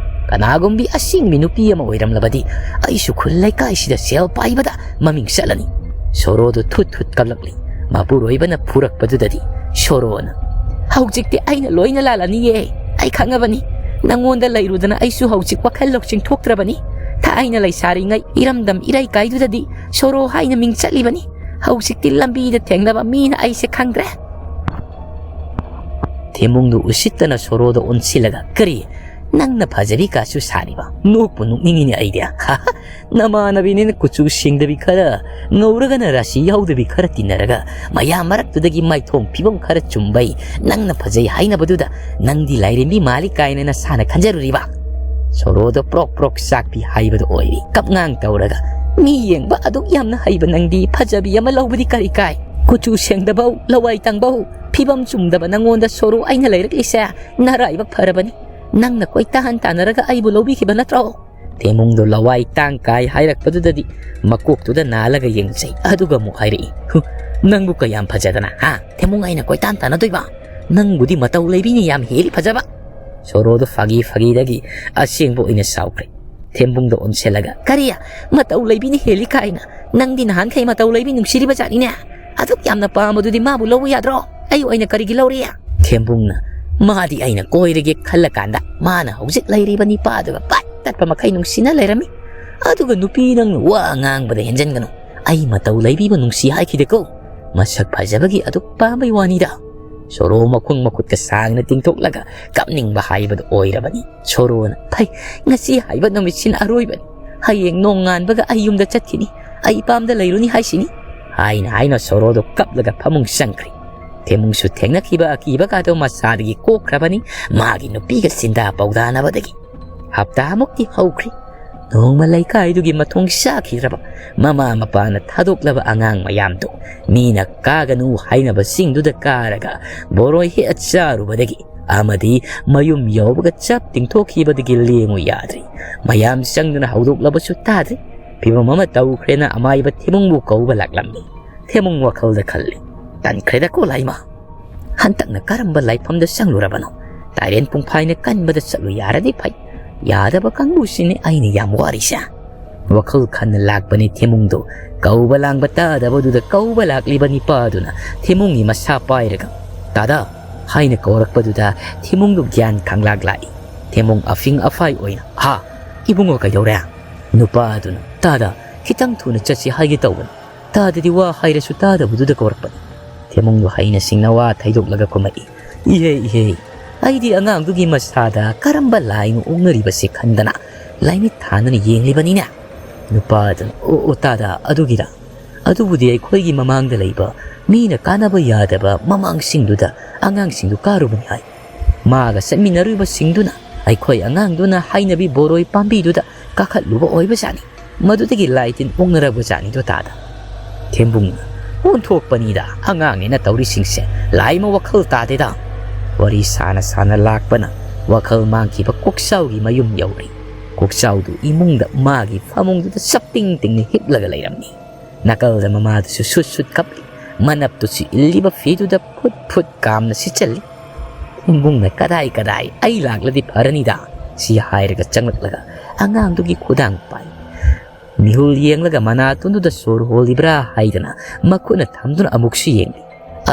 ꯀꯅꯥꯒꯨꯝꯕꯤ ꯑꯁꯦꯡꯕꯤ ꯅꯨꯄꯤ ꯑꯃ ꯑꯣꯏꯔꯝꯂꯕꯗꯤ ꯑꯩꯁꯨ ꯈꯨꯜ ꯂꯩꯀꯥꯏꯁꯤꯗ ꯁꯦꯜ ꯄꯥꯏꯕꯗ ꯃꯃꯤꯡ ꯆꯠꯂꯅꯤ꯫" ꯁꯣꯔꯣꯗꯨ ꯊꯨꯠ ꯊꯨꯠ ꯀꯞꯂꯛꯂꯤ꯫ ꯃꯄꯨꯔꯣꯏꯕꯅ ꯐꯨꯔꯛꯄꯗꯨꯗꯗꯤ ꯁꯣꯔꯣꯅ, "ꯍꯧꯖꯤꯛꯇꯤ ꯑꯩꯅ ꯂꯣꯏꯅ ꯂꯥꯜꯂꯅꯤꯌꯦ꯫ ꯑꯩ ꯈꯪꯉꯕꯅꯤ꯫ ꯅꯪꯉꯣꯟꯗ ꯂꯩꯔꯨꯗꯅ ꯑꯩꯁꯨ ꯍꯧꯖꯤꯛ ꯋꯥꯈꯜ ꯂꯧꯁꯤꯡ ꯊꯣꯛꯇ꯭ꯔꯕꯅꯤ꯫ ꯊꯥꯏꯅ ꯂꯩꯁꯥꯔꯤꯉꯩ ꯏꯔꯝꯗꯝ ꯏꯔꯩꯀꯥꯏꯗꯨꯗꯗꯤ ꯁꯣꯔꯣ ꯍꯥꯏꯅ ꯃꯤꯡ ꯆꯠꯂꯤꯕꯅꯤ꯫ ꯍꯧꯖꯤꯛꯇꯤ ꯂꯝꯕꯤꯗ ꯊꯦꯡꯅꯕ ꯃꯤꯅ ꯑꯩꯁꯦ ꯈꯪꯗ꯭ꯔꯦ꯫" ꯊꯦꯝꯕꯨꯡꯗꯨ ꯎꯁꯤꯠꯇꯅ ꯁꯣꯔꯣꯗ ꯑꯣꯟꯁꯤꯜꯂꯒ, "ꯀꯔꯤ? ꯅꯪꯅ ꯐꯖꯕꯤ ꯀꯥꯁꯨ ꯁꯥꯔꯤꯕ? ꯅꯣꯛꯄꯨ ꯅꯣꯛꯅꯤꯡꯉꯤꯅꯦ ꯑꯩꯗꯤ꯫ ꯅꯃꯥꯟꯅꯕꯤꯅꯤꯅ ꯀꯨꯆꯨ ꯁꯦꯡꯗꯕꯤ ꯈꯔ, ꯉꯧꯔꯒꯅ ꯔꯥꯁꯤ ꯌꯥꯎꯗꯕꯤ ꯈꯔ ꯇꯤꯟꯅꯔꯒ, ꯃꯌꯥꯝ ꯃꯔꯛꯇꯨꯗꯒꯤ ꯃꯥꯏꯊꯣꯡ ꯐꯤꯕꯝ ꯈꯔ ꯆꯨꯝꯕꯩ ꯅꯪꯅ ꯐꯖꯩ ꯍꯥꯏꯅꯕꯗꯨꯗ ꯅꯪꯗꯤ ꯂꯥꯏꯔꯦꯝꯕꯤ ꯃꯥꯜꯂꯤ ꯀꯥꯏꯅ ꯅꯁꯥꯅ ꯈꯟꯖꯔꯨꯔꯤꯕ?" ꯁꯣꯔꯣꯗ ꯄ꯭ꯔꯣꯛ ꯄ꯭ꯔꯣꯛ ꯆꯥꯛꯄꯤ ꯍꯥꯏꯕꯗꯨ ꯑꯣꯏꯔꯤ꯫ ꯀꯞꯉꯥꯡ ꯇꯧꯔꯒ, "ꯃꯤ ꯌꯦꯡꯕ ꯑꯗꯨꯛ ꯌꯥꯝꯅ ꯍꯩꯕ ꯅꯪꯗꯤ ꯐꯖꯕꯤ ꯑꯃ ꯂꯧꯕꯗꯤ ꯀꯔꯤ ꯀꯥꯏ? ꯀꯨꯆꯨ ꯁꯦꯡꯗꯕꯧ, ꯂꯋꯥꯏ ꯇꯥꯡꯕꯧ, ꯐꯤꯕꯝ ꯆꯨꯝꯗꯕ ꯅꯪꯉꯣꯟꯗ ꯁꯣꯔꯣ ꯑꯩꯅ ꯂꯩꯔꯛꯂꯤꯁꯦ ꯅꯔꯥꯏꯕꯛ ꯐꯔꯕꯅꯤ꯫ ꯅꯪꯅ ꯀꯣꯏꯇꯥꯟ ꯇꯥꯟꯅꯔꯒ ꯑꯩꯕꯨ ꯂꯧꯕꯤꯈꯤꯕ ꯅꯠꯇ꯭ꯔꯣ?" ꯊꯦꯝꯕꯨꯡꯗꯣ ꯂꯋꯥꯏ ꯇꯥꯡ ꯀꯥꯏ ꯍꯥꯏꯔꯛꯄꯗꯨꯗꯗꯤ ꯃꯀꯣꯛꯇꯨꯗ ꯅꯥꯜꯂꯒ ꯌꯦꯡꯖꯩ꯫ ꯑꯗꯨꯒ ꯑꯃꯨꯛ ꯍꯥꯏꯔꯛꯏ, "ꯍꯨ, ꯅꯪꯕꯨ ꯀꯌꯥꯝ ꯐꯖꯗꯅ, ꯍꯥ? ꯊꯦꯝꯕꯨꯡ ꯑꯩꯅ ꯀꯣꯏꯇꯥꯟ ꯇꯥꯟꯅꯗꯣꯏꯕ? ꯅꯪꯕꯨꯗꯤ ꯃꯇꯧ ꯂꯩꯕꯤꯅ ꯌꯥꯝ ꯍꯦꯜꯂꯤ ꯐꯖꯕ!" ꯁꯣꯔꯣꯗꯣ ꯐꯥꯒꯤ ꯐꯥꯒꯤꯗꯒꯤ ꯑꯁꯦꯡꯕ ꯑꯣꯏꯅ ꯁꯥꯎꯈ꯭ꯔꯦ꯫ ꯊꯦꯝꯕꯨꯡꯗ ꯑꯣꯟꯁꯤꯜꯂꯒ, "ꯀꯔꯤ? ꯃꯇꯧ ꯂꯩꯕꯤꯅ ꯍꯦꯜꯂꯤ ꯀꯥꯏꯅ? ꯅꯪꯗꯤ ꯅꯍꯥꯟꯈꯩ ꯃꯇꯧ ꯂꯩꯕꯤ ꯅꯨꯡꯁꯤꯔꯤꯕ ꯖꯥꯠꯅꯤꯅꯦ꯫ ꯑꯗꯨꯛ ꯌꯥꯝꯅ ꯄꯥꯝꯕꯗꯨꯗꯤ ꯃꯥꯕꯨ ꯂꯧꯕ ꯌꯥꯗ꯭ꯔꯣ? ꯑꯩ ꯑꯣꯏꯅ ꯀꯔꯤꯒꯤ ꯂꯧꯔꯤ?" ꯊꯦꯝꯕꯨꯡꯅ, "ꯃꯥꯗꯤ ꯑꯩꯅ ꯀꯣꯏꯔꯒꯦ ꯈꯜꯂꯀꯥꯟꯗ ꯃꯥꯅ ꯍꯧꯖꯤꯛ ꯂꯩꯔꯤꯕ ꯅꯤꯄꯥꯗꯨꯒ ꯄꯠ ꯇꯠꯄ ꯃꯈꯩ ꯅꯨꯡꯁꯤꯅ ꯂꯩꯔꯝꯃꯤ꯫ ꯑꯗꯨꯒ ꯅꯨꯄꯤ ꯅꯪꯅ ꯋꯥ ꯉꯥꯡꯕꯗ ꯍꯦꯟꯖꯟꯒꯅꯨ꯫ ꯑꯩ ꯃꯇꯧ ꯂꯩꯕꯤꯕ ꯅꯨꯡꯁꯤ ꯍꯥꯏꯈꯤꯗꯦꯀꯣ꯫ ꯃꯁꯛ ꯐꯖꯕꯒꯤ ꯑꯗꯨꯛ ꯄꯥꯝꯕꯩ ꯋꯥꯅꯤꯗ꯫" ꯁꯣꯔꯣ ꯃꯈꯣꯡ ꯃꯈꯨꯠꯀ ꯁꯥꯡꯅ ꯇꯤꯡꯊꯣꯛꯂꯒ ꯀꯞꯅꯤꯡꯕ ꯍꯥꯏꯕꯗꯨ ꯑꯣꯏꯔꯕꯅꯤ꯫ ꯁꯣꯔꯣꯅ, "ꯐꯩ, ꯉꯁꯤ ꯍꯥꯏꯕ ꯅꯨꯃꯤꯠꯁꯤꯅ ꯑꯔꯣꯏꯕꯅꯤ꯫ ꯍꯌꯦꯡ ꯅꯣꯡꯉꯥꯟꯕꯒ ꯑꯩ ꯌꯨꯝꯗ ꯆꯠꯈꯤꯅꯤ꯫ ꯑꯩ ꯏꯄꯥꯝꯗ ꯂꯩꯔꯨꯅꯤ ꯍꯥꯏꯁꯤꯅꯤ꯫" ꯍꯥꯏꯅ ꯍꯥꯏꯅ ꯁꯣꯔꯣꯗꯣ ꯀꯞꯂꯒ ꯐꯃꯨꯡ ꯆꯪꯈ꯭ꯔꯦ꯫ ꯊꯦꯝꯕꯨꯡꯁꯨ ꯊꯦꯡꯅꯈꯤꯕ ꯑꯀꯤꯕꯒꯗꯣ ꯃꯁꯥꯗꯒꯤ ꯀꯣꯛꯈ꯭ꯔꯕꯅꯤ꯫ ꯃꯥꯒꯤ ꯅꯨꯄꯤꯒ ꯆꯤꯟꯗꯥ ꯄꯧꯗꯥꯅꯕꯗꯒꯤ ꯍꯞꯇꯥꯃꯨꯛꯇꯤ ꯍꯧꯈ꯭ꯔꯦ꯫ ꯅꯣꯡꯃ ꯂꯩꯀꯥꯏꯗꯨꯒꯤ ꯃꯊꯣꯡ ꯆꯥꯈꯤꯗ꯭ꯔꯕ ꯃꯃꯥ ꯃꯄꯥꯅ ꯊꯥꯗꯣꯛꯂꯕ ꯑꯉꯥꯡ ꯃꯌꯥꯝꯗꯨ ꯃꯤꯅ ꯀꯥꯒꯅꯨ ꯍꯥꯏꯅꯕꯁꯤꯡꯗꯨꯗ ꯀꯥꯔꯒ ꯕꯣꯔꯣꯏ ꯍꯦꯛꯑ ꯆꯥꯔꯨꯕꯗꯒꯤ ꯑꯃꯗꯤ ꯃꯌꯨꯝ ꯌꯧꯕꯒ ꯆꯞ ꯇꯤꯡꯊꯣꯛꯈꯤꯕꯗꯒꯤ ꯂꯦꯡꯉꯨ ꯌꯥꯗ꯭ꯔꯤ꯫ ꯃꯌꯥꯝ ꯆꯪꯗꯨꯅ ꯍꯧꯗꯣꯛꯂꯕꯁꯨ ꯇꯥꯗ꯭ꯔꯤ꯫ ꯐꯤꯕꯝ ꯑꯃ ꯇꯧꯈ꯭ꯔꯦꯅ ꯑꯃꯥꯏꯕ ꯊꯦꯝꯕꯨꯡꯕꯨ ꯀꯧꯕ ꯂꯥꯛꯂꯝꯃꯤ꯫ ꯊꯦꯝꯕꯨꯡ ꯋꯥꯈꯜꯗ ꯈꯜꯂꯤ, "ꯇꯟꯈ꯭ꯔꯦꯗꯀꯣ ꯂꯥꯏꯃ꯫ ꯍꯟꯇꯛꯅ ꯀꯔꯝꯕ ꯂꯥꯏꯐꯝꯗ ꯆꯪꯂꯨꯔꯕꯅꯣ? ꯇꯥꯏꯔꯦꯟ ꯄꯨꯡꯐꯥꯏꯅ ꯀꯟꯕꯗ ꯆꯠꯂꯨ ꯌꯥꯔꯗꯤ ꯐꯩ꯫ ꯌꯥꯗꯕ ꯀꯥꯡꯕꯨꯁꯤꯅꯤ ꯑꯩꯅ ꯌꯥꯝ ꯋꯥꯔꯤꯁꯦ꯫" ꯋꯥꯈꯜ ꯈꯟꯅ ꯂꯥꯛꯄꯅꯤ ꯊꯦꯝꯕꯨꯡꯗꯨ꯫ ꯀꯧꯕ ꯂꯥꯡꯕ ꯇꯥꯗꯕꯗꯨꯗ ꯀꯧꯕ ꯂꯥꯛꯂꯤꯕ ꯅꯤꯄꯥꯗꯨꯅ ꯊꯦꯝꯕꯨꯡꯒꯤ ꯃꯁꯥ ꯄꯥꯏꯔꯒ, "ꯇꯥꯗ" ꯍꯥꯏꯅ ꯀꯧꯔꯛꯄꯗꯨꯗ ꯊꯦꯝꯕꯨꯡꯗꯨ ꯒ꯭ꯌꯥꯟ ꯈꯪꯂꯥꯛ ꯂꯥꯛꯏ꯫ ꯊꯦꯝꯕꯨꯡ ꯑꯐꯤꯡ ꯑꯐꯥꯏ ꯑꯣꯏꯅ, "ꯍꯥ? ꯏꯕꯨꯡꯉꯣ ꯀꯩꯗꯧꯔꯦ?" ꯅꯨꯄꯥꯗꯨꯅ, "ꯇꯥꯗ, ꯈꯤꯇꯪ ꯊꯨꯅ ꯆꯠꯁꯤ ꯍꯥꯏꯒꯦ ꯇꯧꯕꯅꯤ꯫ ꯇꯥꯗꯗꯤ ꯋꯥ ꯍꯥꯏꯔꯁꯨ ꯇꯥꯗꯕꯗꯨꯗ ꯀꯧꯔꯛꯄꯅꯤ꯫" ꯊꯦꯝꯕꯨꯡꯗꯨ ꯍꯩꯅ ꯁꯤꯡꯅ ꯋꯥ ꯊꯩꯗꯣꯛꯂꯒ ꯈꯨꯝꯃꯛꯏ, "ꯏꯍꯦ, ꯏꯍꯦ, ꯑꯩꯗꯤ ꯑꯉꯥꯡꯗꯨꯒꯤ ꯃꯁꯥꯗ ꯀꯔꯝꯕ ꯂꯥꯏꯅꯣ ꯑꯣꯛꯅꯔꯤꯕꯁꯤ ꯈꯟꯗꯅ ꯂꯥꯏꯃꯤꯠ ꯊꯥꯟꯗꯨꯅ ꯌꯦꯡꯂꯤꯕꯅꯤꯅꯦ꯫" ꯅꯨꯄꯥꯗꯨꯅ, "ꯑꯣ, ꯑꯣ, ꯇꯥꯗ, ꯑꯗꯨꯒꯤꯔꯥ? ꯑꯗꯨꯕꯨꯗꯤ ꯑꯩꯈꯣꯏꯒꯤ ꯃꯃꯥꯡꯗ ꯂꯩꯕ ꯃꯤꯅ ꯀꯥꯟꯅꯕ ꯌꯥꯗꯕ ꯃꯃꯥꯡꯁꯤꯡꯗꯨꯗ ꯑꯉꯥꯡꯁꯤꯡꯗꯨ ꯀꯥꯔꯨꯕꯅꯤ ꯍꯥꯏ꯫ ꯃꯥꯒ ꯆꯠꯃꯤꯟꯅꯔꯨꯕꯁꯤꯡꯗꯨꯅ ꯑꯩꯈꯣꯏ ꯑꯉꯥꯡꯗꯨꯅ ꯍꯩꯅꯕꯤ ꯕꯣꯔꯣꯏ ꯄꯥꯝꯕꯤꯗꯨꯗ ꯀꯥꯈꯠꯂꯨꯕ ꯑꯣꯏꯕꯖꯥꯠꯅꯤ꯫ ꯃꯗꯨꯗꯒꯤ ꯂꯥꯏ ꯇꯤꯟ ꯑꯣꯛꯅꯔꯛꯄꯖꯥꯠꯅꯤꯗꯣ ꯇꯥꯗ꯫" ꯊꯦꯝꯕꯨꯡꯅ, ꯑꯣꯟꯊꯣꯛꯄꯅꯤꯗ ꯑꯉꯥꯡꯅꯤꯅ ꯇꯧꯔꯤꯁꯤꯡꯁꯦ꯫ ꯂꯥꯏꯃ ꯋꯥꯈꯜ ꯇꯥꯗꯦꯗ꯫ ꯋꯥꯔꯤ ꯁꯥꯅ ꯁꯥꯅ ꯂꯥꯛꯄꯅ ꯋꯥꯈꯜ ꯃꯥꯡꯈꯤꯕ ꯀꯣꯛꯆꯥꯎꯒꯤ ꯃꯌꯨꯝ ꯌꯧꯔꯦ꯫ ꯀꯣꯛꯆꯥꯎꯗꯨ ꯏꯃꯨꯡꯗ ꯃꯥꯒꯤ ꯐꯃꯨꯡꯗꯨꯗ ꯆꯞꯇꯤꯡ ꯇꯤꯡꯅ ꯍꯤꯞꯂꯒ ꯂꯩꯔꯝꯃꯤ꯫ ꯅꯥꯀꯜꯗ ꯃꯃꯥꯗꯨꯁꯨ ꯁꯨꯠ ꯁꯨꯠ ꯀꯞꯂꯤ꯫ ꯃꯅꯞꯇꯨꯁꯨ ꯏꯜꯂꯤꯕ ꯐꯤꯗꯨꯗ ꯐꯨꯠ ꯐꯨꯠ ꯀꯥꯝꯅ ꯁꯤꯠꯆꯜꯂꯤ꯫ ꯊꯦꯝꯕꯨꯡꯅ "ꯀꯗꯥꯏ ꯀꯗꯥꯏ, ꯑꯩ ꯂꯥꯛꯂꯗꯤ ꯐꯔꯅꯤꯗ" ꯁꯤ ꯍꯥꯏꯔꯒ ꯆꯪꯂꯛꯂꯒ ꯑꯉꯥꯡꯗꯨꯒꯤ ꯈꯨꯗꯥꯡ ꯄꯥꯏ꯫ ꯃꯤꯍꯨꯜ ꯌꯦꯡꯂꯒ ꯃꯅꯥꯇꯣꯟꯗꯨꯗ ꯁꯣꯔ ꯍꯣꯜꯂꯤꯕ꯭ꯔꯥ ꯍꯥꯏꯗꯅ ꯃꯈꯨꯠꯅ ꯊꯝꯗꯨꯅ ꯑꯃꯨꯛꯁꯨ ꯌꯦꯡꯂꯤ꯫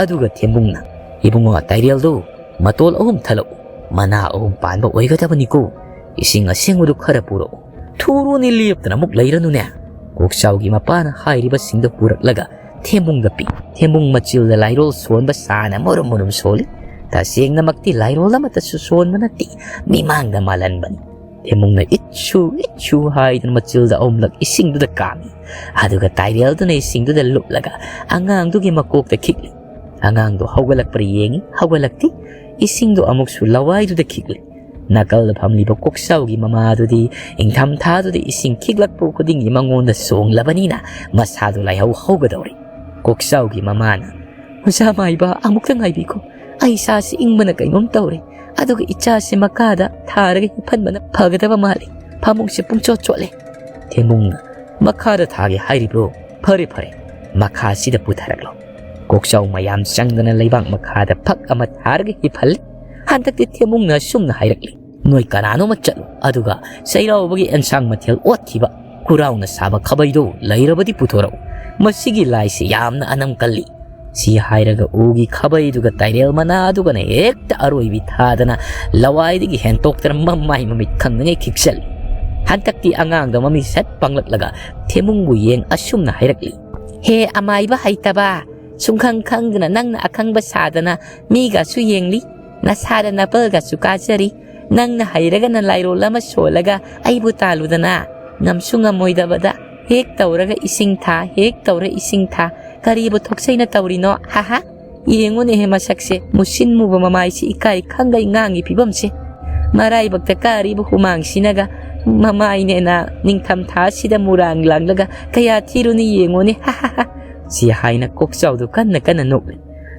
ꯑꯗꯨꯒ ꯊꯦꯝꯕꯨꯡꯅ, "ꯏꯕꯨꯡꯉꯣ, ꯇꯥꯏꯔꯦꯜꯗꯣ ꯃꯇꯣꯜ ꯑꯍꯨꯝ ꯊꯠꯂꯛꯎ, ꯃꯅꯥ ꯑꯍꯨꯝ ꯄꯥꯟꯕ ꯑꯣꯏꯒꯗꯕꯅꯤꯀꯣ꯫ ꯏꯁꯤꯡ ꯑꯁꯦꯡꯕꯗꯨ ꯈꯔ ꯄꯨꯔꯛꯎ꯫ ꯊꯨꯔꯣꯅꯦ, ꯂꯦꯞꯇꯅ ꯑꯃꯨꯛ ꯂꯩꯔꯅꯨꯅꯦ"꯫ ꯀꯣꯛꯆꯥꯎꯒꯤ ꯃꯄꯥꯅ ꯍꯥꯏꯔꯤꯕꯁꯤꯡꯗꯨ ꯄꯨꯔꯛꯂꯒ ꯊꯦꯝꯕꯨꯡꯗ ꯄꯤ꯫ ꯊꯦꯝꯕꯨꯡ ꯃꯆꯤꯜꯗ ꯂꯥꯏꯔꯣꯜ ꯁꯣꯟꯕ ꯁꯥꯅ ꯃꯨꯔꯨꯝ ꯃꯨꯔꯨꯝ ꯁꯣꯜꯂꯤ꯫ ꯇꯁꯦꯡꯅꯃꯛꯇꯤ ꯂꯥꯏꯔꯣꯜ ꯑꯃꯠꯇꯁꯨ ꯁꯣꯟꯕ ꯅꯠꯇꯦ, ꯃꯤꯃꯥꯡꯗ ꯃꯥꯜꯍꯟꯕꯅꯤ꯫ ꯊꯦꯝꯕꯨꯡꯅ "ꯏꯠꯁꯨ, ꯏꯠꯁꯨ" ꯍꯥꯏꯗꯨꯅ ꯃꯆꯤꯜꯗ ꯑꯍꯨꯝꯂꯛ ꯏꯁꯤꯡꯗꯨꯗ ꯀꯥꯝꯃꯤ꯫ ꯑꯗꯨꯒ ꯇꯥꯏꯔꯦꯜꯗꯨꯅ ꯏꯁꯤꯡꯗꯨꯗ ꯂꯨꯞꯂꯒ ꯑꯉꯥꯡꯗꯨꯒꯤ ꯃꯀꯣꯛꯇ ꯈꯤꯛꯂꯤ꯫ ꯑꯉꯥꯡꯗꯣ ꯍꯧꯒꯠꯂꯛꯄ꯭ꯔꯥ ꯌꯦꯡꯉꯤ, ꯍꯧꯒꯠꯂꯛꯇꯦ꯫ ꯏꯁꯤꯡꯗꯣ ꯑꯃꯨꯛꯁꯨ ꯂꯋꯥꯏꯗꯨꯗ ꯈꯤꯛꯂꯤ꯫ ꯅꯥꯀꯜꯗ ꯐꯝꯂꯤꯕ ꯀꯣꯛꯆꯥꯎꯒꯤ ꯃꯃꯥꯗꯨꯗꯤ ꯏꯪꯊꯝꯊꯥꯗꯨꯗ ꯏꯁꯤꯡ ꯈꯤꯛꯂꯛꯄ ꯈꯨꯗꯤꯡꯒꯤ ꯃꯉꯣꯟꯗ ꯆꯣꯡꯂꯕꯅꯤꯅ ꯃꯁꯥꯗꯨ ꯂꯥꯏꯍꯧ ꯍꯧꯒꯗꯧꯔꯦ꯫ ꯀꯣꯛꯆꯥꯎꯒꯤ ꯃꯃꯥꯅ, "ꯑꯣꯖꯥ ꯃꯥꯏꯕ, ꯑꯃꯨꯛꯇ ꯉꯥꯏꯕꯤꯈꯣ꯫ ꯑꯩ ꯏꯁꯥꯁꯤ ꯏꯪꯕꯅ ꯀꯩꯅꯣꯝ ꯇꯧꯔꯦ꯫ ꯑꯗꯨꯒ ꯏꯆꯥꯁꯤ ꯃꯈꯥꯗ ꯊꯥꯔꯒ ꯍꯤꯞꯍꯟꯕꯅ ꯐꯒꯗꯕ ꯃꯥꯜꯂꯤ꯫ ꯐꯃꯨꯡꯁꯦ ꯄꯨꯡꯆꯣꯠ ꯆꯣꯠꯂꯦ"꯫ ꯊꯦꯝꯕꯨꯡꯅ, "ꯃꯈꯥꯗ ꯊꯥꯒꯦ ꯍꯥꯏꯔꯤꯕ꯭ꯔꯣ? ꯐꯔꯦ, ꯐꯔꯦ, ꯃꯈꯥꯁꯤꯗ ꯄꯨꯊꯔꯛꯂꯣ"꯫ ꯀꯣꯛꯆꯥꯎ ꯃꯌꯥꯝ ꯆꯪꯗꯅ ꯂꯩꯕꯥꯛ ꯃꯈꯥꯗ ꯐꯛ ꯑꯃ ꯊꯥꯔꯒ ꯍꯤꯞꯍꯜꯂꯤ꯫ ꯍꯟꯗꯛꯇꯤ ꯊꯦꯝꯕꯨꯡꯅ ꯑꯁꯨꯝꯅ ꯍꯥꯏꯔꯛꯂꯤ, "ꯅꯣꯏ ꯀꯅꯥꯅꯣꯃ ꯆꯠꯂꯨ, ꯑꯗꯨꯒ ꯆꯩꯔꯥꯎꯕꯒꯤ ꯑꯦꯟꯁꯥꯡ ꯃꯊꯦꯜ ꯑꯣꯠꯈꯤꯕ ꯈꯨꯔꯥꯎꯅ ꯁꯥꯕ ꯈꯥꯕꯩꯗꯣ ꯂꯩꯔꯕꯗꯤ ꯄꯨꯊꯣꯔꯛꯎ꯫ ꯃꯁꯤꯒꯤ ꯂꯥꯏꯁꯤ ꯌꯥꯝꯅ ꯑꯅꯝ ꯀꯜꯂꯤ"꯫ ꯁꯤ ꯍꯥꯏꯔꯒ ꯎꯒꯤ ꯈꯥꯕꯩꯗꯨꯒ ꯇꯥꯏꯔꯦꯜ ꯃꯅꯥ ꯑꯗꯨꯒꯅ ꯍꯦꯛꯇ ꯑꯔꯣꯏꯕꯤ ꯊꯥꯗꯅ ꯂꯋꯥꯏꯗꯒꯤ ꯍꯦꯟꯇꯣꯛꯇꯅ ꯃꯃꯥꯏ ꯃꯃꯤꯠ ꯈꯪꯗꯉꯩ ꯈꯤꯛꯆꯜꯂꯤ꯫ ꯍꯟꯗꯛꯇꯤ ꯑꯉꯥꯡꯗꯣ ꯃꯃꯤꯠ ꯁꯠ ꯄꯥꯡꯂꯛꯂꯒ ꯊꯦꯝꯕꯨꯡꯕꯨ ꯌꯦꯡ ꯑꯁꯨꯝꯅ ꯍꯥꯏꯔꯛꯂꯤ, "ꯍꯦ ꯑꯃꯥꯏꯕ ꯍꯩꯇꯕ, ꯁꯨꯡꯈꯪ ꯈꯪꯗꯅ ꯅꯪꯅ ꯑꯈꯪꯕ ꯁꯥꯗꯅ ꯃꯤꯒꯁꯨ ꯌꯦꯡꯂꯤ, ꯅꯁꯥꯗ ꯅꯥꯄꯜꯒꯁꯨ ꯀꯥꯖꯔꯤ꯫ ꯅꯪꯅ ꯍꯩꯔꯒꯅ ꯂꯥꯏꯔꯣꯜ ꯑꯃ ꯁꯣꯜꯂꯒ ꯑꯩꯕꯨ ꯇꯥꯜꯂꯨꯗꯅ꯫ ꯉꯝꯁꯨ ꯉꯝꯃꯣꯏꯗꯕꯗ ꯍꯦꯛ ꯇꯧꯔꯒ ꯏꯁꯤꯡ ꯊꯥ, ꯍꯦꯛ ꯇꯧꯔ ꯏꯁꯤꯡ ꯊꯥ꯫ ꯀꯔꯤꯕꯨ ꯊꯣꯛꯆꯩꯅ ꯇꯧꯔꯤꯅꯣ? ꯍꯥꯍꯥ! ꯌꯦꯡꯉꯨꯅꯦꯍꯦ ꯃꯁꯛꯁꯦ, ꯃꯨꯁꯤꯟ ꯃꯨꯕ ꯃꯃꯥꯏꯁꯤ ꯏꯀꯥꯏ ꯈꯪꯒꯩ ꯉꯥꯡꯉꯤ ꯐꯤꯕꯝꯁꯦ꯫ ꯃꯔꯥꯏꯕꯛꯇ ꯀꯥꯔꯤꯕ ꯍꯨꯃꯥꯡꯁꯤꯅꯒ ꯃꯃꯥꯏꯅꯦꯅ ꯅꯤꯡꯊꯝ ꯊꯥꯁꯤꯗ ꯃꯨꯔꯥꯡ ꯂꯥꯡꯂꯒ ꯀꯌꯥ ꯊꯤꯔꯨꯅꯤ ꯌꯦꯡꯉꯨꯅꯦ꯫ ꯍꯥꯍꯥꯍꯥ! ꯁꯤ ꯍꯥꯏꯅ ꯀꯣꯛꯆꯥꯎꯗꯨ ꯀꯟꯅ ꯀꯟꯅ ꯅꯣꯛꯂꯤ꯫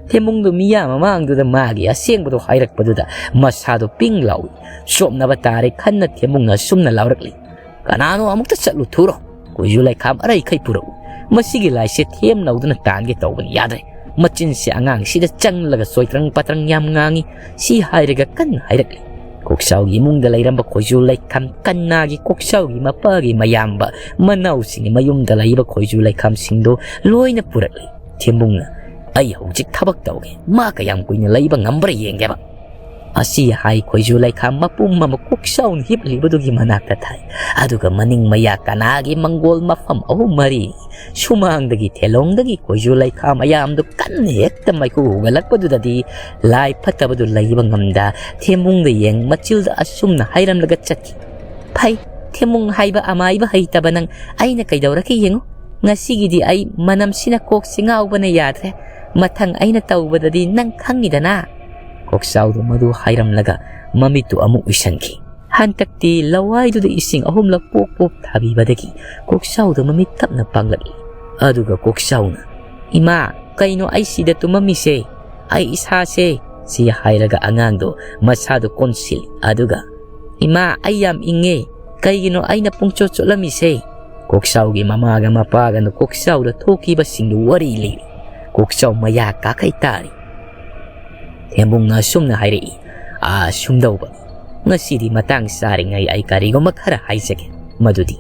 ꯊꯦꯝꯕꯨꯡꯗꯨ ꯃꯤꯌꯥꯝ ꯃꯃꯥꯡꯗꯨꯗ ꯃꯥꯒꯤ ꯑꯁꯦꯡꯕꯗꯨ ꯍꯥꯏꯔꯛꯄꯗꯨꯗ ꯃꯁꯥꯗꯨ ꯄꯤꯡ ꯂꯥꯎꯏ꯫ ꯆꯣꯞꯅꯕ ꯇꯥꯔꯦ ꯈꯟꯅ ꯊꯦꯝꯕꯨꯡꯅ ꯑꯁꯨꯝꯅ ꯂꯥꯎꯔꯛꯂꯤ, "ꯀꯅꯥꯅꯣ, ꯑꯃꯨꯛꯇ ꯆꯠꯂꯨ ꯊꯨꯔꯣ꯫ ꯈꯣꯏꯖꯨ ꯂꯩꯈꯥꯝ ꯑꯔꯩꯈꯩ ꯄꯨꯔꯛꯎ꯫ ꯃꯁꯤꯒꯤ ꯂꯥꯏꯁꯦ ꯊꯦꯝ ꯂꯧꯗꯨꯅ ꯇꯥꯟꯒꯦ ꯇꯧꯕꯅꯤ, ꯌꯥꯗ꯭ꯔꯦ꯫ ꯃꯆꯤꯟꯁꯦ ꯑꯉꯥꯡꯁꯤꯗ ꯆꯪꯂꯒ ꯆꯣꯏꯇ꯭ꯔꯪ ꯄꯥꯇ꯭ꯔꯪ ꯌꯥꯝ ꯉꯥꯡꯏ"꯫ ꯁꯤ ꯍꯥꯏꯔꯒ ꯀꯟꯅ ꯍꯥꯏꯔꯛꯂꯤ꯫ ꯀꯣꯛꯆꯥꯎꯒꯤ ꯏꯃꯨꯡꯗ ꯂꯩꯔꯝꯕ ꯈꯣꯏꯖꯨ ꯂꯩꯈꯥꯝ, ꯀꯟꯅꯥꯒꯤ ꯀꯣꯛꯆꯥꯎꯒꯤ ꯃꯄꯥꯒꯤ ꯃꯌꯥꯝꯕ, ꯃꯅꯥꯎꯁꯤꯡꯒꯤ ꯃꯌꯨꯝꯗ ꯂꯩꯕ ꯈꯣꯏꯖꯨ ꯂꯩꯈꯥꯝꯁꯤꯡꯗꯨ ꯂꯣꯏꯅ ꯄꯨꯔꯛꯂꯤ꯫ ꯊꯦꯝꯕꯨꯡꯅ, "ꯑꯩ ꯍꯧꯖꯤꯛ ꯊꯕꯛ ꯇꯧꯒꯦ, ꯃꯥ ꯀꯌꯥꯝ ꯀꯨꯏꯅ ꯂꯩꯕ ꯉꯝꯕ꯭ꯔꯥ ꯌꯦꯡꯒꯦꯕ"꯫ ꯑꯁꯤ ꯍꯥꯏ ꯈꯣꯏꯖꯨ ꯂꯩꯈꯥꯝ ꯃꯄꯨꯝ ꯑꯃ ꯀꯣꯛꯆꯥꯎꯅ ꯍꯤꯞꯂꯤꯕꯗꯨꯒꯤ ꯃꯅꯥꯛꯇ ꯊꯥꯏ꯫ ꯑꯗꯨꯒ ꯃꯅꯤꯡ ꯃꯌꯥ ꯀꯅꯥꯒꯤ ꯃꯪꯒꯣꯜ ꯃꯐꯝ ꯑꯍꯨꯝ ꯃꯔꯤ ꯁꯨꯃꯥꯡꯗꯒꯤ ꯊꯦꯂꯣꯡꯗꯒꯤ ꯈꯣꯏꯖꯨ ꯂꯩꯈꯥꯝ ꯃꯌꯥꯝꯗꯨ ꯀꯟꯅ ꯍꯦꯛꯇ ꯃꯩꯈꯨ ꯍꯨꯒꯠꯂꯛꯄꯗꯨꯗꯗꯤ ꯂꯥꯏ ꯐꯠꯇꯕꯗꯨ ꯂꯩꯕ ꯉꯝꯗ ꯊꯦꯝꯕꯨꯡꯗ ꯌꯦꯡ ꯃꯆꯤꯜꯗ ꯑꯁꯨꯝꯅ ꯍꯥꯏꯔꯝꯂꯒ ꯆꯠꯈꯤ꯫ "ꯐꯩ, ꯊꯦꯝꯕꯨꯡ ꯍꯥꯏꯕ ꯑꯃꯥꯏꯕ ꯍꯩꯇꯕ ꯅꯪ, ꯑꯩꯅ ꯀꯩꯗꯧꯔꯛꯀꯦ ꯌꯦꯡꯉꯨ꯫ ꯉꯁꯤꯒꯤꯗꯤ ꯑꯩ ꯃꯅꯝꯁꯤꯅ ꯀꯣꯛꯁꯤ ꯉꯥꯎꯕꯅ ꯌꯥꯗ꯭ꯔꯦ꯫ ꯃꯊꯪ ꯑꯩꯅ ꯇꯧꯕꯗꯗꯤ ꯅꯪ ꯈꯪꯉꯤꯗꯅ"꯫ ꯀꯣꯛꯆꯥꯎꯗꯨ ꯃꯗꯨ ꯍꯥꯏꯔꯝꯂꯒ ꯃꯃꯤꯠꯇꯨ ꯑꯃꯨꯛ ꯎꯏꯁꯟꯈꯤ꯫ ꯍꯟꯗꯛꯇꯤ ꯂꯋꯥꯏꯗꯨꯗ ꯏꯁꯤꯡ ꯑꯍꯨꯝꯂꯛ ꯄꯣꯞ ꯄꯣꯞ ꯊꯥꯕꯤꯕꯗꯒꯤ ꯀꯣꯛꯆꯥꯎꯗꯨ ꯃꯃꯤꯠ ꯇꯞꯅ ꯄꯥꯡꯂꯛꯏ꯫ ꯑꯗꯨꯒ ꯀꯣꯛꯆꯥꯎꯅ, "ꯏꯃꯥ, ꯀꯩꯅꯣ ꯑꯩ ꯁꯤꯗ ꯇꯨꯝꯃꯝꯃꯤꯁꯦ? ꯑꯩ ꯏꯁꯥꯁꯦ"꯫ ꯁꯤ ꯍꯥꯏꯔꯒ ꯑꯉꯥꯡꯗꯣ ꯃꯁꯥꯗꯨ ꯀꯣꯟꯁꯤꯜꯂꯤ꯫ ꯑꯗꯨꯒ, "ꯏꯃꯥ, ꯑꯩ ꯌꯥꯝ ꯏꯪꯉꯦ꯫ ꯀꯩꯒꯤꯅꯣ ꯑꯩꯅ ꯄꯨꯡꯆꯣꯠ ꯆꯣꯠꯂꯝꯃꯤꯁꯦ?" ꯀꯣꯛꯆꯥꯎꯒꯤ ꯃꯃꯥꯒ ꯃꯄꯥꯒꯅ ꯀꯣꯛꯆꯥꯎꯗ ꯊꯣꯛꯈꯤꯕꯁꯤꯡꯗꯨ ꯋꯥꯔꯤ ꯂꯤꯔꯤ꯫ ꯀꯣꯛꯆꯥꯎ ꯃꯌꯥ ꯀꯥꯈꯩ ꯇꯥꯔꯤ꯫ ꯊꯦꯝꯕꯨꯡꯅ ꯑꯁꯨꯝꯅ ꯍꯥꯏꯔꯛꯏ, "ꯑꯥ, ꯁꯨꯝꯗꯧꯕ꯫ ꯉꯁꯤꯗꯤ ꯃꯇꯥꯡ ꯆꯥꯔꯤꯉꯩ ꯑꯩ ꯀꯔꯤꯒꯨꯝꯕ ꯈꯔ ꯍꯥꯏꯖꯒꯦ꯫ ꯃꯗꯨꯗꯤ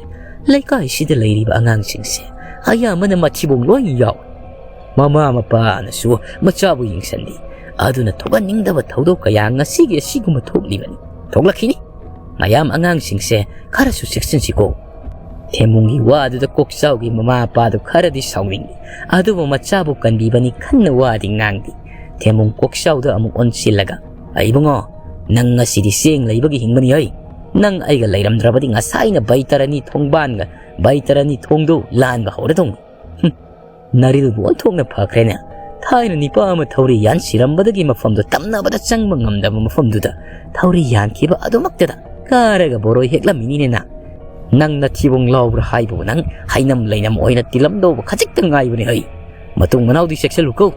ꯂꯩꯀꯥꯏꯁꯤꯗ ꯂꯩꯔꯤꯕ ꯑꯉꯥꯡꯁꯤꯡꯁꯦ ꯑꯌꯥꯝꯕꯅ ꯃꯊꯤꯕꯣꯡ ꯂꯣꯏ ꯌꯥꯎꯏ꯫ ꯃꯃꯥ ꯃꯄꯥꯅꯁꯨ ꯃꯆꯥꯕꯨ ꯌꯦꯡꯁꯤꯟꯗꯦ꯫ ꯑꯗꯨꯅ ꯊꯣꯛꯍꯟꯅꯤꯡꯗꯕ ꯊꯧꯗꯣꯛ ꯀꯌꯥ ꯉꯁꯤꯒꯤ ꯑꯁꯤꯒꯨꯝꯕ ꯊꯣꯛꯂꯤꯕꯅꯤ꯫ ꯊꯣꯛꯂꯛꯈꯤꯅꯤ꯫ ꯃꯌꯥꯝ ꯑꯉꯥꯡꯁꯤꯡꯁꯦ ꯈꯔꯁꯨ ꯆꯦꯛꯁꯤꯟꯁꯤꯀꯣ"꯫ ꯊꯦꯝꯕꯨꯡꯒꯤ ꯋꯥꯗꯨꯗ ꯀꯣꯛꯆꯥꯎꯒꯤ ꯃꯃꯥ ꯃꯄꯥꯗꯨ ꯈꯔꯗꯤ ꯁꯥꯎꯅꯤꯡꯏ꯫ ꯑꯗꯨꯕꯨ ꯃꯆꯥꯕꯨ ꯀꯟꯕꯤꯕꯅꯤ ꯈꯟꯅ ꯋꯥꯗꯤ ꯉꯥꯡꯗꯦ꯫ ꯊꯦꯝꯕꯨꯡ ꯀꯣꯛꯆꯥꯎꯗ ꯑꯃꯨꯛ ꯑꯣꯟꯁꯤꯜꯂꯒ, "ꯑꯩ ꯏꯕꯨꯡꯉꯣ, ꯅꯪ ꯉꯁꯤꯗꯤ ꯆꯦꯡ ꯂꯩꯕꯒꯤ ꯍꯤꯡꯕꯅꯤ ꯍꯩ꯫ ꯅꯪ ꯑꯩꯒ ꯂꯩꯔꯝꯗ꯭ꯔꯕꯗꯤ ꯉꯁꯥꯏꯅ ꯕꯩꯇꯔꯅꯤ ꯊꯣꯡꯕꯥꯟꯒ ꯕꯩꯇꯔꯅꯤ ꯊꯣꯡꯗꯨ ꯂꯥꯟꯕ ꯍꯧꯔꯗꯧꯅꯤ꯫ ꯍꯨꯝ, ꯅꯔꯤꯜꯕꯨ ꯑꯣꯟꯊꯣꯛꯅ ꯐꯈ꯭ꯔꯦꯅꯦ꯫ ꯊꯥꯏꯅ ꯅꯤꯄꯥ ꯑꯃ ꯊꯧꯔꯤ ꯌꯥꯟ ꯁꯤꯔꯝꯕꯗꯒꯤ ꯃꯐꯝꯗꯨ ꯇꯝꯅꯕꯗ ꯆꯪꯕ ꯉꯝꯗꯕ ꯃꯐꯝꯗꯨꯗ ꯊꯧꯔꯤ ꯌꯥꯟꯈꯤꯕ ꯑꯗꯨꯃꯛꯇꯗ ꯀꯥꯔꯒ ꯕꯣꯔꯣꯏ ꯍꯦꯛꯂꯝꯃꯤꯅꯤꯅꯦ ꯅꯪ꯫ ꯅꯪ ꯅꯊꯤꯕꯣꯡ ꯂꯥꯎꯕ꯭ꯔꯥ ꯍꯥꯏꯕꯕꯨ ꯅꯪ ꯍꯩꯅꯝ ꯂꯩꯅꯝ ꯑꯣꯏꯅ ꯇꯤꯜꯂꯝꯗꯧꯕ ꯈꯖꯤꯛꯇ ꯉꯥꯏꯕꯅꯤ ꯍꯩ"꯫ ꯃꯇꯨꯡ ꯃꯅꯥꯎꯗꯤ ꯆꯦꯛꯁꯤꯜꯂꯨꯀꯣ꯫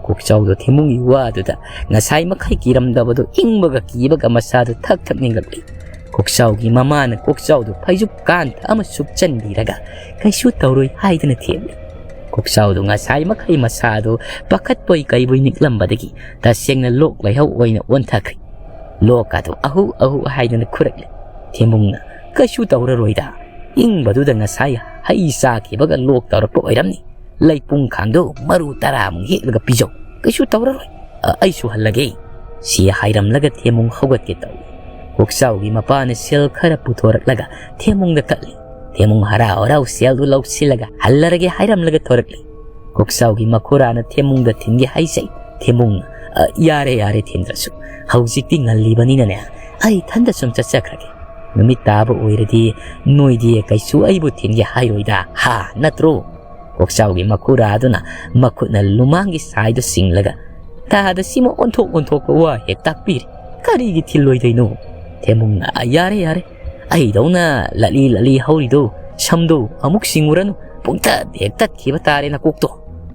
ꯀꯣꯛꯆꯥꯎꯗꯣ ꯊꯦꯝꯕꯨꯡꯒꯤ ꯋꯥꯗꯨꯗ ꯉꯁꯥꯏ ꯃꯈꯩ ꯀꯤꯔꯝꯗꯕꯗꯣ ꯏꯪꯕꯒ ꯀꯤꯕꯒ ꯃꯁꯥꯗꯣ ꯊꯛ ꯊꯛ ꯅꯤꯡꯂꯛꯂꯤ꯫ ꯀꯣꯛꯆꯥꯎꯒꯤ ꯃꯃꯥꯅ ꯀꯣꯛꯆꯥꯎꯗꯣ ꯐꯩꯖꯨꯞ ꯀꯥꯟꯊ ꯑꯃ ꯁꯨꯞꯆꯟꯕꯤꯔꯒ ꯀꯩꯁꯨ ꯇꯧꯔꯣꯏ ꯍꯥꯏꯗꯅ ꯊꯦꯝꯂꯤ꯫ ꯀꯣꯛꯆꯥꯎꯗꯣ ꯉꯁꯥꯏ ꯃꯈꯩ ꯃꯁꯥꯗꯣ ꯄꯥꯈꯠꯄꯣꯏ ꯀꯩꯕꯣꯏ ꯅꯤꯛꯂꯝꯕꯗꯒꯤ ꯇꯁꯦꯡꯅ ꯂꯣꯛ ꯂꯥꯏꯍꯧ ꯑꯣꯏꯅ ꯑꯣꯟꯊꯈ꯭ꯔꯦ꯫ ꯂꯣꯛ ꯑꯗꯨ ꯑꯍꯨ ꯑꯍꯨ ꯍꯥꯏꯗꯅ ꯈꯨꯔꯛꯂꯦ꯫ ꯊꯦꯝꯕꯨꯡꯅ, "ꯀꯩꯁꯨ ꯇꯧꯔꯔꯣꯏꯗ, ꯏꯪꯕꯗꯨꯗ ꯉꯁꯥꯏ ꯍꯩ ꯆꯥꯈꯤꯕꯒ ꯂꯣꯛ ꯇꯧꯔꯛꯄ ꯑꯣꯏꯔꯝꯅꯤ꯫ ꯂꯩꯄꯨꯡꯈꯥꯡꯗꯣ ꯃꯔꯨ ꯇꯔꯥꯃꯨꯛ ꯍꯦꯛꯂꯒ ꯄꯤꯖꯧ, ꯀꯩꯁꯨ ꯇꯧꯔꯔꯣꯏ꯫ ꯑ, ꯑꯩꯁꯨ ꯍꯜꯂꯒꯦ꯫" ꯁꯤ ꯍꯥꯏꯔꯝꯂꯒ ꯊꯦꯝꯕꯨꯡ ꯍꯧꯒꯠꯀꯦ ꯇꯧꯏ꯫ ꯀꯣꯛꯆꯥꯎꯒꯤ ꯃꯄꯥꯅ ꯁꯦꯜ ꯈꯔ ꯄꯨꯊꯣꯔꯛꯂꯒ ꯊꯦꯝꯕꯨꯡꯗ ꯀꯠꯂꯤ꯫ ꯊꯦꯝꯕꯨꯡ ꯍꯔꯥꯎ ꯍꯔꯥꯎ ꯁꯦꯜꯗꯨ ꯂꯧꯁꯤꯜꯂꯒ ꯍꯜꯂꯔꯒꯦ ꯍꯥꯏꯔꯝꯂꯒ ꯊꯣꯔꯛꯂꯤ꯫ ꯀꯣꯛꯆꯥꯎꯒꯤ ꯃꯈꯨꯔꯥꯅ ꯊꯦꯝꯕꯨꯡꯗ ꯊꯤꯟꯒꯦ ꯍꯥꯏꯖꯩ꯫ ꯊꯦꯝꯕꯨꯡꯅ, "ꯑ, ꯌꯥꯔꯦ, ꯌꯥꯔꯦ, ꯊꯤꯟꯗ꯭ꯔꯁꯨ꯫ ꯍꯧꯖꯤꯛꯇꯤ ꯉꯜꯂꯤꯕꯅꯤꯅꯅꯦ, ꯑꯩ ꯏꯊꯟꯗ ꯁꯨꯝ ꯆꯠꯆꯈ꯭ꯔꯒꯦ꯫ ꯅꯨꯃꯤꯠ ꯇꯥꯕ ꯑꯣꯏꯔꯗꯤ ꯅꯣꯏꯗꯤ ꯀꯩꯁꯨ ꯑꯩꯕꯨ ꯊꯤꯟꯒꯦ ꯍꯥꯏꯔꯣꯏꯗ, ꯍꯥ, ꯅꯠꯇ꯭ꯔꯣ?" ꯀꯣꯛꯆꯥꯎꯒꯤ ꯃꯈꯨꯔꯥꯗꯨꯅ ꯃꯈꯨꯠꯅ ꯂꯨꯃꯥꯡꯒꯤ ꯁꯥꯏꯗꯨ ꯁꯤꯡꯂꯒ, "ꯇꯥꯗ ꯁꯤꯃ ꯑꯣꯟꯊꯣꯛ ꯑꯣꯟꯊꯣꯛꯄ ꯋꯥ ꯍꯦꯛ ꯇꯥꯛꯄꯤꯔꯤ꯫ ꯀꯔꯤꯒꯤ ꯊꯤꯜꯂꯣꯏꯗꯣꯏꯅꯣ?" ꯊꯦꯝꯕꯨꯡꯅ, "ꯑ, ꯌꯥꯔꯦ, ꯌꯥꯔꯦ꯫ ꯑꯩꯗꯧꯅ ꯂꯠꯂꯤ ꯂꯠꯂꯤ ꯍꯧꯔꯤꯗꯣ, ꯁꯝꯗꯣ ꯑꯃꯨꯛ ꯁꯤꯡꯉꯨꯔꯅꯨ꯫ ꯄꯨꯡꯇꯠ ꯍꯦꯛ ꯇꯠꯈꯤꯕ ꯇꯥꯔꯦ ꯅꯀꯣꯛꯇꯣ꯫"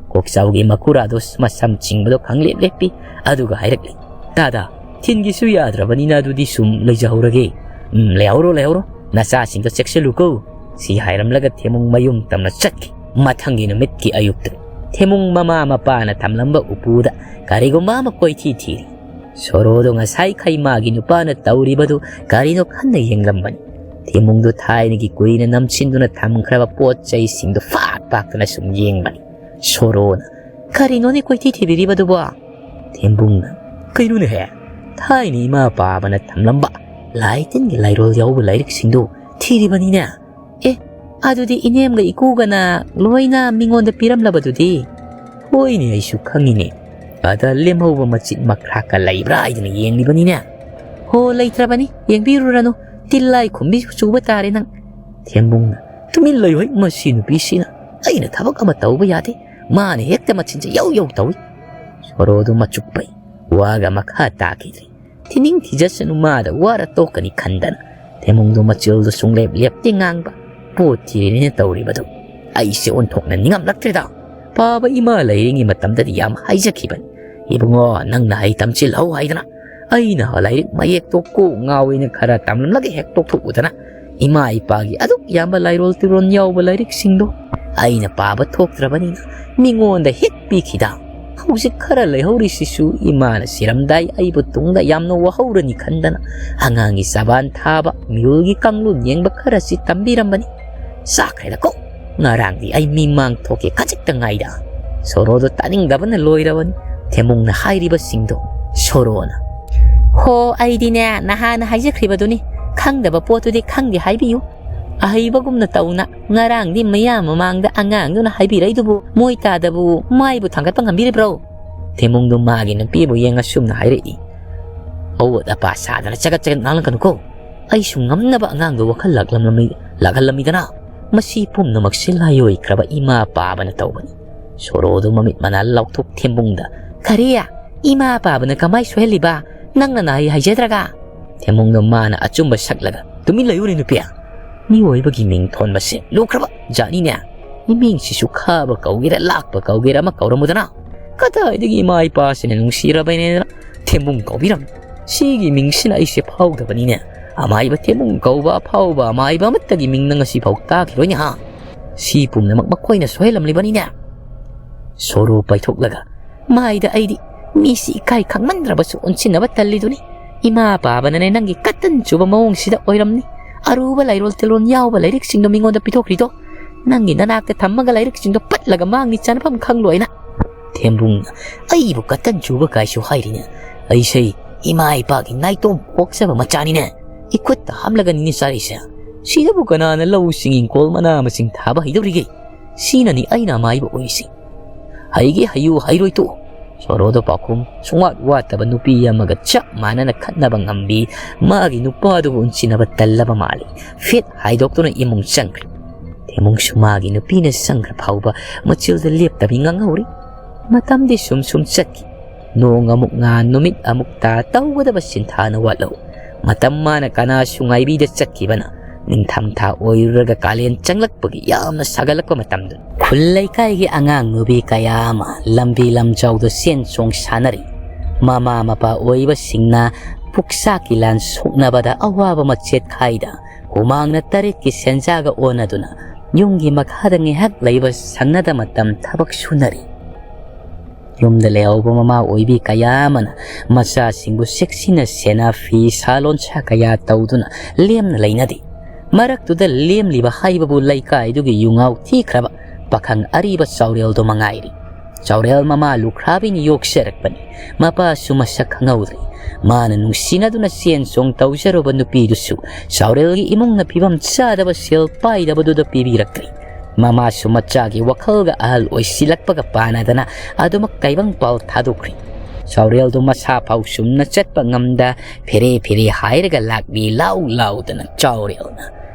ꯀꯣꯛꯆꯥꯎꯒꯤ ꯃꯈꯨꯔꯥꯗꯣ ꯃꯁꯝ ꯆꯤꯡꯕꯗꯣ ꯈꯪꯂꯦꯞ ꯂꯦꯞꯄꯤ꯫ ꯑꯗꯨꯒ ꯍꯥꯏꯔꯛꯂꯤ, "ꯇꯥꯗ, ꯊꯤꯟꯒꯤꯁꯨ ꯌꯥꯗ꯭ꯔꯕꯅꯤꯅ ꯑꯗꯨꯗꯤ ꯁꯨꯝ ꯂꯩꯖꯍꯧꯔꯒꯦ꯫ ꯎꯝ, ꯂꯩꯍꯧꯔꯣ, ꯂꯩꯍꯧꯔꯣ꯫ ꯅꯆꯥꯁꯤꯡꯗꯣ ꯆꯦꯛꯁꯤꯜꯂꯨꯀꯣ꯫" ꯁꯤ ꯍꯥꯏꯔꯝꯂꯒ ꯊꯦꯝꯕꯨꯡ ꯃꯌꯨꯝ ꯇꯝꯅ ꯆꯠꯈꯤ꯫ ꯃꯊꯪꯒꯤ ꯅꯨꯃꯤꯠꯀꯤ ꯑꯌꯨꯛꯇ ꯊꯦꯝꯕꯨꯡ ꯃꯃꯥ ꯃꯄꯥꯅ ꯊꯝꯂꯝꯕ ꯎꯄꯨꯗ ꯀꯔꯤꯒꯨꯝꯕ ꯑꯃ ꯀꯣꯏꯊꯤ ꯊꯤꯔꯤ꯫ ꯁꯣꯔꯣꯗꯣ ꯉꯁꯥꯏꯈꯩ ꯃꯥꯒꯤ ꯅꯨꯄꯥꯅ ꯇꯧꯔꯤꯕꯗꯨ ꯀꯔꯤꯅꯣ ꯈꯟꯅ ꯌꯦꯡꯂꯝꯕꯅꯤ꯫ ꯊꯦꯝꯕꯨꯡꯗꯨ ꯊꯥꯏꯅꯒꯤ ꯀꯨꯏꯅ ꯅꯝꯁꯤꯟꯗꯨꯅ ꯊꯝꯈ꯭ꯔꯕ ꯄꯣꯠ ꯆꯩꯁꯤꯡꯗꯨ ꯐꯥꯛ ꯐꯥꯛꯇꯅ ꯁꯨꯝ ꯌꯦꯡꯕꯅꯤ꯫ ꯁꯣꯔꯣꯅ, "ꯀꯔꯤꯅꯣꯅꯦ ꯀꯣꯏꯊꯤ ꯊꯤꯕꯤꯔꯤꯕꯗꯨꯕꯣ?" ꯊꯦꯝꯕꯨꯡꯅ, "ꯀꯩꯅꯣꯅꯦꯍꯦ, ꯊꯥꯏꯅ ꯏꯃꯥ ꯄꯥꯕꯅ ꯊꯝꯂꯝꯕ ꯂꯥꯏ ꯇꯤꯟꯒꯤ ꯂꯥꯏꯔꯣꯜ ꯌꯥꯎꯕ ꯂꯥꯏꯔꯤꯛꯁꯤꯡꯗꯨ ꯊꯤꯔꯤꯕꯅꯤꯅꯦ꯫" "ꯑꯦ, ꯑꯗꯨꯗꯤ ꯏꯅꯦꯝꯒ ꯏꯀꯨꯒꯅ ꯂꯣꯏꯅ ꯃꯤꯉꯣꯟꯗ ꯄꯤꯔꯝꯂꯕꯗꯨꯗꯤ?" "ꯍꯣꯏꯅꯦ, ꯑꯩꯁꯨ ꯈꯪꯉꯤꯅꯦ꯫ ꯑꯗ ꯂꯦꯝꯍꯧꯕ ꯃꯆꯤꯠ ꯃꯈ꯭ꯔꯥꯛꯀ ꯂꯩꯕ꯭ꯔꯥ ꯍꯥꯏꯗꯅ ꯌꯦꯡꯂꯤꯕꯅꯤꯅꯦ꯫" "ꯍꯣ, ꯂꯩꯇ꯭ꯔꯕꯅꯤ, ꯌꯦꯡꯕꯤꯔꯨꯔꯅꯨ꯫ ꯇꯤꯜꯂꯥꯏ ꯈꯨꯝꯕꯤ ꯆꯨꯕ ꯇꯥꯔꯦ ꯅꯪ꯫" ꯊꯦꯝꯕꯨꯡꯅ, "ꯇꯨꯃꯤꯟ ꯂꯩꯌꯨ ꯍꯩ, ꯃꯁꯤ ꯅꯨꯄꯤꯁꯤꯅ꯫ ꯑꯩꯅ ꯊꯕꯛ ꯑꯃ ꯇꯧꯕ ꯌꯥꯗꯦ, ꯃꯥꯅ ꯍꯦꯛꯇ ꯃꯆꯤꯟꯁꯦ ꯌꯧ ꯌꯧ ꯇꯧꯏ꯫" ꯁꯣꯔꯣꯗꯨ ꯃꯆꯨꯛ ꯄꯩ꯫ ꯋꯥꯒ ꯃꯈꯥ ꯇꯥꯈꯤꯗ꯭ꯔꯦ꯫ ꯊꯤꯅꯤꯡ ꯊꯤꯖꯁꯅꯨ, ꯃꯥꯗ ꯋꯥꯔ ꯇꯣꯛꯀꯅꯤ ꯈꯟꯗꯅ ꯊꯦꯝꯕꯨꯡꯗꯣ ꯃꯆꯤꯜꯗꯣ ꯁꯨꯡꯂꯦꯞ ꯂꯦꯞꯇꯦ ꯉꯥꯡꯕ꯫ ꯄꯣꯠ ꯊꯤꯔꯤꯅꯦꯅ ꯇꯧꯔꯤꯕꯗꯨ ꯑꯩꯁꯦ ꯑꯣꯟꯊꯣꯛꯅ ꯅꯤꯡꯉꯝꯂꯛꯇ꯭ꯔꯦꯗ꯫ ꯄꯥꯕ ꯏꯃꯥ ꯂꯩꯔꯤꯉꯩ ꯃꯇꯝꯗꯗꯤ ꯌꯥꯝ ꯍꯥꯏꯖꯈꯤꯕꯅꯤ, "ꯏꯕꯨꯡꯉꯣ, ꯅꯪꯅ ꯍꯩ ꯇꯝꯁꯤꯜꯍꯧ" ꯍꯥꯏꯗꯅ꯫ ꯑꯩꯅ ꯂꯥꯏꯔꯤꯛ ꯃꯌꯦꯛꯇꯣ ꯀꯣꯛ ꯉꯥꯎꯏꯅ ꯈꯔ ꯇꯝꯂꯝꯂꯒ ꯍꯦꯛ ꯇꯣꯛꯊꯣꯛꯎꯗꯅ, ꯏꯃꯥ ꯏꯄꯥꯒꯤ ꯑꯗꯨꯛ ꯌꯥꯝꯕ ꯂꯥꯏꯔꯣꯜ ꯇꯤꯔꯣꯜ ꯌꯥꯎꯕ ꯂꯥꯏꯔꯤꯛꯁꯤꯡꯗꯣ ꯑꯩꯅ ꯄꯥꯕ ꯊꯣꯛꯇ꯭ꯔꯕꯅꯤꯅ ꯃꯤꯉꯣꯟꯗ ꯍꯦꯛ ꯄꯤꯈꯤꯗ꯫ ꯍꯧꯖꯤꯛ ꯈꯔ ꯂꯩꯍꯧꯔꯤꯁꯤꯁꯨ ꯏꯃꯥꯅ ꯁꯤꯔꯝꯗꯥꯏ ꯑꯩꯕꯨ ꯇꯨꯡꯗ ꯌꯥꯝꯅ ꯋꯥꯍꯧꯔꯅꯤ ꯈꯟꯗꯅ ꯑꯉꯥꯡꯒꯤ ꯆꯕꯥꯟ ꯊꯥꯕ, ꯃꯤꯔꯨꯜꯒꯤ ꯀꯥꯡꯂꯣꯟ ꯌꯦꯡꯕ ꯈꯔꯁꯤ ꯇꯝꯕꯤꯔꯝꯕꯅꯤ꯫ ꯆꯥꯈ꯭ꯔꯦꯗꯀꯣ꯫ ꯉꯔꯥꯡꯗꯤ ꯑꯩ ꯃꯤꯃꯥꯡ ꯊꯣꯛꯀꯦ ꯈꯖꯤꯛꯇ ꯉꯥꯏꯗ꯫ ꯁꯣꯔꯣꯗꯣ ꯇꯥꯅꯤꯡꯗꯕꯅ ꯂꯣꯏꯔꯕꯅꯤ ꯊꯦꯝꯕꯨꯡꯅ ꯍꯥꯏꯔꯤꯕꯁꯤꯡꯗꯣ꯫ ꯁꯣꯔꯣꯅ, "ꯍꯣ, ꯑꯩꯗꯤꯅꯦ ꯅꯍꯥꯟꯅ ꯍꯥꯏꯖꯈ꯭ꯔꯤꯕꯗꯨꯅꯤ, ꯈꯪꯗꯕ ꯄꯣꯠꯇꯨꯗꯤ ꯈꯪꯗꯦ ꯍꯥꯏꯕꯤꯌꯨ꯫ ꯑꯍꯩꯕꯒꯨꯝꯅ ꯇꯧꯅ ꯉꯔꯥꯡꯗꯤ ꯃꯌꯥꯝ ꯃꯃꯥꯡꯗ ꯑꯉꯥꯡꯗꯨꯅ ꯍꯥꯏꯕꯤꯔꯛꯏꯗꯨꯕꯨ ꯃꯣꯏ ꯇꯥꯗꯕꯨ ꯃꯥꯏꯕꯨ ꯊꯥꯡꯒꯠꯄ ꯉꯝꯕꯤꯔꯤꯕ꯭ꯔꯣ?" ꯊꯦꯝꯕꯨꯡꯗꯣ ꯃꯥꯒꯤ ꯅꯨꯄꯤꯕꯨ ꯌꯦꯡ ꯑꯁꯨꯝꯅ ꯍꯥꯏꯔꯛꯏ, "ꯑꯋꯣꯠ ꯑꯄꯥ ꯁꯥꯗꯅ ꯆꯒꯠ ꯆꯒꯠ ꯉꯥꯡꯂꯛꯀꯅꯨꯀꯣ꯫ ꯑꯩꯁꯨ ꯉꯝꯅꯕ ꯑꯉꯥꯡꯗꯣ ꯋꯥꯈꯜ ꯂꯥꯛꯂꯝꯂꯝꯃꯤ-, ꯂꯥꯛꯍꯜꯂꯝꯃꯤꯗꯅ꯫ ꯃꯁꯤ ꯄꯨꯝꯅꯃꯛꯁꯦ ꯂꯥꯏꯑꯣꯏꯈ꯭ꯔꯕ ꯏꯃꯥ ꯄꯥꯕꯅ ꯇꯧꯕꯅꯤ꯫" ꯁꯣꯔꯣꯗꯨ ꯃꯃꯤꯠ ꯃꯅꯥ ꯂꯥꯎꯊꯣꯛ ꯊꯦꯝꯕꯨꯡꯗ, "ꯀꯔꯤ? ꯏꯃꯥ ꯄꯥꯕꯅ ꯀꯃꯥꯏ ꯁꯣꯏꯍꯜꯂꯤꯕ? ꯅꯪꯅ ꯅꯍꯩ ꯍꯩꯖꯗ꯭ꯔꯒ?" ꯊꯦꯝꯕꯨꯡꯗꯣ ꯃꯥꯅ ꯑꯆꯨꯝꯕ ꯁꯛꯂꯒ, "ꯇꯨꯃꯤꯟ ꯂꯩꯌꯨꯅꯦ ꯅꯨꯄꯤ꯫ ꯃꯤꯑꯣꯏꯕꯒꯤ ꯃꯤꯡ ꯊꯣꯟꯕꯁꯦ ꯂꯨꯈ꯭ꯔꯕ ꯖꯥꯠꯅꯤꯅꯦ꯫ ꯏꯃꯤꯡꯁꯤꯁꯨ ꯈꯥꯕ ꯀꯧꯒꯦꯔꯥ, ꯂꯥꯛꯄ ꯀꯧꯒꯦꯔꯥ, ꯑꯃ ꯀꯧꯔꯝꯃꯨꯗꯅ꯫ ꯀꯗꯥꯏꯗꯒꯤ ꯏꯃꯥ ꯏꯄꯥꯁꯤꯅ ꯅꯨꯡꯁꯤꯔꯕꯅꯦꯅ ꯊꯦꯝꯕꯨꯡ ꯀꯧꯕꯤꯔꯝ? ꯁꯤꯒꯤ ꯃꯤꯡꯁꯤꯅ ꯑꯩꯁꯦ ꯐꯥꯎꯗꯕꯅꯤꯅꯦ꯫ ꯑꯃꯥꯏꯕ ꯊꯦꯝꯕꯨꯡ ꯀꯧꯕ ꯑꯐꯥꯎꯕ ꯑꯃꯥꯏꯕ ꯑꯃꯠꯇꯒꯤ ꯃꯤꯡꯅ ꯉꯁꯤ ꯐꯥꯎ ꯇꯥꯈꯤꯔꯣꯏꯅꯦ ꯍꯥ꯫ ꯁꯤ ꯄꯨꯝꯅꯃꯛ ꯃꯈꯣꯏꯅ ꯁꯣꯏꯍꯜꯂꯝꯂꯤꯕꯅꯤꯅꯦ꯫" ꯁꯣꯔꯣ ꯄꯥꯏꯊꯣꯛꯂꯒ, "ꯃꯥꯏꯗ ꯑꯩꯗꯤ ꯃꯤꯁꯤ ꯏꯀꯥꯏ ꯈꯪꯃꯟꯗ꯭ꯔꯕꯁꯨ ꯑꯣꯟꯁꯤꯟꯅꯕ ꯇꯜꯂꯤꯗꯨꯅꯤ꯫ ꯏꯃꯥ ꯄꯥꯕꯅꯅꯦ ꯅꯪꯒꯤ ꯀꯇꯟ ꯆꯨꯕ ꯃꯑꯣꯡꯁꯤꯗ ꯑꯣꯏꯔꯝꯅꯤ꯫ ꯑꯔꯨꯕ ꯂꯥꯏꯔꯣꯜ ꯇꯤꯂꯣꯟ ꯌꯥꯎꯕ ꯂꯥꯏꯔꯤꯛꯁꯤꯡꯗꯣ ꯃꯤꯉꯣꯟꯗ ꯄꯤꯊꯣꯛꯈ꯭ꯔꯤꯗꯣ꯫ ꯅꯪꯒꯤ ꯅꯅꯥꯛꯇ ꯊꯝꯃꯒ ꯂꯥꯏꯔꯤꯛꯁꯤꯡꯗꯣ ꯄꯠꯂꯒ ꯃꯥꯡꯅꯤ ꯆꯥꯅꯐꯝ ꯈꯪꯂꯣꯏꯅ꯫" ꯊꯦꯝꯕꯨꯡꯅ, "ꯑꯩꯕꯨ ꯀꯇꯟ ꯆꯨꯕ ꯀꯥꯏꯁꯨ ꯍꯥꯏꯔꯤꯅꯦ꯫ ꯑꯩꯁꯦ ꯏꯃꯥ ꯏꯄꯥꯒꯤ ꯅꯥꯏꯇꯣꯝ ꯄꯣꯛꯆꯕ ꯃꯆꯥꯅꯤꯅꯦ꯫ ꯏꯈꯨꯠꯇ ꯍꯥꯝꯂꯒꯅꯤꯅꯦ ꯆꯥꯔꯤꯁꯦ꯫ ꯁꯤꯗꯕꯨ ꯀꯅꯥꯅ ꯂꯧꯁꯤꯡ ꯏꯪꯈꯣꯜ ꯃꯅꯥ ꯃꯁꯤꯡ ꯊꯥꯕ ꯍꯩꯗꯧꯔꯤꯒꯦ? ꯁꯤꯅꯅꯤ ꯑꯩꯅ ꯑꯃꯥꯏꯕ ꯑꯣꯏꯔꯤꯁꯤ꯫ ꯍꯩꯒꯦ ꯍꯩꯌꯨ, ꯍꯩꯔꯣꯏ ꯇꯣꯛꯎ꯫" ꯁꯣꯔꯣꯗꯣ ꯄꯥꯎꯈꯨꯝ ꯁꯨꯡꯋꯥꯠ ꯋꯥꯠꯇꯕ ꯅꯨꯄꯤ ꯑꯃꯒ ꯆꯞ ꯃꯥꯟꯅꯅ ꯈꯠꯅꯕ ꯉꯝꯕꯤ ꯃꯥꯒꯤ ꯅꯨꯄꯥꯗꯨꯕꯨ ꯎꯟꯁꯤꯟꯅꯕ ꯇꯜꯂꯕ ꯃꯥꯜꯂꯤ꯫ ꯐꯤꯠ ꯍꯥꯏꯗꯣꯛꯇꯨꯅ ꯏꯃꯨꯡ ꯆꯪꯈ꯭ꯔꯦ꯫ ꯊꯦꯝꯕꯨꯡꯁꯨ ꯃꯥꯒꯤ ꯅꯨꯄꯤꯅ ꯆꯪꯈ꯭ꯔ ꯐꯥꯎꯕ ꯃꯆꯤꯜꯗ ꯂꯦꯞꯇꯕꯤ ꯉꯥꯡꯍꯧꯔꯤ꯫ ꯃꯇꯝꯗꯤ ꯁꯨꯝ ꯁꯨꯝ ꯆꯠꯈꯤ꯫ ꯅꯣꯡ ꯑꯃꯨꯛ ꯉꯥꯟ, ꯅꯨꯃꯤꯠ ꯑꯃꯨꯛ ꯇꯥ, ꯇꯧꯒꯗꯕ ꯁꯤꯟꯊꯥꯅ ꯋꯥꯠꯂꯧ꯫ ꯃꯇꯝ ꯃꯥꯅ ꯀꯅꯥꯁꯨ ꯉꯥꯏꯕꯤꯗ ꯆꯠꯈꯤꯕꯅ ꯅꯤꯡꯊꯝꯊꯥ ꯑꯣꯏꯔꯨꯔꯒ ꯀꯥꯂꯦꯟ ꯆꯪꯂꯛꯄꯒꯤ ꯌꯥꯝꯅ ꯁꯥꯒꯠꯂꯛꯄ ꯃꯇꯝꯗꯨ꯫ ꯈꯨꯜ ꯂꯩꯀꯥꯏꯒꯤ ꯑꯉꯥꯡ ꯅꯨꯄꯤ ꯀꯌꯥ ꯑꯃ ꯂꯝꯕꯤ ꯂꯝꯖꯥꯎꯗ ꯆꯦꯟ ꯆꯣꯡ ꯁꯥꯟꯅꯔꯤ꯫ ꯃꯃꯥ ꯃꯄꯥ ꯑꯣꯏꯕꯁꯤꯡꯅ ꯄꯨꯛꯆꯥꯛꯀꯤ ꯂꯥꯟ ꯁꯣꯛꯅꯕꯗ ꯑꯋꯥꯕ ꯃꯆꯦꯠ ꯈꯥꯏꯗ ꯍꯨꯃꯥꯡꯅ ꯇꯔꯦꯠꯀꯤ ꯁꯦꯟꯖꯥꯒ ꯑꯣꯟꯅꯗꯨꯅ ꯌꯨꯝꯒꯤ ꯃꯈꯥꯗ ꯉꯥꯏꯍꯥꯛ ꯂꯩꯕ ꯁꯪꯅꯗ ꯃꯇꯝ ꯊꯕꯛ ꯁꯨꯅꯔꯤ꯫ ꯌꯨꯝꯗ ꯂꯩꯍꯧꯕ ꯃꯃꯥ ꯑꯣꯏꯕꯤ ꯀꯌꯥ ꯑꯃꯅ ꯃꯆꯥꯁꯤꯡꯕꯨ ꯆꯦꯛꯁꯤꯟꯅ ꯁꯦꯟꯅ ꯐꯤ ꯁꯥ ꯂꯣꯟꯁꯥ ꯀꯌꯥ ꯇꯧꯗꯨꯅ ꯂꯦꯝꯅ ꯂꯩꯅꯗꯦ꯫ ꯃꯔꯛꯇꯨꯗ ꯂꯦꯝꯂꯤꯕ ꯍꯥꯏꯕꯕꯨ ꯂꯩꯀꯥꯏꯗꯨꯒꯤ ꯌꯨꯉꯥꯎ ꯊꯤꯈ꯭ꯔꯕ ꯄꯥꯈꯪ ꯑꯔꯤꯕ ꯆꯥꯎꯔꯦꯜꯗꯨ ꯃꯉꯥꯏꯔꯤ꯫ ꯆꯥꯎꯔꯦꯜ ꯃꯃꯥ ꯂꯨꯈ꯭ꯔꯥꯕꯤꯅ ꯌꯣꯛꯆꯔꯛꯄꯅꯤ꯫ ꯃꯄꯥꯁꯨ ꯃꯁꯛ ꯈꯪꯍꯧꯗ꯭ꯔꯤ꯫ ꯃꯥꯅ ꯅꯨꯡꯁꯤꯅꯗꯨꯅ ꯆꯦꯟ ꯆꯣꯡ ꯇꯧꯖꯔꯨꯕ ꯅꯨꯄꯤꯗꯨꯁꯨ ꯆꯥꯎꯔꯦꯜꯒꯤ ꯏꯃꯨꯡꯅ ꯐꯤꯕꯝ ꯆꯥꯗꯕ ꯁꯦꯜ ꯄꯥꯏꯗꯕꯗꯨꯗ ꯄꯤꯕꯤꯔꯛꯇ꯭ꯔꯤ꯫ ꯃꯃꯥꯁꯨ ꯃꯆꯥꯒꯤ ꯋꯥꯈꯜꯒ ꯑꯍꯜ ꯑꯣꯏꯁꯤꯜꯂꯛꯄꯒ ꯄꯥꯟꯅꯗꯅ ꯑꯗꯨꯃꯛ ꯇꯥꯏꯕꯪ ꯄꯥꯜ ꯊꯥꯗꯣꯛꯈ꯭ꯔꯤ꯫ ꯆꯥꯎꯔꯦꯜꯗꯨ ꯃꯁꯥ ꯐꯥꯎ ꯆꯨꯝꯅ ꯆꯠꯄ ꯉꯝꯗ ꯐꯦꯔꯦ ꯐꯦꯔꯦ ꯍꯥꯏꯔꯒ ꯂꯥꯛꯂꯤ ꯂꯥꯎ ꯂꯥꯎꯗꯅ ꯆꯥꯎꯔꯦꯜꯅ꯫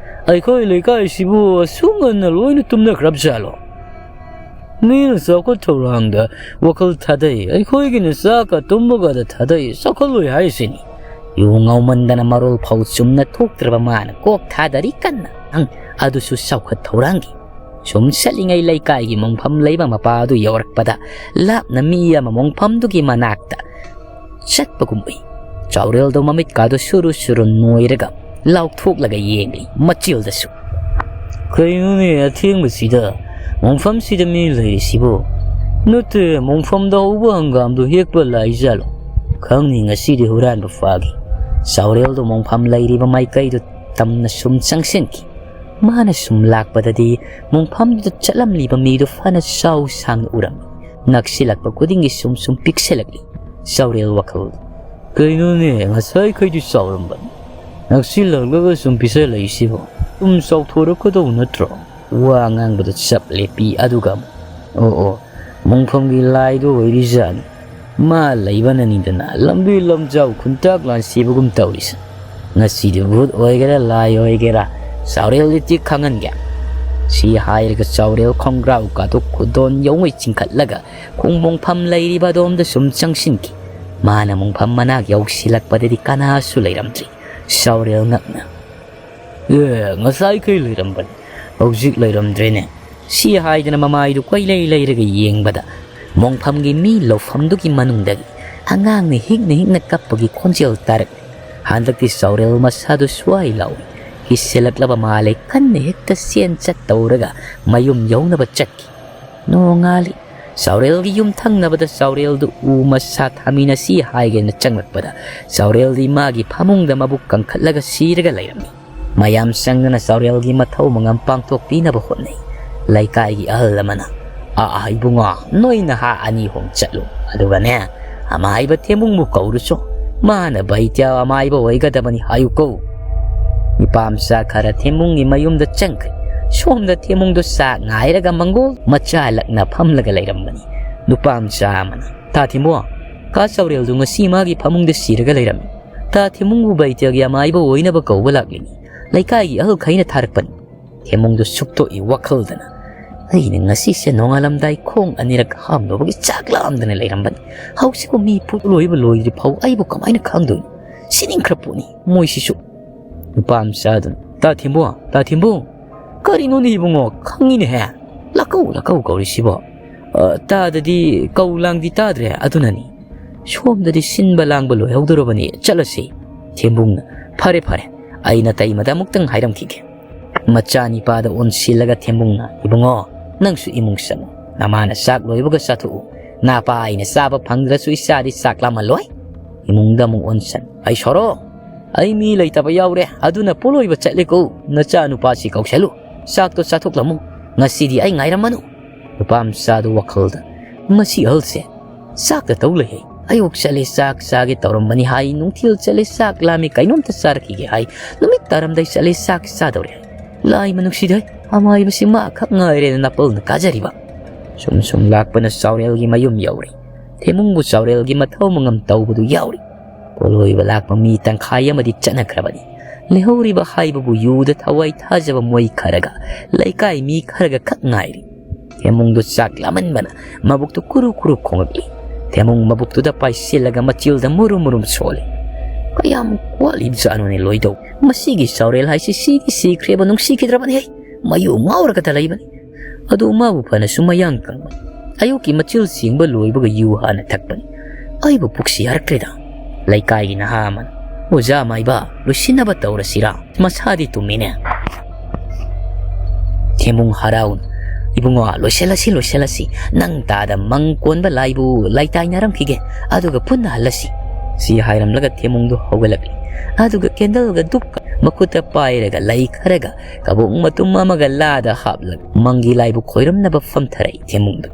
"ꯑꯩꯈꯣꯏ ꯂꯩꯀꯥꯏꯁꯤꯕꯨ ꯑꯁꯨꯛ ꯉꯟꯅ ꯂꯣꯏꯅ ꯇꯨꯝꯅꯈ꯭ꯔꯕ ꯖꯥꯠꯂꯣ? ꯃꯤꯅ ꯆꯥꯎꯈꯠ ꯊꯧꯔꯥꯡꯗ ꯋꯥꯈꯜ ꯊꯥꯗꯩ, ꯑꯩꯈꯣꯏꯒꯤꯅ ꯆꯥꯛꯀ ꯇꯨꯝꯕꯒꯗ ꯊꯥꯗꯩ, ꯆꯥꯎꯈꯠꯂꯣꯏ ꯍꯥꯏꯁꯤꯅꯤ"꯫ ꯌꯨ ꯉꯥꯎꯃꯟꯗꯅ ꯃꯔꯣꯜ ꯐꯥꯎ ꯆꯨꯝꯅ ꯊꯣꯛꯇ꯭ꯔꯕ ꯃꯥꯅ ꯀꯣꯛ ꯊꯥꯗꯔꯤ ꯀꯟꯅ꯫ ꯑꯪ, ꯑꯗꯨꯁꯨ ꯆꯥꯎꯈꯠ ꯊꯧꯔꯥꯡꯒꯤ꯫ ꯁꯨꯝ ꯆꯠꯂꯤꯉꯩ ꯂꯩꯀꯥꯏꯒꯤ ꯃꯣꯡꯐꯝ ꯂꯩꯕ ꯃꯄꯥ ꯑꯗꯨ ꯌꯧꯔꯛꯄꯗ ꯂꯥꯞꯅ ꯃꯤ ꯑꯃ ꯃꯣꯡꯐꯝꯗꯨꯒꯤ ꯃꯅꯥꯛꯇ ꯆꯠꯄꯒꯨꯝ ꯎꯏ꯫ ꯆꯥꯎꯔꯦꯜꯗꯣ ꯃꯃꯤꯠꯀꯥꯗꯣ ꯁꯨꯔꯨ ꯁꯨꯔꯨ ꯅꯣꯏꯔꯒ ꯂꯥꯎꯊꯣꯛꯂꯒ ꯌꯦꯡꯂꯤ ꯃꯆꯤꯜꯗꯁꯨ꯫ "ꯀꯩꯅꯣꯅꯦ ꯑꯊꯦꯡꯕꯁꯤꯗ ꯃꯣꯡꯐꯝꯁꯤꯗ ꯃꯤ ꯂꯩꯔꯤꯁꯤꯕꯨ? ꯅꯠꯇꯦ, ꯃꯣꯡꯐꯝꯗ ꯍꯧꯕ ꯍꯪꯒꯥꯝꯗꯣ ꯍꯦꯛꯄ ꯂꯥꯛꯏꯖꯥꯠꯂꯣ? ꯈꯪꯅꯤ ꯉꯁꯤꯗꯤ ꯍꯨꯔꯥꯟꯕ ꯐꯥꯒꯦ"꯫ ꯆꯥꯎꯔꯦꯜꯗꯣ ꯃꯣꯡꯐꯝ ꯂꯩꯔꯤꯕ ꯃꯥꯏꯀꯩꯗꯨ ꯇꯝꯅ ꯁꯨꯝ ꯆꯪꯁꯤꯟꯈꯤ꯫ ꯃꯥꯅ ꯁꯨꯝ ꯂꯥꯛꯄꯗꯗꯤ ꯃꯣꯡꯐꯝꯗꯨꯗ ꯆꯠꯂꯝꯂꯤꯕ ꯃꯤꯗꯨ ꯐꯅ ꯆꯥꯎ ꯁꯥꯡꯅ ꯎꯔꯝꯃꯤ꯫ ꯅꯛꯁꯤꯜꯂꯛꯄ ꯈꯨꯗꯤꯡꯒꯤ ꯁꯨꯝ ꯁꯨꯝ ꯄꯤꯛꯁꯤꯜꯂꯛꯂꯤ꯫ ꯆꯥꯎꯔꯦꯜ ꯋꯥꯈꯜ, "ꯀꯩꯅꯣꯅꯦ, ꯉꯁꯥꯏꯈꯩꯗꯤ ꯆꯥꯎꯔꯝꯕꯅꯤ, ꯅꯛꯁꯤꯜꯂꯛꯂꯒ ꯁꯨꯝ ꯄꯤꯛꯁꯤꯜꯂꯛꯏꯁꯤꯕꯣ? ꯁꯨꯝ ꯆꯥꯎꯊꯣꯔꯛꯀꯗꯧ ꯅꯠꯇ꯭ꯔꯣ?" ꯋꯥ ꯉꯥꯡꯕꯗ ꯆꯞ ꯂꯦꯞꯄꯤ꯫ ꯑꯗꯨꯒ ꯑꯃꯨꯛ, "ꯑꯣ ꯑꯣ, ꯃꯣꯡꯐꯝꯒꯤ ꯂꯥꯏꯗꯣ ꯑꯣꯏꯔꯤꯖꯥꯠꯅꯤ꯫ ꯃꯥ ꯂꯩꯕꯅꯅꯤꯗꯅ ꯂꯝꯕꯤ ꯂꯝꯖꯥꯎ ꯈꯨꯟꯇꯥꯛ ꯂꯥꯟꯁꯤꯕꯒꯨꯝ ꯇꯧꯔꯤꯁꯦ꯫ ꯉꯁꯤꯗꯤ ꯚꯨꯠ ꯑꯣꯏꯒꯦꯔꯥ ꯂꯥꯏ ꯑꯣꯏꯒꯦꯔꯥ ꯆꯥꯎꯔꯦꯜꯗꯤ ꯇꯤꯛ ꯈꯪꯍꯟꯒꯦ"꯫ ꯁꯤ ꯍꯥꯏꯔꯒ ꯆꯥꯎꯔꯦꯜ ꯈꯣꯡꯒ꯭ꯔꯥꯎ ꯀꯥꯗꯨ ꯈꯨꯗꯣꯟ ꯌꯧꯉꯩ ꯆꯤꯡꯈꯠꯂꯒ ꯈꯣꯡꯃꯣꯡꯐꯝ ꯂꯩꯔꯤꯕ ꯑꯗꯣꯝꯗ ꯁꯨꯝ ꯆꯪꯁꯤꯟꯈꯤ꯫ ꯃꯥꯅ ꯃꯣꯡꯐꯝ ꯃꯅꯥꯛ ꯌꯧꯁꯤꯜꯂꯛꯄꯗꯗꯤ ꯀꯅꯥꯁꯨ ꯂꯩꯔꯝꯗ꯭ꯔꯤ꯫ ꯆꯥꯎꯔꯦꯜ ꯉꯛꯅ, "ꯑꯦ, ꯉꯁꯥꯏꯈꯩ ꯂꯩꯔꯝꯕꯅꯤ, ꯍꯧꯖꯤꯛ ꯂꯩꯔꯝꯗ꯭ꯔꯦꯅꯦ," ꯁꯤ ꯍꯥꯏꯗꯅ ꯃꯃꯥꯏꯗꯨ ꯀꯣꯏꯂꯩ ꯂꯩꯔꯒ ꯌꯦꯡꯕꯗ, ꯃꯣꯡꯐꯝꯒꯤ ꯃꯤ ꯂꯧꯐꯝꯗꯨꯒꯤ ꯃꯅꯨꯡꯗꯒꯤ ꯑꯉꯥꯡꯅ ꯍꯤꯛꯅ ꯍꯤꯛꯅ ꯀꯞꯄꯒꯤ ꯈꯣꯟꯖꯦꯜ ꯇꯥꯔꯛꯂꯦ꯫ ꯍꯟꯗꯛꯇꯤ ꯆꯥꯎꯔꯦꯜ ꯃꯁꯥꯗꯨ ꯁ꯭ꯋꯥꯏ ꯂꯥꯎꯏ꯫ ꯀꯤꯁꯤꯜꯂꯛꯂꯕ ꯃꯥꯜꯂꯦ, ꯀꯟꯅ ꯍꯦꯛꯇ ꯆꯦꯟ ꯆꯠ ꯇꯧꯔꯒ ꯃꯌꯨꯝ ꯌꯧꯅꯕ ꯆꯠꯈꯤ꯫ ꯅꯣꯡꯉꯥꯜꯂꯤ꯫ ꯆꯥꯎꯔꯦꯜꯒꯤ ꯌꯨꯝ ꯊꯪꯅꯕꯗ ꯆꯥꯎꯔꯦꯜꯗꯨ ꯎ ꯃꯁꯥ ꯊꯥꯃꯤꯟꯅꯁꯤ ꯍꯥꯏꯒꯦꯅ ꯆꯪꯂꯛꯄꯗ, ꯆꯥꯎꯔꯦꯜꯗꯤ ꯃꯥꯒꯤ ꯐꯃꯨꯡꯗ ꯃꯕꯨꯛ ꯀꯪꯈꯠꯂꯒ ꯁꯤꯔꯒ ꯂꯩꯔꯝꯃꯤ꯫ ꯃꯌꯥꯝ ꯆꯪꯗꯅ ꯆꯥꯎꯔꯦꯜꯒꯤ ꯃꯊꯧ ꯃꯉꯝ ꯄꯥꯡꯊꯣꯛꯄꯤꯅꯕ ꯍꯣꯠꯅꯩ꯫ ꯂꯩꯀꯥꯏꯒꯤ ꯑꯍꯜ ꯑꯃꯅ, "ꯑꯥ, ꯏꯕꯨꯡꯉꯣ, ꯅꯣꯏ ꯅꯍꯥ ꯑꯅꯤ ꯑꯍꯨꯝ ꯆꯠꯂꯨ, ꯑꯗꯨꯒꯅꯦ, ꯑꯃꯥꯏꯕ ꯊꯦꯝꯕꯨꯡꯕꯨ ꯀꯧꯔꯨꯆꯣ, ꯃꯥꯅ ꯕꯩꯇ꯭ꯌ ꯑꯃꯥꯏꯕ ꯑꯣꯏꯒꯗꯕꯅꯤ ꯍꯥꯏꯌꯨꯀꯣ꯫" ꯅꯨꯄꯥ ꯃꯆꯥ ꯈꯔ ꯊꯦꯝꯕꯨꯡꯒꯤ ꯃꯌꯨꯝꯗ ꯆꯪꯈ꯭ꯔꯦ꯫ ꯁꯣꯝꯗ ꯊꯦꯝꯕꯨꯡꯗꯣ ꯆꯥꯛ ꯉꯥꯏꯔꯒ ꯃꯪꯒꯣꯜ ꯃꯆꯥ ꯂꯛꯅ ꯐꯝꯂꯒ ꯂꯩꯔꯝꯕꯅꯤ꯫ ꯅꯨꯄꯥ ꯃꯆꯥ ꯑꯃꯅ, "ꯇꯥ ꯊꯦꯝꯕꯨꯡ, ꯀꯥ ꯆꯥꯎꯔꯦꯜꯗꯨ ꯉꯁꯤ ꯃꯥꯒꯤ ꯐꯃꯨꯡꯗ ꯁꯤꯔꯒ ꯂꯩꯔꯝꯃꯤ꯫ ꯇꯥ ꯊꯦꯝꯕꯨꯡꯕꯨ ꯕꯩꯇ꯭ꯌꯒꯤ ꯑꯃꯥꯏꯕ ꯑꯣꯏꯅꯕ ꯀꯧꯕ ꯂꯥꯛꯂꯤꯅꯤ꯫ ꯂꯩꯀꯥꯏꯒꯤ ꯑꯍꯜꯈꯩꯅ ꯊꯥꯔꯛꯄꯅꯤ꯫" ꯊꯦꯝꯕꯨꯡꯗꯨ ꯁꯨꯛꯇꯣꯛꯏ ꯋꯥꯈꯜꯗꯅ, "ꯑꯩꯅ ꯉꯁꯤꯁꯦ ꯅꯣꯡꯉꯥꯜꯂꯝꯗꯥꯏ ꯈꯣꯡ ꯑꯅꯤꯔꯛ ꯍꯥꯝꯂꯨꯕꯒꯤ ꯆꯥꯛ ꯂꯥꯝꯗꯅ ꯂꯩꯔꯝꯕꯅꯤ꯫ ꯍꯧꯖꯤꯛꯄꯨ ꯃꯤ ꯄꯣꯠꯂꯣꯏꯕ ꯂꯣꯏꯗ꯭ꯔꯤ ꯐꯥꯎ ꯑꯩꯕꯨ ꯀꯃꯥꯏꯅ ꯈꯪꯗꯣꯏꯅꯣ? ꯁꯤꯅꯤꯡꯈ꯭ꯔ ꯄꯣꯠꯅꯤ ꯃꯣꯏꯁꯤꯁꯨ꯫" ꯅꯨꯄꯥ ꯃꯆꯥꯗꯨꯅ, "ꯇꯥ ꯊꯦꯝꯕꯨꯡ, ꯇꯥ ꯊꯦꯝꯕꯨꯡ, ꯀꯔꯤꯅꯣꯅꯦ ꯏꯕꯨꯡꯉꯣ? ꯈꯪꯉꯤꯅꯦꯍꯦ꯫ ꯂꯥꯛꯀꯧ, ꯂꯥꯛꯀꯧ ꯀꯧꯔꯤꯁꯤꯕꯣ?" "ꯑ, ꯇꯥꯗꯗꯤ ꯀꯧ ꯂꯥꯡꯗꯤ ꯇꯥꯗ꯭ꯔꯦ, ꯑꯗꯨꯅꯅꯤ꯫ ꯁꯣꯝꯗꯗꯤ ꯁꯤꯟꯕ ꯂꯥꯡꯕ ꯂꯣꯏꯍꯧꯗꯣꯔꯕꯅꯤ, ꯆꯠꯂꯁꯤ꯫" ꯊꯦꯝꯕꯨꯡꯅ, "ꯐꯔꯦ, ꯐꯔꯦ, ꯑꯩ ꯅꯇꯩꯃꯗ ꯑꯃꯨꯛꯇꯪ ꯍꯥꯏꯔꯝꯈꯤꯒꯦ꯫" ꯃꯆꯥꯅꯤꯄꯥꯗ ꯑꯣꯟꯁꯤꯜꯂꯒ ꯊꯦꯝꯕꯨꯡꯅ, "ꯏꯕꯨꯡꯉꯣ, ꯅꯪꯁꯨ ꯏꯃꯨꯡ ꯆꯪꯉꯨ꯫ ꯅꯃꯥꯅ ꯆꯥꯛ ꯂꯣꯏꯕꯒ ꯆꯥꯊꯣꯛꯎ꯫ ꯅꯄꯥ ꯑꯩꯅ ꯆꯥꯕ ꯐꯪꯗ꯭ꯔꯁꯨ ꯏꯆꯥꯗꯤ ꯆꯥꯛ ꯂꯥꯝꯍꯜꯂꯣꯏ꯫" ꯏꯃꯨꯡꯗ ꯑꯃꯨꯛ ꯑꯣꯟꯁꯟ, "ꯑꯩ ꯁꯣꯔꯣ, ꯑꯩ ꯃꯤ ꯂꯩꯇꯕ ꯌꯥꯎꯔꯦ, ꯑꯗꯨꯅ ꯄꯣꯠꯂꯣꯏꯕ ꯆꯠꯂꯦꯀꯣ꯫ ꯅꯆꯥ ꯅꯨꯄꯥꯁꯤ ꯀꯧꯁꯜꯂꯨ, ꯆꯥꯛꯇꯣ ꯆꯥꯊꯣꯛꯂꯝꯃꯨ꯫ ꯉꯁꯤꯗꯤ ꯑꯩ ꯉꯥꯏꯔꯝꯃꯅꯨ꯫" ꯅꯨꯄꯥ ꯃꯆꯥꯗꯨ ꯋꯥꯈꯜꯗ, "ꯃꯁꯤ ꯑꯍꯜꯁꯦ ꯆꯥꯛꯇ ꯇꯧ ꯂꯩꯍꯦ꯫ ꯑꯌꯨꯛ ꯆꯠꯂꯦ, ꯆꯥꯛ ꯆꯥꯒꯦ ꯇꯧꯔꯝꯕꯅꯤ ꯍꯥꯏ, ꯅꯨꯡꯊꯤꯜ ꯆꯠꯂꯦ, ꯆꯥꯛ ꯂꯥꯝꯃꯤ, ꯀꯩꯅꯣꯝꯇ ꯆꯥꯔꯛꯈꯤꯒꯦ ꯍꯥꯏ, ꯅꯨꯃꯤꯠ ꯇꯥꯔꯝꯗꯥꯏ ꯆꯠꯂꯦ, ꯆꯥꯛ ꯆꯥꯗꯧꯔꯦ ꯍꯥꯏ꯫ ꯂꯥꯏꯃ ꯅꯨꯡꯁꯤꯗꯣꯏ, ꯑꯃꯥꯏꯕꯁꯤ ꯃꯥ ꯈꯛ ꯉꯥꯏꯔꯦꯅ ꯅꯥꯄꯜꯅ ꯀꯥꯖꯔꯤꯕ꯫" ꯁꯨꯝ ꯁꯨꯝ ꯂꯥꯛꯄꯅ ꯆꯥꯎꯔꯦꯜꯒꯤ ꯃꯌꯨꯝ ꯌꯧꯔꯦ꯫ ꯊꯦꯝꯕꯨꯡꯕꯨ ꯆꯥꯎꯔꯦꯜꯒꯤ ꯃꯊꯧ ꯃꯉꯝ ꯇꯧꯕꯗꯨ ꯌꯥꯎꯔꯤ꯫ ꯄꯣꯠꯂꯣꯏꯕ ꯂꯥꯛꯄ ꯃꯤ ꯇꯪꯈꯥꯏ ꯑꯃꯗꯤ ꯆꯠꯅꯈ꯭ꯔꯕꯅꯤ꯫ ꯂꯩꯍꯧꯔꯤꯕ ꯍꯥꯏꯕꯕꯨ ꯌꯨꯗ ꯊꯋꯥꯏ ꯊꯥꯖꯕ ꯃꯣꯏ ꯈꯔꯒ ꯂꯩꯀꯥꯏ ꯃꯤ ꯈꯔꯒ ꯈꯛ ꯉꯥꯏꯔꯤ꯫ ꯊꯦꯝꯕꯨꯡꯗꯨ ꯆꯥꯛ ꯂꯥꯝꯃꯟꯕꯅ ꯃꯕꯨꯛꯇꯨ ꯀꯨꯔꯨ ꯀꯨꯔꯨ ꯈꯣꯡꯂꯛꯂꯤ꯫ ꯊꯦꯝꯕꯨꯡ ꯃꯕꯨꯛꯇꯨꯗ ꯄꯥꯏꯁꯤꯜꯂꯒ ꯃꯆꯤꯜꯗ ꯃꯨꯔꯨꯝ ꯃꯨꯔꯨꯝ ꯁꯣꯜꯂꯤ꯫ ꯀꯌꯥꯝ ꯋꯥꯠꯂꯤꯕꯖꯥꯠꯅꯣꯅꯦ ꯂꯣꯏꯗꯧ? ꯃꯁꯤꯒꯤ ꯆꯥꯎꯔꯦꯜ ꯍꯥꯏꯁꯤ ꯁꯤꯗꯤ ꯁꯤꯈ꯭ꯔꯦꯕ, ꯅꯨꯡꯁꯤꯈꯤꯗ꯭ꯔꯕꯅꯦ ꯍꯦ꯫ ꯃꯌꯨ ꯉꯥꯎꯔꯒꯇ ꯂꯩꯕꯅꯤ꯫ ꯑꯗꯨ ꯃꯥꯕꯨ ꯐꯅꯁꯨ ꯃꯌꯥꯡ ꯀꯪꯕꯅꯤ꯫ ꯑꯌꯨꯛꯀꯤ ꯃꯆꯤꯜ ꯁꯦꯡꯕ ꯂꯣꯏꯕꯒ ꯌꯨ ꯍꯥꯟꯅ ꯊꯛꯄꯅꯤ꯫ ꯑꯩꯕꯨ ꯄꯨꯛꯁꯤ ꯌꯥꯔꯛꯇ꯭ꯔꯦꯗ꯫ ꯂꯩꯀꯥꯏꯒꯤ ꯅꯍꯥ ꯑꯃꯅ, "ꯑꯣꯖꯥ ꯃꯥꯏꯕ, ꯂꯣꯏꯁꯤꯟꯅꯕ ꯇꯧꯔꯁꯤꯔꯥ? ꯃꯁꯥꯗꯤ ꯇꯨꯝꯃꯤꯅꯦ꯫" ꯊꯦꯃꯨꯡ ꯍꯔꯥꯎꯅ, "ꯏꯕꯨꯡꯉꯣ, ꯂꯣꯏꯁꯤꯜꯂꯁꯤ, ꯂꯣꯏꯁꯤꯜꯂꯁꯤ꯫ ꯅꯪ ꯇꯥꯗ ꯃꯪ ꯀꯣꯟꯕ ꯂꯥꯏꯕꯨ ꯂꯥꯏꯇꯥꯏꯅꯔꯝꯈꯤꯒꯦ, ꯑꯗꯨꯒ ꯄꯨꯟꯅ ꯍꯜꯂꯁꯤ꯫" ꯁꯤ ꯍꯥꯏꯔꯝꯂꯒ ꯊꯦꯃꯨꯡꯗꯨ ꯍꯧꯒꯠꯂꯛꯂꯤ꯫ ꯑꯗꯨꯒ ꯀꯦꯟꯗꯜꯒ ꯙꯨꯞꯀ ꯃꯈꯨꯠꯇ ꯄꯥꯏꯔꯒ ꯂꯩ ꯈꯔꯒ ꯀꯕꯣꯛ ꯃꯇꯨꯝ ꯑꯃꯒ ꯂꯥꯗ ꯍꯥꯞꯂꯒ ꯃꯪꯒꯤ ꯂꯥꯏꯕꯨ ꯈꯣꯏꯔꯝꯅꯕ ꯐꯝꯊꯔꯛꯏ ꯊꯦꯃꯨꯡꯗꯨ꯫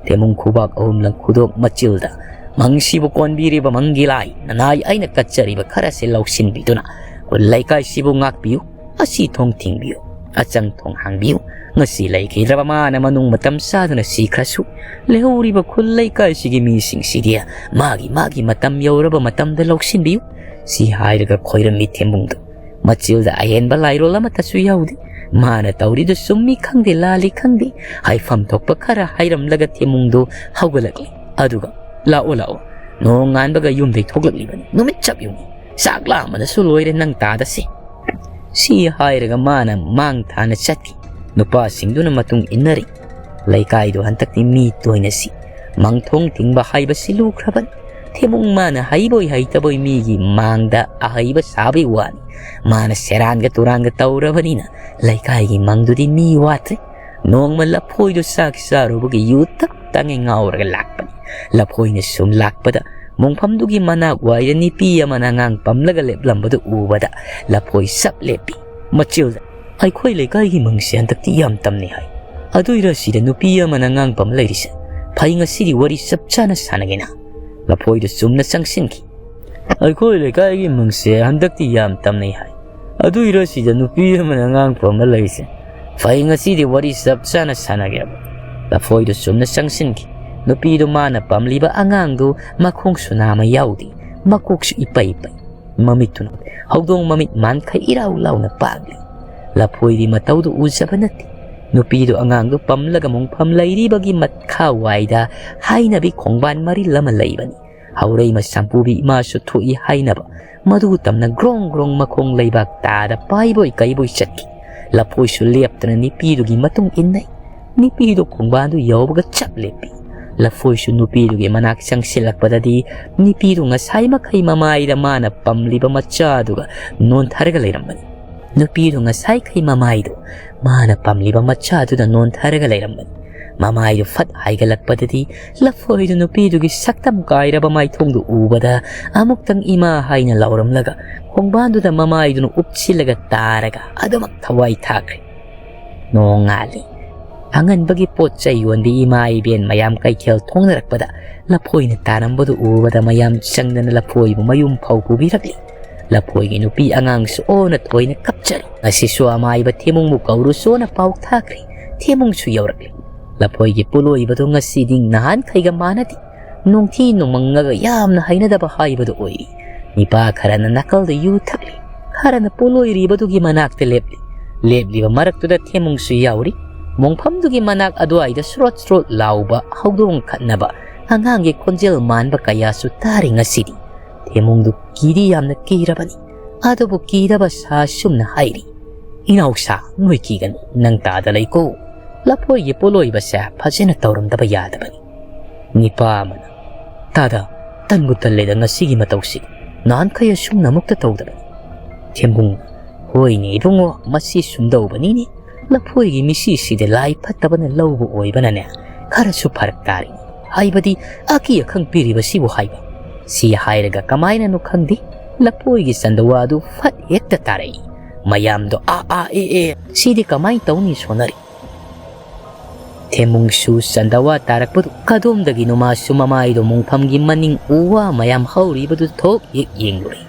ꯊꯦꯃꯨꯡ ꯈꯨꯕꯥꯛ ꯑꯍꯨꯝꯂꯛ ꯈꯨꯗꯣꯞ ꯃꯆꯤꯜꯗ, "ꯃꯪꯁꯤꯕꯨ ꯀꯣꯟꯕꯤꯔꯤꯕ ꯃꯪꯒꯤ ꯂꯥꯏ, ꯅꯅꯥꯏ ꯑꯩꯅ ꯀꯠꯆꯔꯤꯕ ꯈꯔꯁꯦ ꯂꯧꯁꯤꯟꯕꯤꯗꯨꯅ ꯈꯨꯜ ꯂꯩꯀꯥꯏꯁꯤꯕꯨ ꯉꯥꯛꯄꯤꯌꯨ꯫ ꯑꯁꯤ ꯊꯣꯡ ꯊꯤꯡꯕꯤꯌꯨ, ꯑꯆꯪ ꯊꯣꯡ ꯍꯥꯡꯕꯤꯌꯨ꯫ ꯉꯁꯤ ꯂꯩꯈꯤꯗ꯭ꯔꯕ ꯃꯥꯅ ꯃꯅꯨꯡ ꯃꯇꯝ ꯆꯥꯗꯅ ꯁꯤꯈ꯭ꯔꯁꯨ, ꯂꯩꯍꯧꯔꯤꯕ ꯈꯨꯜ ꯂꯩꯀꯥꯏꯁꯤꯒꯤ ꯃꯤꯁꯤꯡꯁꯤꯗꯤ ꯃꯥꯒꯤ ꯃꯥꯒꯤ ꯃꯇꯝ ꯌꯧꯔꯕ ꯃꯇꯝꯗ ꯂꯧꯁꯤꯟꯕꯤꯌꯨ꯫" ꯁꯤ ꯍꯥꯏꯔꯒ ꯈꯣꯏꯔꯝꯃꯤ ꯊꯦꯝꯕꯨꯡꯗꯨ꯫ ꯃꯆꯤꯜꯗ ꯑꯍꯦꯟꯕ ꯂꯥꯏꯔꯣꯜ ꯑꯃꯠꯇꯁꯨ ꯌꯥꯎꯗꯦ꯫ ꯃꯥꯅ ꯇꯧꯔꯤꯗꯨ ꯆꯨꯝꯃꯤ ꯈꯪꯗꯦ, ꯂꯥꯜꯂꯤ ꯈꯪꯗꯦ, ꯍꯥꯏꯐꯝ ꯊꯣꯛꯄ ꯈꯔ ꯍꯥꯏꯔꯝꯂꯒ ꯊꯦꯝꯕꯨꯡꯗꯨ ꯍꯧꯒꯠꯂꯛꯂꯦ꯫ ꯑꯗꯨꯒ, "ꯂꯥꯛꯑꯣ, ꯂꯥꯛꯑꯣ, ꯅꯣꯡꯉꯥꯟꯕꯒ ꯌꯨꯝꯗꯩ ꯊꯣꯛꯂꯛꯂꯤꯕꯅꯤ, ꯅꯨꯃꯤꯠ ꯆꯞ ꯌꯨꯡꯏ꯫ ꯆꯥꯛ ꯂꯥꯝꯕꯅꯁꯨ ꯂꯣꯏꯔꯦ ꯅꯪ ꯇꯥꯗꯁꯦ꯫" ꯁꯤ ꯍꯥꯏꯔꯒ ꯃꯥꯅ ꯃꯥꯡ ꯊꯥꯅ ꯆꯠꯈꯤ꯫ ꯅꯨꯄꯥꯁꯤꯡꯗꯨꯅ ꯃꯇꯨꯡ ꯏꯟꯅꯔꯤ꯫ ꯂꯩꯀꯥꯏꯗꯨ ꯍꯟꯗꯛꯇꯤ ꯃꯤ ꯇꯣꯏꯅ ꯁꯤ꯫ ꯃꯥꯡꯊꯣꯡ ꯊꯤꯡꯕ ꯍꯥꯏꯕꯁꯤ ꯂꯨꯈ꯭ꯔꯕꯅꯤ꯫ ꯊꯦꯃꯨꯡ ꯃꯥꯅ ꯍꯩꯕꯣꯏ ꯍꯩꯇꯕꯣꯏ ꯃꯤꯒꯤ ꯃꯥꯡꯗ ꯑꯍꯩꯕ ꯁꯥꯕꯒꯤ ꯋꯥꯅꯤ꯫ ꯃꯥꯅ ꯁꯦꯔꯥꯟꯒ ꯇꯨꯔꯥꯟꯒ ꯇꯧꯔꯕꯅꯤꯅ ꯂꯩꯀꯥꯏꯒꯤ ꯃꯪꯗꯨꯗꯤ ꯃꯤ ꯋꯥꯠꯇ꯭ꯔꯦ꯫ ꯅꯣꯡꯃ ꯂꯐꯣꯏꯗꯨ ꯆꯥꯛ ꯆꯥꯔꯨꯕꯒꯤ ꯌꯨ ꯇꯛ ꯇꯪꯉꯦ ꯉꯥꯎꯔꯒ ꯂꯥꯛꯄꯅꯤ꯫ ꯂꯐꯣꯏꯅ ꯁꯨꯝ ꯂꯥꯛꯄꯗ ꯃꯣꯡꯐꯝꯗꯨꯒꯤ ꯃꯅꯥꯛ ꯋꯥꯏꯗ ꯅꯨꯄꯤ ꯑꯃꯅ ꯑꯉꯥꯡ ꯄꯝꯂꯒ ꯂꯦꯞꯂꯝꯕꯗꯨ ꯎꯕꯗ ꯂꯐꯣꯏ ꯆꯞ ꯂꯦꯞꯄꯤ꯫ ꯃꯆꯤꯜꯗ, "ꯑꯩꯈꯣꯏ ꯂꯩꯀꯥꯏꯒꯤ ꯃꯪꯁꯦ ꯍꯟꯗꯛꯇꯤ ꯌꯥꯝ ꯇꯝꯅꯩ ꯍꯥꯏ꯫ ꯑꯗꯨꯏꯔ ꯁꯤꯗ ꯅꯨꯄꯤ ꯑꯃꯅ ꯑꯉꯥꯡ ꯄꯝ ꯂꯩꯔꯤꯁꯦ? ꯐꯩ, ꯉꯁꯤꯗꯤ ꯋꯥꯔꯤ ꯆꯞ ꯆꯥꯅ ꯁꯥꯟꯅꯒꯦꯅ꯫" ꯂꯐꯣꯏꯗꯨ ꯆꯨꯝꯅ ꯆꯪꯁꯤꯟꯈꯤ꯫ "ꯑꯩꯈꯣꯏ ꯂꯩꯀꯥꯏꯒꯤ ꯃꯪꯁꯦ ꯍꯟꯗꯛꯇꯤ ꯌꯥꯝ ꯇꯝꯅꯩ ꯍꯥꯏ꯫ ꯑꯗꯨꯏꯔ ꯁꯤꯗ ꯅꯨꯄꯤ ꯑꯃꯅ ꯑꯉꯥꯡ ꯄꯝꯃ ꯂꯩꯔꯤꯁꯦ? ꯐꯩ, ꯉꯁꯤꯗꯤ ꯋꯥꯔꯤ ꯆꯞ ꯆꯥꯅ ꯁꯥꯟꯅꯒꯦꯕ꯫" ꯂꯐꯣꯏꯗꯨ ꯆꯨꯝꯅ ꯆꯪꯁꯤꯟꯈꯤ꯫ ꯅꯨꯄꯤꯗꯨ ꯃꯥꯅ ꯄꯝꯂꯤꯕ ꯑꯉꯥꯡꯗꯨ ꯃꯈꯣꯡꯁꯨ ꯅꯥꯝꯃ ꯌꯥꯎꯗꯦ, ꯃꯀꯣꯛꯁꯨ ꯏꯄꯩ ꯄꯩ꯫ ꯃꯃꯤꯠꯇꯨꯅ ꯍꯧꯗꯣꯡ ꯃꯃꯤꯠ ꯃꯥꯟꯈꯩ ꯏꯔꯥꯎ ꯂꯥꯎꯅ ꯄꯥꯡꯂꯤ꯫ ꯂꯐꯣꯏꯗꯤ ꯃꯇꯧꯗꯨ ꯎꯖꯕ ꯅꯠꯇꯦ꯫ ꯅꯨꯄꯤꯗꯨ ꯑꯉꯥꯡꯗꯨ ꯄꯝꯂꯒ ꯃꯣꯡꯐꯝ ꯂꯩꯔꯤꯕꯒꯤ ꯃꯈꯥ ꯋꯥꯏꯗ ꯍꯥꯏꯅꯕꯤ ꯈꯣꯡꯕꯥꯟ ꯃꯔꯤꯜ ꯑꯃ ꯂꯩꯕꯅꯤ꯫ ꯍꯧꯔꯩꯃ ꯁꯝꯄꯨꯕꯤ ꯏꯃꯥꯁꯨ ꯊꯣꯛꯏ ꯍꯥꯏꯅꯕ ꯃꯗꯨ ꯇꯝꯅ ꯒ꯭ꯔꯣꯡ ꯒ꯭ꯔꯣꯡ ꯃꯈꯣꯡ ꯂꯩꯕꯥꯛ ꯇꯥꯗ ꯄꯥꯏꯕꯣꯏ ꯀꯩꯕꯣꯏ ꯆꯠꯈꯤ꯫ ꯂꯐꯣꯏꯁꯨ ꯂꯦꯞꯇꯅ ꯅꯤꯄꯤꯗꯨꯒꯤ ꯃꯇꯨꯡ ꯏꯟꯅꯩ꯫ ꯅꯤꯄꯤꯗꯨ ꯈꯣꯡꯕꯥꯟꯗꯨ ꯌꯧꯕꯒ ꯆꯞ ꯂꯦꯞꯄꯤ꯫ ꯂꯐꯣꯏꯁꯨ ꯅꯨꯄꯤꯗꯨꯒꯤ ꯃꯅꯥꯛ ꯆꯪꯁꯤꯜꯂꯛꯄꯗꯗꯤ ꯅꯤꯄꯤꯗꯨ ꯉꯁꯥꯏ ꯃꯈꯩ ꯃꯃꯥꯏꯗ ꯃꯥꯅ ꯄꯝꯂꯤꯕ ꯃꯆꯥꯗꯨꯒ ꯅꯣꯟꯊꯔꯒ ꯂꯩꯔꯝꯕꯅꯤ꯫ ꯅꯨꯄꯤꯗꯨ ꯉꯁꯥꯏꯈꯩ ꯃꯃꯥꯏꯗꯨ ꯃꯥꯅ ꯄꯝꯂꯤꯕ ꯃꯆꯥꯗꯨꯗ ꯅꯣꯟꯊꯔꯒ ꯂꯩꯔꯝꯕꯅꯤ꯫ ꯃꯃꯥꯏꯗꯨ ꯐꯠ ꯍꯥꯏꯒꯠꯂꯛꯄꯗꯗꯤ ꯂꯐꯣꯏꯗꯨ ꯅꯨꯄꯤꯗꯨꯒꯤ ꯁꯛꯇꯝ ꯀꯥꯏꯔꯕ ꯃꯥꯏꯊꯣꯡꯗꯨ ꯎꯕꯗ ꯑꯃꯨꯛꯇꯪ ꯏꯃꯥ ꯍꯥꯏꯅ ꯂꯥꯎꯔꯝꯂꯒ ꯈꯣꯡꯕꯥꯟꯗꯨꯗ ꯃꯃꯥꯏꯗꯨꯅ ꯎꯞꯁꯤꯜꯂꯒ ꯇꯥꯔꯒ ꯑꯗꯨꯃꯛ ꯊꯋꯥꯏ ꯊꯥꯈ꯭ꯔꯦ꯫ ꯅꯣꯡꯉꯥꯜꯂꯤ꯫ ꯑꯉꯟꯕꯒꯤ ꯄꯣꯠ ꯆꯩ ꯌꯣꯟꯕꯤ ꯏꯃꯥ ꯏꯕꯦꯟ ꯃꯌꯥꯝ ꯀꯩꯊꯦꯜ ꯊꯣꯡꯅꯔꯛꯄꯗ ꯂꯐꯣꯏꯅ ꯇꯥꯔꯝꯕꯗꯨ ꯎꯕꯗ ꯃꯌꯥꯝ ꯆꯪꯗꯅ ꯂꯐꯣꯏꯕꯨ ꯃꯌꯨꯝ ꯐꯥꯎ ꯄꯨꯕꯤꯔꯛꯂꯤ꯫ ꯂꯐꯣꯏꯒꯤ ꯅꯨꯄꯤ ꯑꯉꯥꯡꯁꯨ ꯑꯣꯟꯅ ꯊꯣꯏꯅ ꯀꯞꯆꯔꯤ꯫ ꯉꯁꯤꯁꯨ ꯑꯃꯥꯏꯕ ꯊꯦꯃꯨꯡꯕꯨ ꯀꯧꯔꯨꯁꯣꯅ ꯄꯥꯎ ꯊꯥꯈ꯭ꯔꯦ꯫ ꯊꯦꯃꯨꯡꯁꯨ ꯌꯧꯔꯛꯂꯤ꯫ ꯂꯐꯣꯏꯒꯤ ꯄꯣꯠꯂꯣꯏꯕꯗꯨ ꯉꯁꯤꯗꯤ ꯅꯍꯥꯟꯈꯩꯒ ꯃꯥꯟꯅꯗꯦ꯫ ꯅꯣꯡꯊꯤ ꯅꯣꯡꯃꯪꯉꯒ ꯌꯥꯝꯅ ꯍꯩꯅꯗꯕ ꯍꯥꯏꯕꯗꯨ ꯑꯣꯏꯔꯤ꯫ ꯅꯤꯄꯥ ꯈꯔꯅ ꯅꯥꯀꯜꯗ ꯌꯨ ꯊꯛꯂꯤ, ꯈꯔꯅ ꯄꯣꯠꯂꯣꯏꯔꯤꯕꯗꯨꯒꯤ ꯃꯅꯥꯛꯇ ꯂꯦꯞꯂꯤ꯫ ꯂꯦꯞꯂꯤꯕ ꯃꯔꯛꯇꯨꯗ ꯊꯦꯃꯨꯡꯁꯨ ꯌꯥꯎꯔꯤ꯫ ꯃꯣꯡꯐꯝꯗꯨꯒꯤ ꯃꯅꯥꯛ ꯑꯗꯨꯋꯥꯏꯗ ꯁ꯭ꯔꯣꯠ ꯁ꯭ꯔꯣꯠ ꯂꯥꯎꯕ ꯍꯧꯗꯣꯡ ꯈꯠꯅꯕ ꯑꯉꯥꯡꯒꯤ ꯈꯣꯟꯖꯦꯜ ꯃꯥꯟꯕ ꯀꯌꯥꯁꯨ ꯇꯥꯔꯤ ꯉꯁꯤꯗꯤ꯫ ꯊꯦꯃꯨꯡꯗꯨ ꯀꯤꯗꯤ ꯌꯥꯝꯅ ꯀꯤꯔꯕꯅꯤ꯫ ꯑꯗꯨꯕꯨ ꯀꯤꯗꯕ ꯁꯥ ꯁꯨꯝꯅ ꯍꯥꯏꯔꯤ, "ꯏꯅꯥꯎꯁꯥ, ꯅꯣꯏ ꯀꯤꯒꯅꯨ, ꯅꯪ ꯇꯥꯗ ꯂꯩꯀꯣ꯫ ꯂꯐꯣꯏꯒꯤ ꯄꯣꯠꯂꯣꯏꯕꯁꯦ ꯐꯖꯅ ꯇꯧꯔꯝꯗꯕ ꯌꯥꯗꯕꯅꯤ꯫" ꯅꯤꯄꯥ ꯑꯃꯅ, "ꯇꯥꯗ, ꯇꯟꯕꯨ ꯇꯜꯂꯦꯗ ꯉꯁꯤꯒꯤ ꯃꯇꯧꯁꯤ꯫ ꯅꯍꯥꯟꯈꯩ ꯑꯁꯨꯝꯅ ꯑꯃꯨꯛꯇ ꯇꯧꯗꯕꯅꯤ꯫" ꯊꯦꯝꯕꯨꯡ, "ꯍꯣꯏꯅꯦ ꯏꯕꯨꯡꯉꯣ, ꯃꯁꯤ ꯁꯨꯝꯗꯧꯕꯅꯤꯅꯦ꯫ ꯂꯐꯣꯏꯒꯤ ꯃꯤꯁꯤꯁꯤꯗ ꯂꯥꯏ ꯐꯠꯇꯕꯅ ꯂꯧꯕ ꯑꯣꯏꯕꯅꯅꯦ, ꯈꯔꯁꯨ ꯐꯔꯛ ꯇꯥꯔꯤ꯫ ꯍꯥꯏꯕꯗꯤ ꯑꯀꯤ ꯑꯈꯪ ꯄꯤꯔꯤꯕꯁꯤꯕꯨ ꯍꯥꯏꯕ꯫" ꯁꯤ ꯍꯥꯏꯔꯒ ꯀꯃꯥꯏꯅꯅꯣ ꯈꯪꯗꯦ, ꯂꯐꯣꯏꯒꯤ ꯆꯟꯗꯋꯥꯗꯨ ꯐꯠ ꯍꯦꯛꯇ ꯇꯥꯔꯛꯏ꯫ ꯃꯌꯥꯝꯗꯣ ꯑꯥ ꯑꯥ ꯑꯦ ꯑꯦ, ꯁꯤꯗꯤ ꯀꯃꯥꯏꯅ ꯇꯧꯅꯤ ꯁꯣꯟꯅꯔꯤ꯫ ꯊꯦꯃꯨꯡꯁꯨ ꯆꯟꯗꯋꯥ ꯇꯥꯔꯛꯄꯗꯨ ꯀꯗꯣꯝꯗꯒꯤꯅꯣ ꯃꯥꯁꯨ ꯃꯃꯥꯏꯗꯣ ꯃꯣꯡꯐꯝꯒꯤ ꯃꯅꯤꯡ ꯎ ꯋꯥ ꯃꯌꯥꯝ ꯍꯧꯔꯤꯕꯗꯨ ꯊꯣꯛ ꯍꯦꯛ ꯌꯦꯡꯂꯨꯔꯦ꯫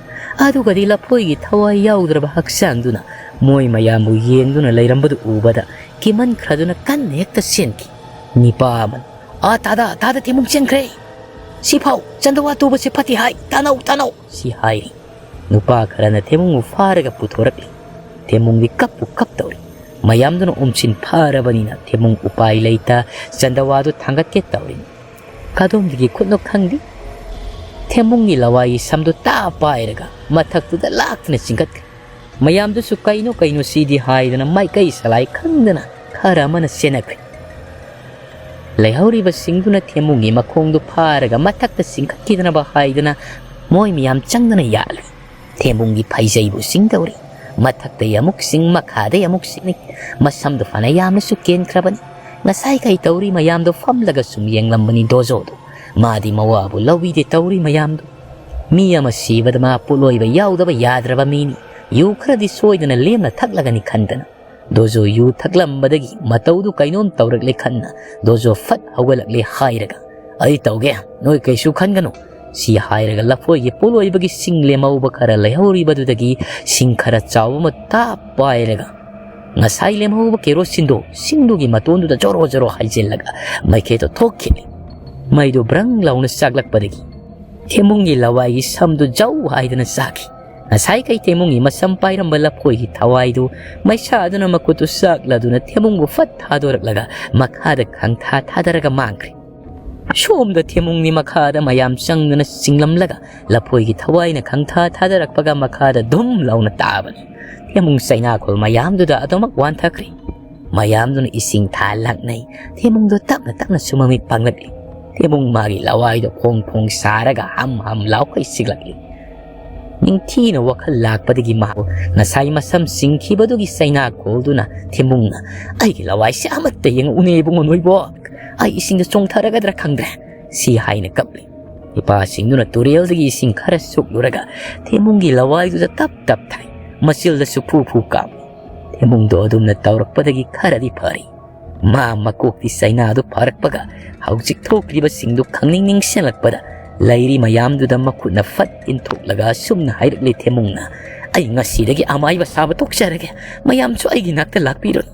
ꯑꯗꯨꯒꯗꯤ ꯂꯐꯣꯏꯒꯤ ꯊꯋꯥꯏ ꯌꯥꯎꯗ꯭ꯔꯕ ꯍꯛꯆꯥꯡꯗꯨꯅ ꯃꯣꯏ ꯃꯌꯥꯝꯕꯨ ꯌꯦꯡꯗꯨꯅ ꯂꯩꯔꯝꯕꯗꯨ ꯎꯕꯗ ꯀꯤꯃꯟꯈ꯭ꯔꯗꯨꯅ ꯀꯟꯅ ꯍꯦꯛꯇ ꯆꯦꯟꯈꯤ꯫ ꯅꯤꯄꯥ ꯑꯃꯅ, "ꯑꯥ ꯇꯥꯗ, ꯇꯥꯗ ꯊꯦꯃꯨꯡ ꯆꯦꯟꯈ꯭ꯔꯦ꯫ ꯁꯤꯐꯥꯎ ꯆꯟꯗꯋꯥ ꯇꯨꯕꯁꯦ ꯐꯠꯇꯦ ꯍꯥꯏ, ꯇꯥꯅꯧ, ꯇꯥꯅꯧ," ꯁꯤ ꯍꯥꯏꯔꯤ꯫ ꯅꯨꯄꯥ ꯈꯔꯅ ꯊꯦꯃꯨꯡꯕꯨ ꯐꯥꯔꯒ ꯄꯨꯊꯣꯔꯛꯂꯤ꯫ ꯊꯦꯃꯨꯡꯗꯤ ꯀꯞꯄꯨ ꯀꯞꯇꯧꯔꯤ꯫ ꯃꯌꯥꯝꯗꯨꯅ ꯎꯝꯁꯤꯟ ꯐꯥꯔꯕꯅꯤꯅ ꯊꯦꯃꯨꯡ ꯎꯄꯥꯏ ꯂꯩꯇ ꯆꯟꯗꯋꯥꯗꯨ ꯊꯥꯡꯒꯠꯀꯦ ꯇꯧꯔꯤ꯫ ꯀꯗꯣꯝꯗꯒꯤ ꯈꯨꯠꯅꯣ ꯈꯪꯗꯦ꯫ ꯊꯦꯝꯕꯨꯡꯒꯤ ꯂꯋꯥꯏꯒꯤ ꯁꯝꯗꯨ ꯇꯥ ꯄꯥꯏꯔꯒ ꯃꯊꯛꯇꯨꯗ ꯂꯥꯛꯇꯨꯅ ꯆꯤꯡꯈꯠꯈ꯭ꯔꯦ꯫ ꯃꯌꯥꯝꯗꯨꯁꯨ "ꯀꯩꯅꯣ, ꯀꯩꯅꯣ ꯁꯤꯗꯤ?" ꯍꯥꯏꯗꯨꯅ ꯃꯥꯏꯀꯩ ꯁꯂꯥꯏ ꯈꯪꯗꯅ ꯈꯔ ꯑꯃꯅ ꯆꯦꯟꯅꯈ꯭ꯔꯦ꯫ ꯂꯩꯍꯧꯔꯤꯕꯁꯤꯡꯗꯨꯅ ꯊꯦꯝꯕꯨꯡꯒꯤ ꯃꯈꯣꯡꯗꯨ ꯐꯥꯔꯒ ꯃꯊꯛꯇ ꯆꯤꯡꯈꯠꯈꯤꯗꯅꯕ ꯍꯥꯏꯗꯨꯅ ꯃꯣꯏ ꯃꯌꯥꯝ ꯆꯪꯗꯅ ꯌꯥꯜꯂꯤ꯫ ꯊꯦꯝꯕꯨꯡꯒꯤ ꯐꯩꯖꯩꯕꯨ ꯆꯤꯡꯗꯧꯔꯤ꯫ ꯃꯊꯛꯇꯩ ꯑꯃꯨꯛ ꯆꯤꯡ, ꯃꯈꯥꯗꯩ ꯑꯃꯨꯛ ꯆꯤꯡꯅꯤ꯫ ꯃꯁꯝꯗꯣ ꯐꯅ ꯌꯥꯝꯅꯁꯨ ꯀꯦꯟꯈ꯭ꯔꯕꯅꯤ꯫ ꯉꯁꯥꯏ ꯀꯩ ꯇꯧꯔꯤ ꯃꯌꯥꯝꯗꯣ ꯐꯝꯂꯒ ꯁꯨꯝ ꯌꯦꯡꯂꯝꯕꯅꯤ ꯗꯣꯖꯣꯗꯣ꯫ ꯃꯥꯗꯤ ꯃꯋꯥꯕꯨ ꯂꯧꯕꯤꯗꯦ ꯇꯧꯔꯤ ꯃꯌꯥꯝꯗꯣ꯫ ꯃꯤ ꯑꯃ ꯁꯤꯕꯗ ꯃꯥ ꯄꯣꯠꯂꯣꯏꯕ ꯌꯥꯎꯗꯕ ꯌꯥꯗ꯭ꯔꯕ ꯃꯤꯅꯤ꯫ ꯌꯨ ꯈꯔꯗꯤ ꯁꯣꯏꯗꯅ ꯂꯦꯝꯅ ꯊꯛꯂꯒꯅꯤ ꯈꯟꯗꯅ꯫ ꯗꯣꯖꯣ ꯌꯨ ꯊꯛꯂꯝꯕꯗꯒꯤ ꯃꯇꯧꯗꯨ ꯀꯩꯅꯣꯝ ꯇꯧꯔꯛꯂꯦ ꯈꯟꯅ ꯗꯣꯖꯣ ꯐꯠ ꯍꯧꯒꯠꯂꯛꯂꯦ ꯍꯥꯏꯔꯒ, "ꯑꯩ ꯇꯧꯒꯦ, ꯅꯣꯏ ꯀꯩꯁꯨ ꯈꯟꯒꯅꯨ"꯫ ꯁꯤ ꯍꯥꯏꯔꯒ ꯂꯐꯣꯏꯒꯤ ꯄꯣꯠꯂꯣꯏꯕꯒꯤ ꯁꯤꯡ ꯂꯦꯝꯍꯧꯕ ꯈꯔ ꯂꯩꯍꯧꯔꯤꯕꯗꯨꯗꯒꯤ ꯁꯤꯡ ꯈꯔ ꯆꯥꯎꯕ ꯑꯃ ꯇꯥꯞ ꯄꯥꯏꯔꯒ ꯉꯁꯥꯏ ꯂꯦꯝꯍꯧꯕ ꯀꯦꯔꯣꯁꯤꯟꯗꯣ ꯁꯤꯡꯗꯨꯒꯤ ꯃꯇꯣꯟꯗꯨꯗ ꯖꯣꯔꯣ ꯖꯣꯔꯣ ꯍꯩꯖꯤꯜꯂꯒ ꯃꯩꯈꯦꯠꯇꯣ ꯊꯣꯛꯈꯤꯕꯅꯤ꯫ ꯃꯩꯗꯣ ꯕ꯭ꯔꯪ ꯂꯥꯎꯅ ꯆꯥꯛꯂꯛꯄꯗꯒꯤ ꯊꯦꯝꯕꯨꯡꯒꯤ ꯂꯋꯥꯏꯒꯤ ꯁꯝꯗꯨ ꯖꯧ ꯍꯥꯏꯗꯅ ꯆꯥꯈꯤ꯫ ꯉꯁꯥꯏ ꯀꯩ ꯊꯦꯝꯕꯨꯡꯒꯤ ꯃꯁꯝ ꯄꯥꯏꯔꯝꯕ ꯂꯐꯣꯏꯒꯤ ꯊꯋꯥꯏꯗꯨ ꯃꯩꯁꯥꯗꯨꯅ ꯃꯈꯨꯠꯇꯨ ꯆꯥꯛꯂꯗꯨꯅ ꯊꯦꯝꯕꯨꯡꯕꯨ ꯐꯠ ꯊꯥꯗꯣꯔꯛꯂꯒ ꯃꯈꯥꯗ ꯈꯪꯊꯥ ꯊꯥꯗꯔꯒ ꯃꯥꯡꯈ꯭ꯔꯦ꯫ ꯁꯣꯝꯗ ꯊꯦꯝꯕꯨꯡꯅꯤ ꯃꯈꯥꯗ ꯃꯌꯥꯝ ꯆꯪꯗꯨꯅ ꯆꯤꯡꯂꯝꯂꯒ ꯂꯐꯣꯏꯒꯤ ꯊꯋꯥꯏꯅ ꯈꯪꯊꯥ ꯊꯥꯗꯔꯛꯄꯒ ꯃꯈꯥꯗ ꯙꯨꯝ ꯂꯥꯎꯅ ꯇꯥꯕꯅꯤ꯫ ꯊꯦꯝꯕꯨꯡ ꯆꯩꯅꯥꯈꯣꯜ ꯃꯌꯥꯝꯗꯨꯗ ꯑꯗꯨꯃꯛ ꯋꯥꯟꯊꯈ꯭ꯔꯦ꯫ ꯃꯌꯥꯝꯗꯨꯅ ꯏꯁꯤꯡ ꯊꯥ ꯂꯥꯛꯅꯩ꯫ ꯊꯦꯝꯕꯨꯡꯗꯣ ꯇꯞꯅ ꯇꯞꯅ ꯁꯨꯃꯃꯤꯠ ꯄꯥꯡꯂꯛꯂꯤ꯫ ꯊꯦꯝꯕꯨꯡ ꯃꯥꯒꯤ ꯂꯋꯥꯏꯗꯣ ꯐꯣꯡ ꯐꯣꯡ ꯁꯥꯔꯒ ꯍꯝ ꯍꯝ ꯂꯥꯎꯈꯩ ꯁꯤꯛꯂꯛꯂꯤ꯫ ꯅꯤꯡꯊꯤꯅ ꯋꯥꯈꯜ ꯂꯥꯛꯄꯗꯒꯤ ꯃꯍꯥꯛ ꯉꯁꯥꯏ ꯃꯁꯝ ꯁꯤꯡꯈꯤꯕꯗꯨꯒꯤ ꯆꯩꯅꯥꯈꯣꯜꯗꯨꯅ ꯊꯦꯝꯕꯨꯡꯅ, "ꯑꯩꯒꯤ ꯂꯋꯥꯏꯁꯦ ꯑꯃꯠꯇ ꯌꯦꯡꯉꯛꯎꯅꯦ ꯏꯕꯨꯡꯉꯣ ꯅꯣꯏꯕꯣ꯫ ꯑꯩ ꯏꯁꯤꯡꯗ ꯆꯣꯡꯊꯔꯒꯗ꯭ꯔꯥ ꯈꯪꯗ꯭ꯔꯦ"꯫ ꯁꯤ ꯍꯥꯏꯅ ꯀꯞꯂꯤ꯫ ꯅꯤꯄꯥꯁꯤꯡꯗꯨꯅ ꯇꯨꯔꯦꯜꯗꯒꯤ ꯏꯁꯤꯡ ꯈꯔ ꯁꯨꯛꯂꯨꯔꯒ ꯊꯦꯝꯕꯨꯡꯒꯤ ꯂꯋꯥꯏꯗꯨꯗ ꯇꯞ ꯇꯞ ꯊꯥꯏ꯫ ꯃꯆꯤꯜꯗꯁꯨ ꯐꯨ ꯐꯨ ꯀꯥꯝꯃꯤ꯫ ꯊꯦꯝꯕꯨꯡꯗꯣ ꯑꯗꯨꯝꯅ ꯇꯧꯔꯛꯄꯗꯒꯤ ꯈꯔꯗꯤ ꯐꯔꯤ꯫ ꯃꯥ ꯃꯀꯣꯛꯇꯤ ꯆꯩꯅꯥꯗꯨ ꯐꯥꯔꯛꯄꯒ ꯍꯧꯖꯤꯛ ꯊꯣꯛꯂꯤꯕꯁꯤꯡꯗꯨ ꯈꯪꯅꯤꯡ ꯅꯤꯡꯁꯤꯡꯂꯛꯄꯗ ꯂꯩꯔꯤ ꯃꯌꯥꯝꯗꯨꯗ ꯃꯈꯨꯠꯅ ꯐꯠ ꯏꯟꯊꯣꯛꯂꯒ ꯑꯁꯨꯝꯅ ꯍꯥꯏꯔꯛꯂꯦ ꯊꯦꯝꯕꯨꯡꯅ, "ꯑꯩ ꯉꯁꯤꯗꯒꯤ ꯑꯃꯥꯏꯕ ꯁꯥꯕ ꯇꯣꯛꯆꯔꯒꯦ꯫ ꯃꯌꯥꯝꯁꯨ ꯑꯩꯒꯤ ꯅꯥꯛꯇ ꯂꯥꯛꯄꯤꯔꯨꯅꯨ꯫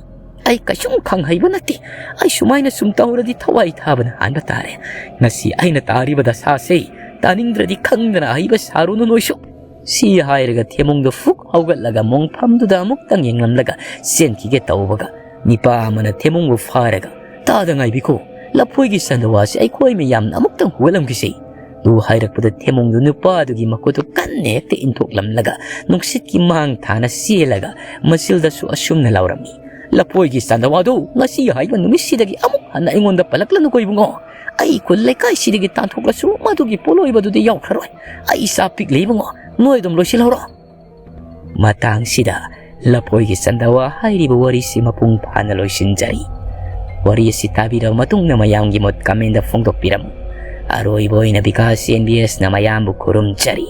ꯑꯩ ꯀꯩꯁꯨꯝ ꯈꯪꯍꯩꯕ ꯅꯠꯇꯦ꯫ ꯑꯩ ꯁꯨꯃꯥꯏꯅ ꯁꯨꯝ ꯇꯧꯔꯗꯤ ꯊꯋꯥꯏ ꯊꯥꯕꯅ ꯍꯥꯟꯕ ꯇꯥꯔꯦ꯫ ꯉꯁꯤ ꯑꯩꯅ ꯇꯥꯔꯤꯕ ꯗꯁꯥꯁꯦ ꯇꯥꯅꯤꯡꯗ꯭ꯔꯗꯤ ꯈꯪꯗꯅ ꯑꯍꯩꯕ ꯁꯥꯔꯨꯅꯨ ꯅꯣꯏꯁꯨ"꯫ ꯁꯤ ꯍꯥꯏꯔꯒ ꯊꯦꯝꯕꯨꯡꯗꯨ ꯐꯨꯛ ꯍꯧꯒꯠꯂꯒ ꯃꯣꯡꯐꯝꯗꯨꯗ ꯑꯃꯨꯛꯇꯪ ꯌꯦꯡꯂꯝꯂꯒ ꯆꯦꯟꯈꯤꯒꯦ ꯇꯧꯕꯒ ꯅꯤꯄꯥ ꯑꯃꯅ ꯊꯦꯝꯕꯨꯡꯕꯨ ꯐꯥꯔꯒ, "ꯇꯥꯗ ꯉꯥꯏꯕꯤꯈꯣ, ꯂꯐꯣꯏꯒꯤ ꯁꯟꯗꯋꯥꯁꯤ ꯑꯩꯈꯣꯏ ꯃꯌꯥꯝꯅ ꯑꯃꯨꯛꯇꯪ ꯍꯨꯒꯠꯂꯝꯈꯤꯁꯤ꯫ ꯇꯨ ꯍꯥꯏꯔꯛꯄꯗ ꯊꯦꯃꯣꯡꯗꯨ ꯅꯨꯄꯥꯗꯨꯒꯤ ꯃꯈꯨꯠꯇꯨ ꯀꯟꯅ ꯍꯦꯛꯇ ꯏꯟꯊꯣꯛꯂꯝꯂꯒ ꯅꯨꯡꯁꯤꯠꯀꯤ ꯃꯥꯡ ꯊꯥꯅ ꯆꯦꯜꯂꯒ ꯃꯆꯤꯜꯗꯁꯨ ꯑꯁꯨꯝꯅ ꯂꯥꯎꯔꯝꯃꯤ, "ꯂꯐꯣꯏꯒꯤ ꯆꯥꯟꯗꯋꯥꯗꯨ ꯉꯁꯤ ꯍꯥꯏꯕ ꯅꯨꯃꯤꯠꯁꯤꯗꯒꯤ ꯑꯃꯨꯛ ꯍꯟꯅ ꯑꯩꯉꯣꯟꯗ ꯄꯜꯂꯛꯂꯅꯨꯀꯣ ꯏꯕꯨꯡꯉꯣ꯫ ꯑꯩ ꯈꯨꯜ ꯂꯩꯀꯥꯏꯁꯤꯗꯒꯤ ꯇꯥꯟꯊꯣꯛꯂꯁꯨ ꯃꯗꯨꯒꯤ ꯄꯣꯠꯂꯣꯏꯕꯗꯨꯗꯤ ꯌꯥꯎꯈ꯭ꯔꯔꯣꯏ꯫ ꯑꯩ ꯏꯆꯥ ꯄꯤꯛꯂꯤ ꯏꯕꯨꯡꯉꯣ, ꯅꯣꯏ ꯑꯗꯨꯝ ꯂꯣꯏꯁꯤꯜꯍꯧꯔꯣ"꯫ ꯃꯇꯥꯡꯁꯤꯗ ꯂꯐꯣꯏꯒꯤ ꯆꯥꯟꯗꯋꯥ ꯍꯥꯏꯔꯤꯕ ꯋꯥꯔꯤꯁꯤ ꯃꯄꯨꯡ ꯐꯥꯅ ꯂꯣꯏꯁꯤꯟꯖꯔꯤ꯫ ꯋꯥꯔꯤ ꯑꯁꯤ ꯇꯥꯕꯤꯔꯕ ꯃꯇꯨꯡꯗ ꯃꯌꯥꯝꯒꯤ ꯃꯣꯠ comment ꯐꯣꯡꯗꯣꯛꯄꯤꯔꯝꯃꯨ꯫ ꯑꯔꯣꯏꯕ ꯑꯣꯏꯅ ꯕꯤꯀꯥꯁ ꯑꯦꯟ ꯕꯤ ꯑꯦꯁꯅ ꯃꯌꯥꯝꯕꯨ ꯈꯨꯔꯨꯝꯖꯔꯤ꯫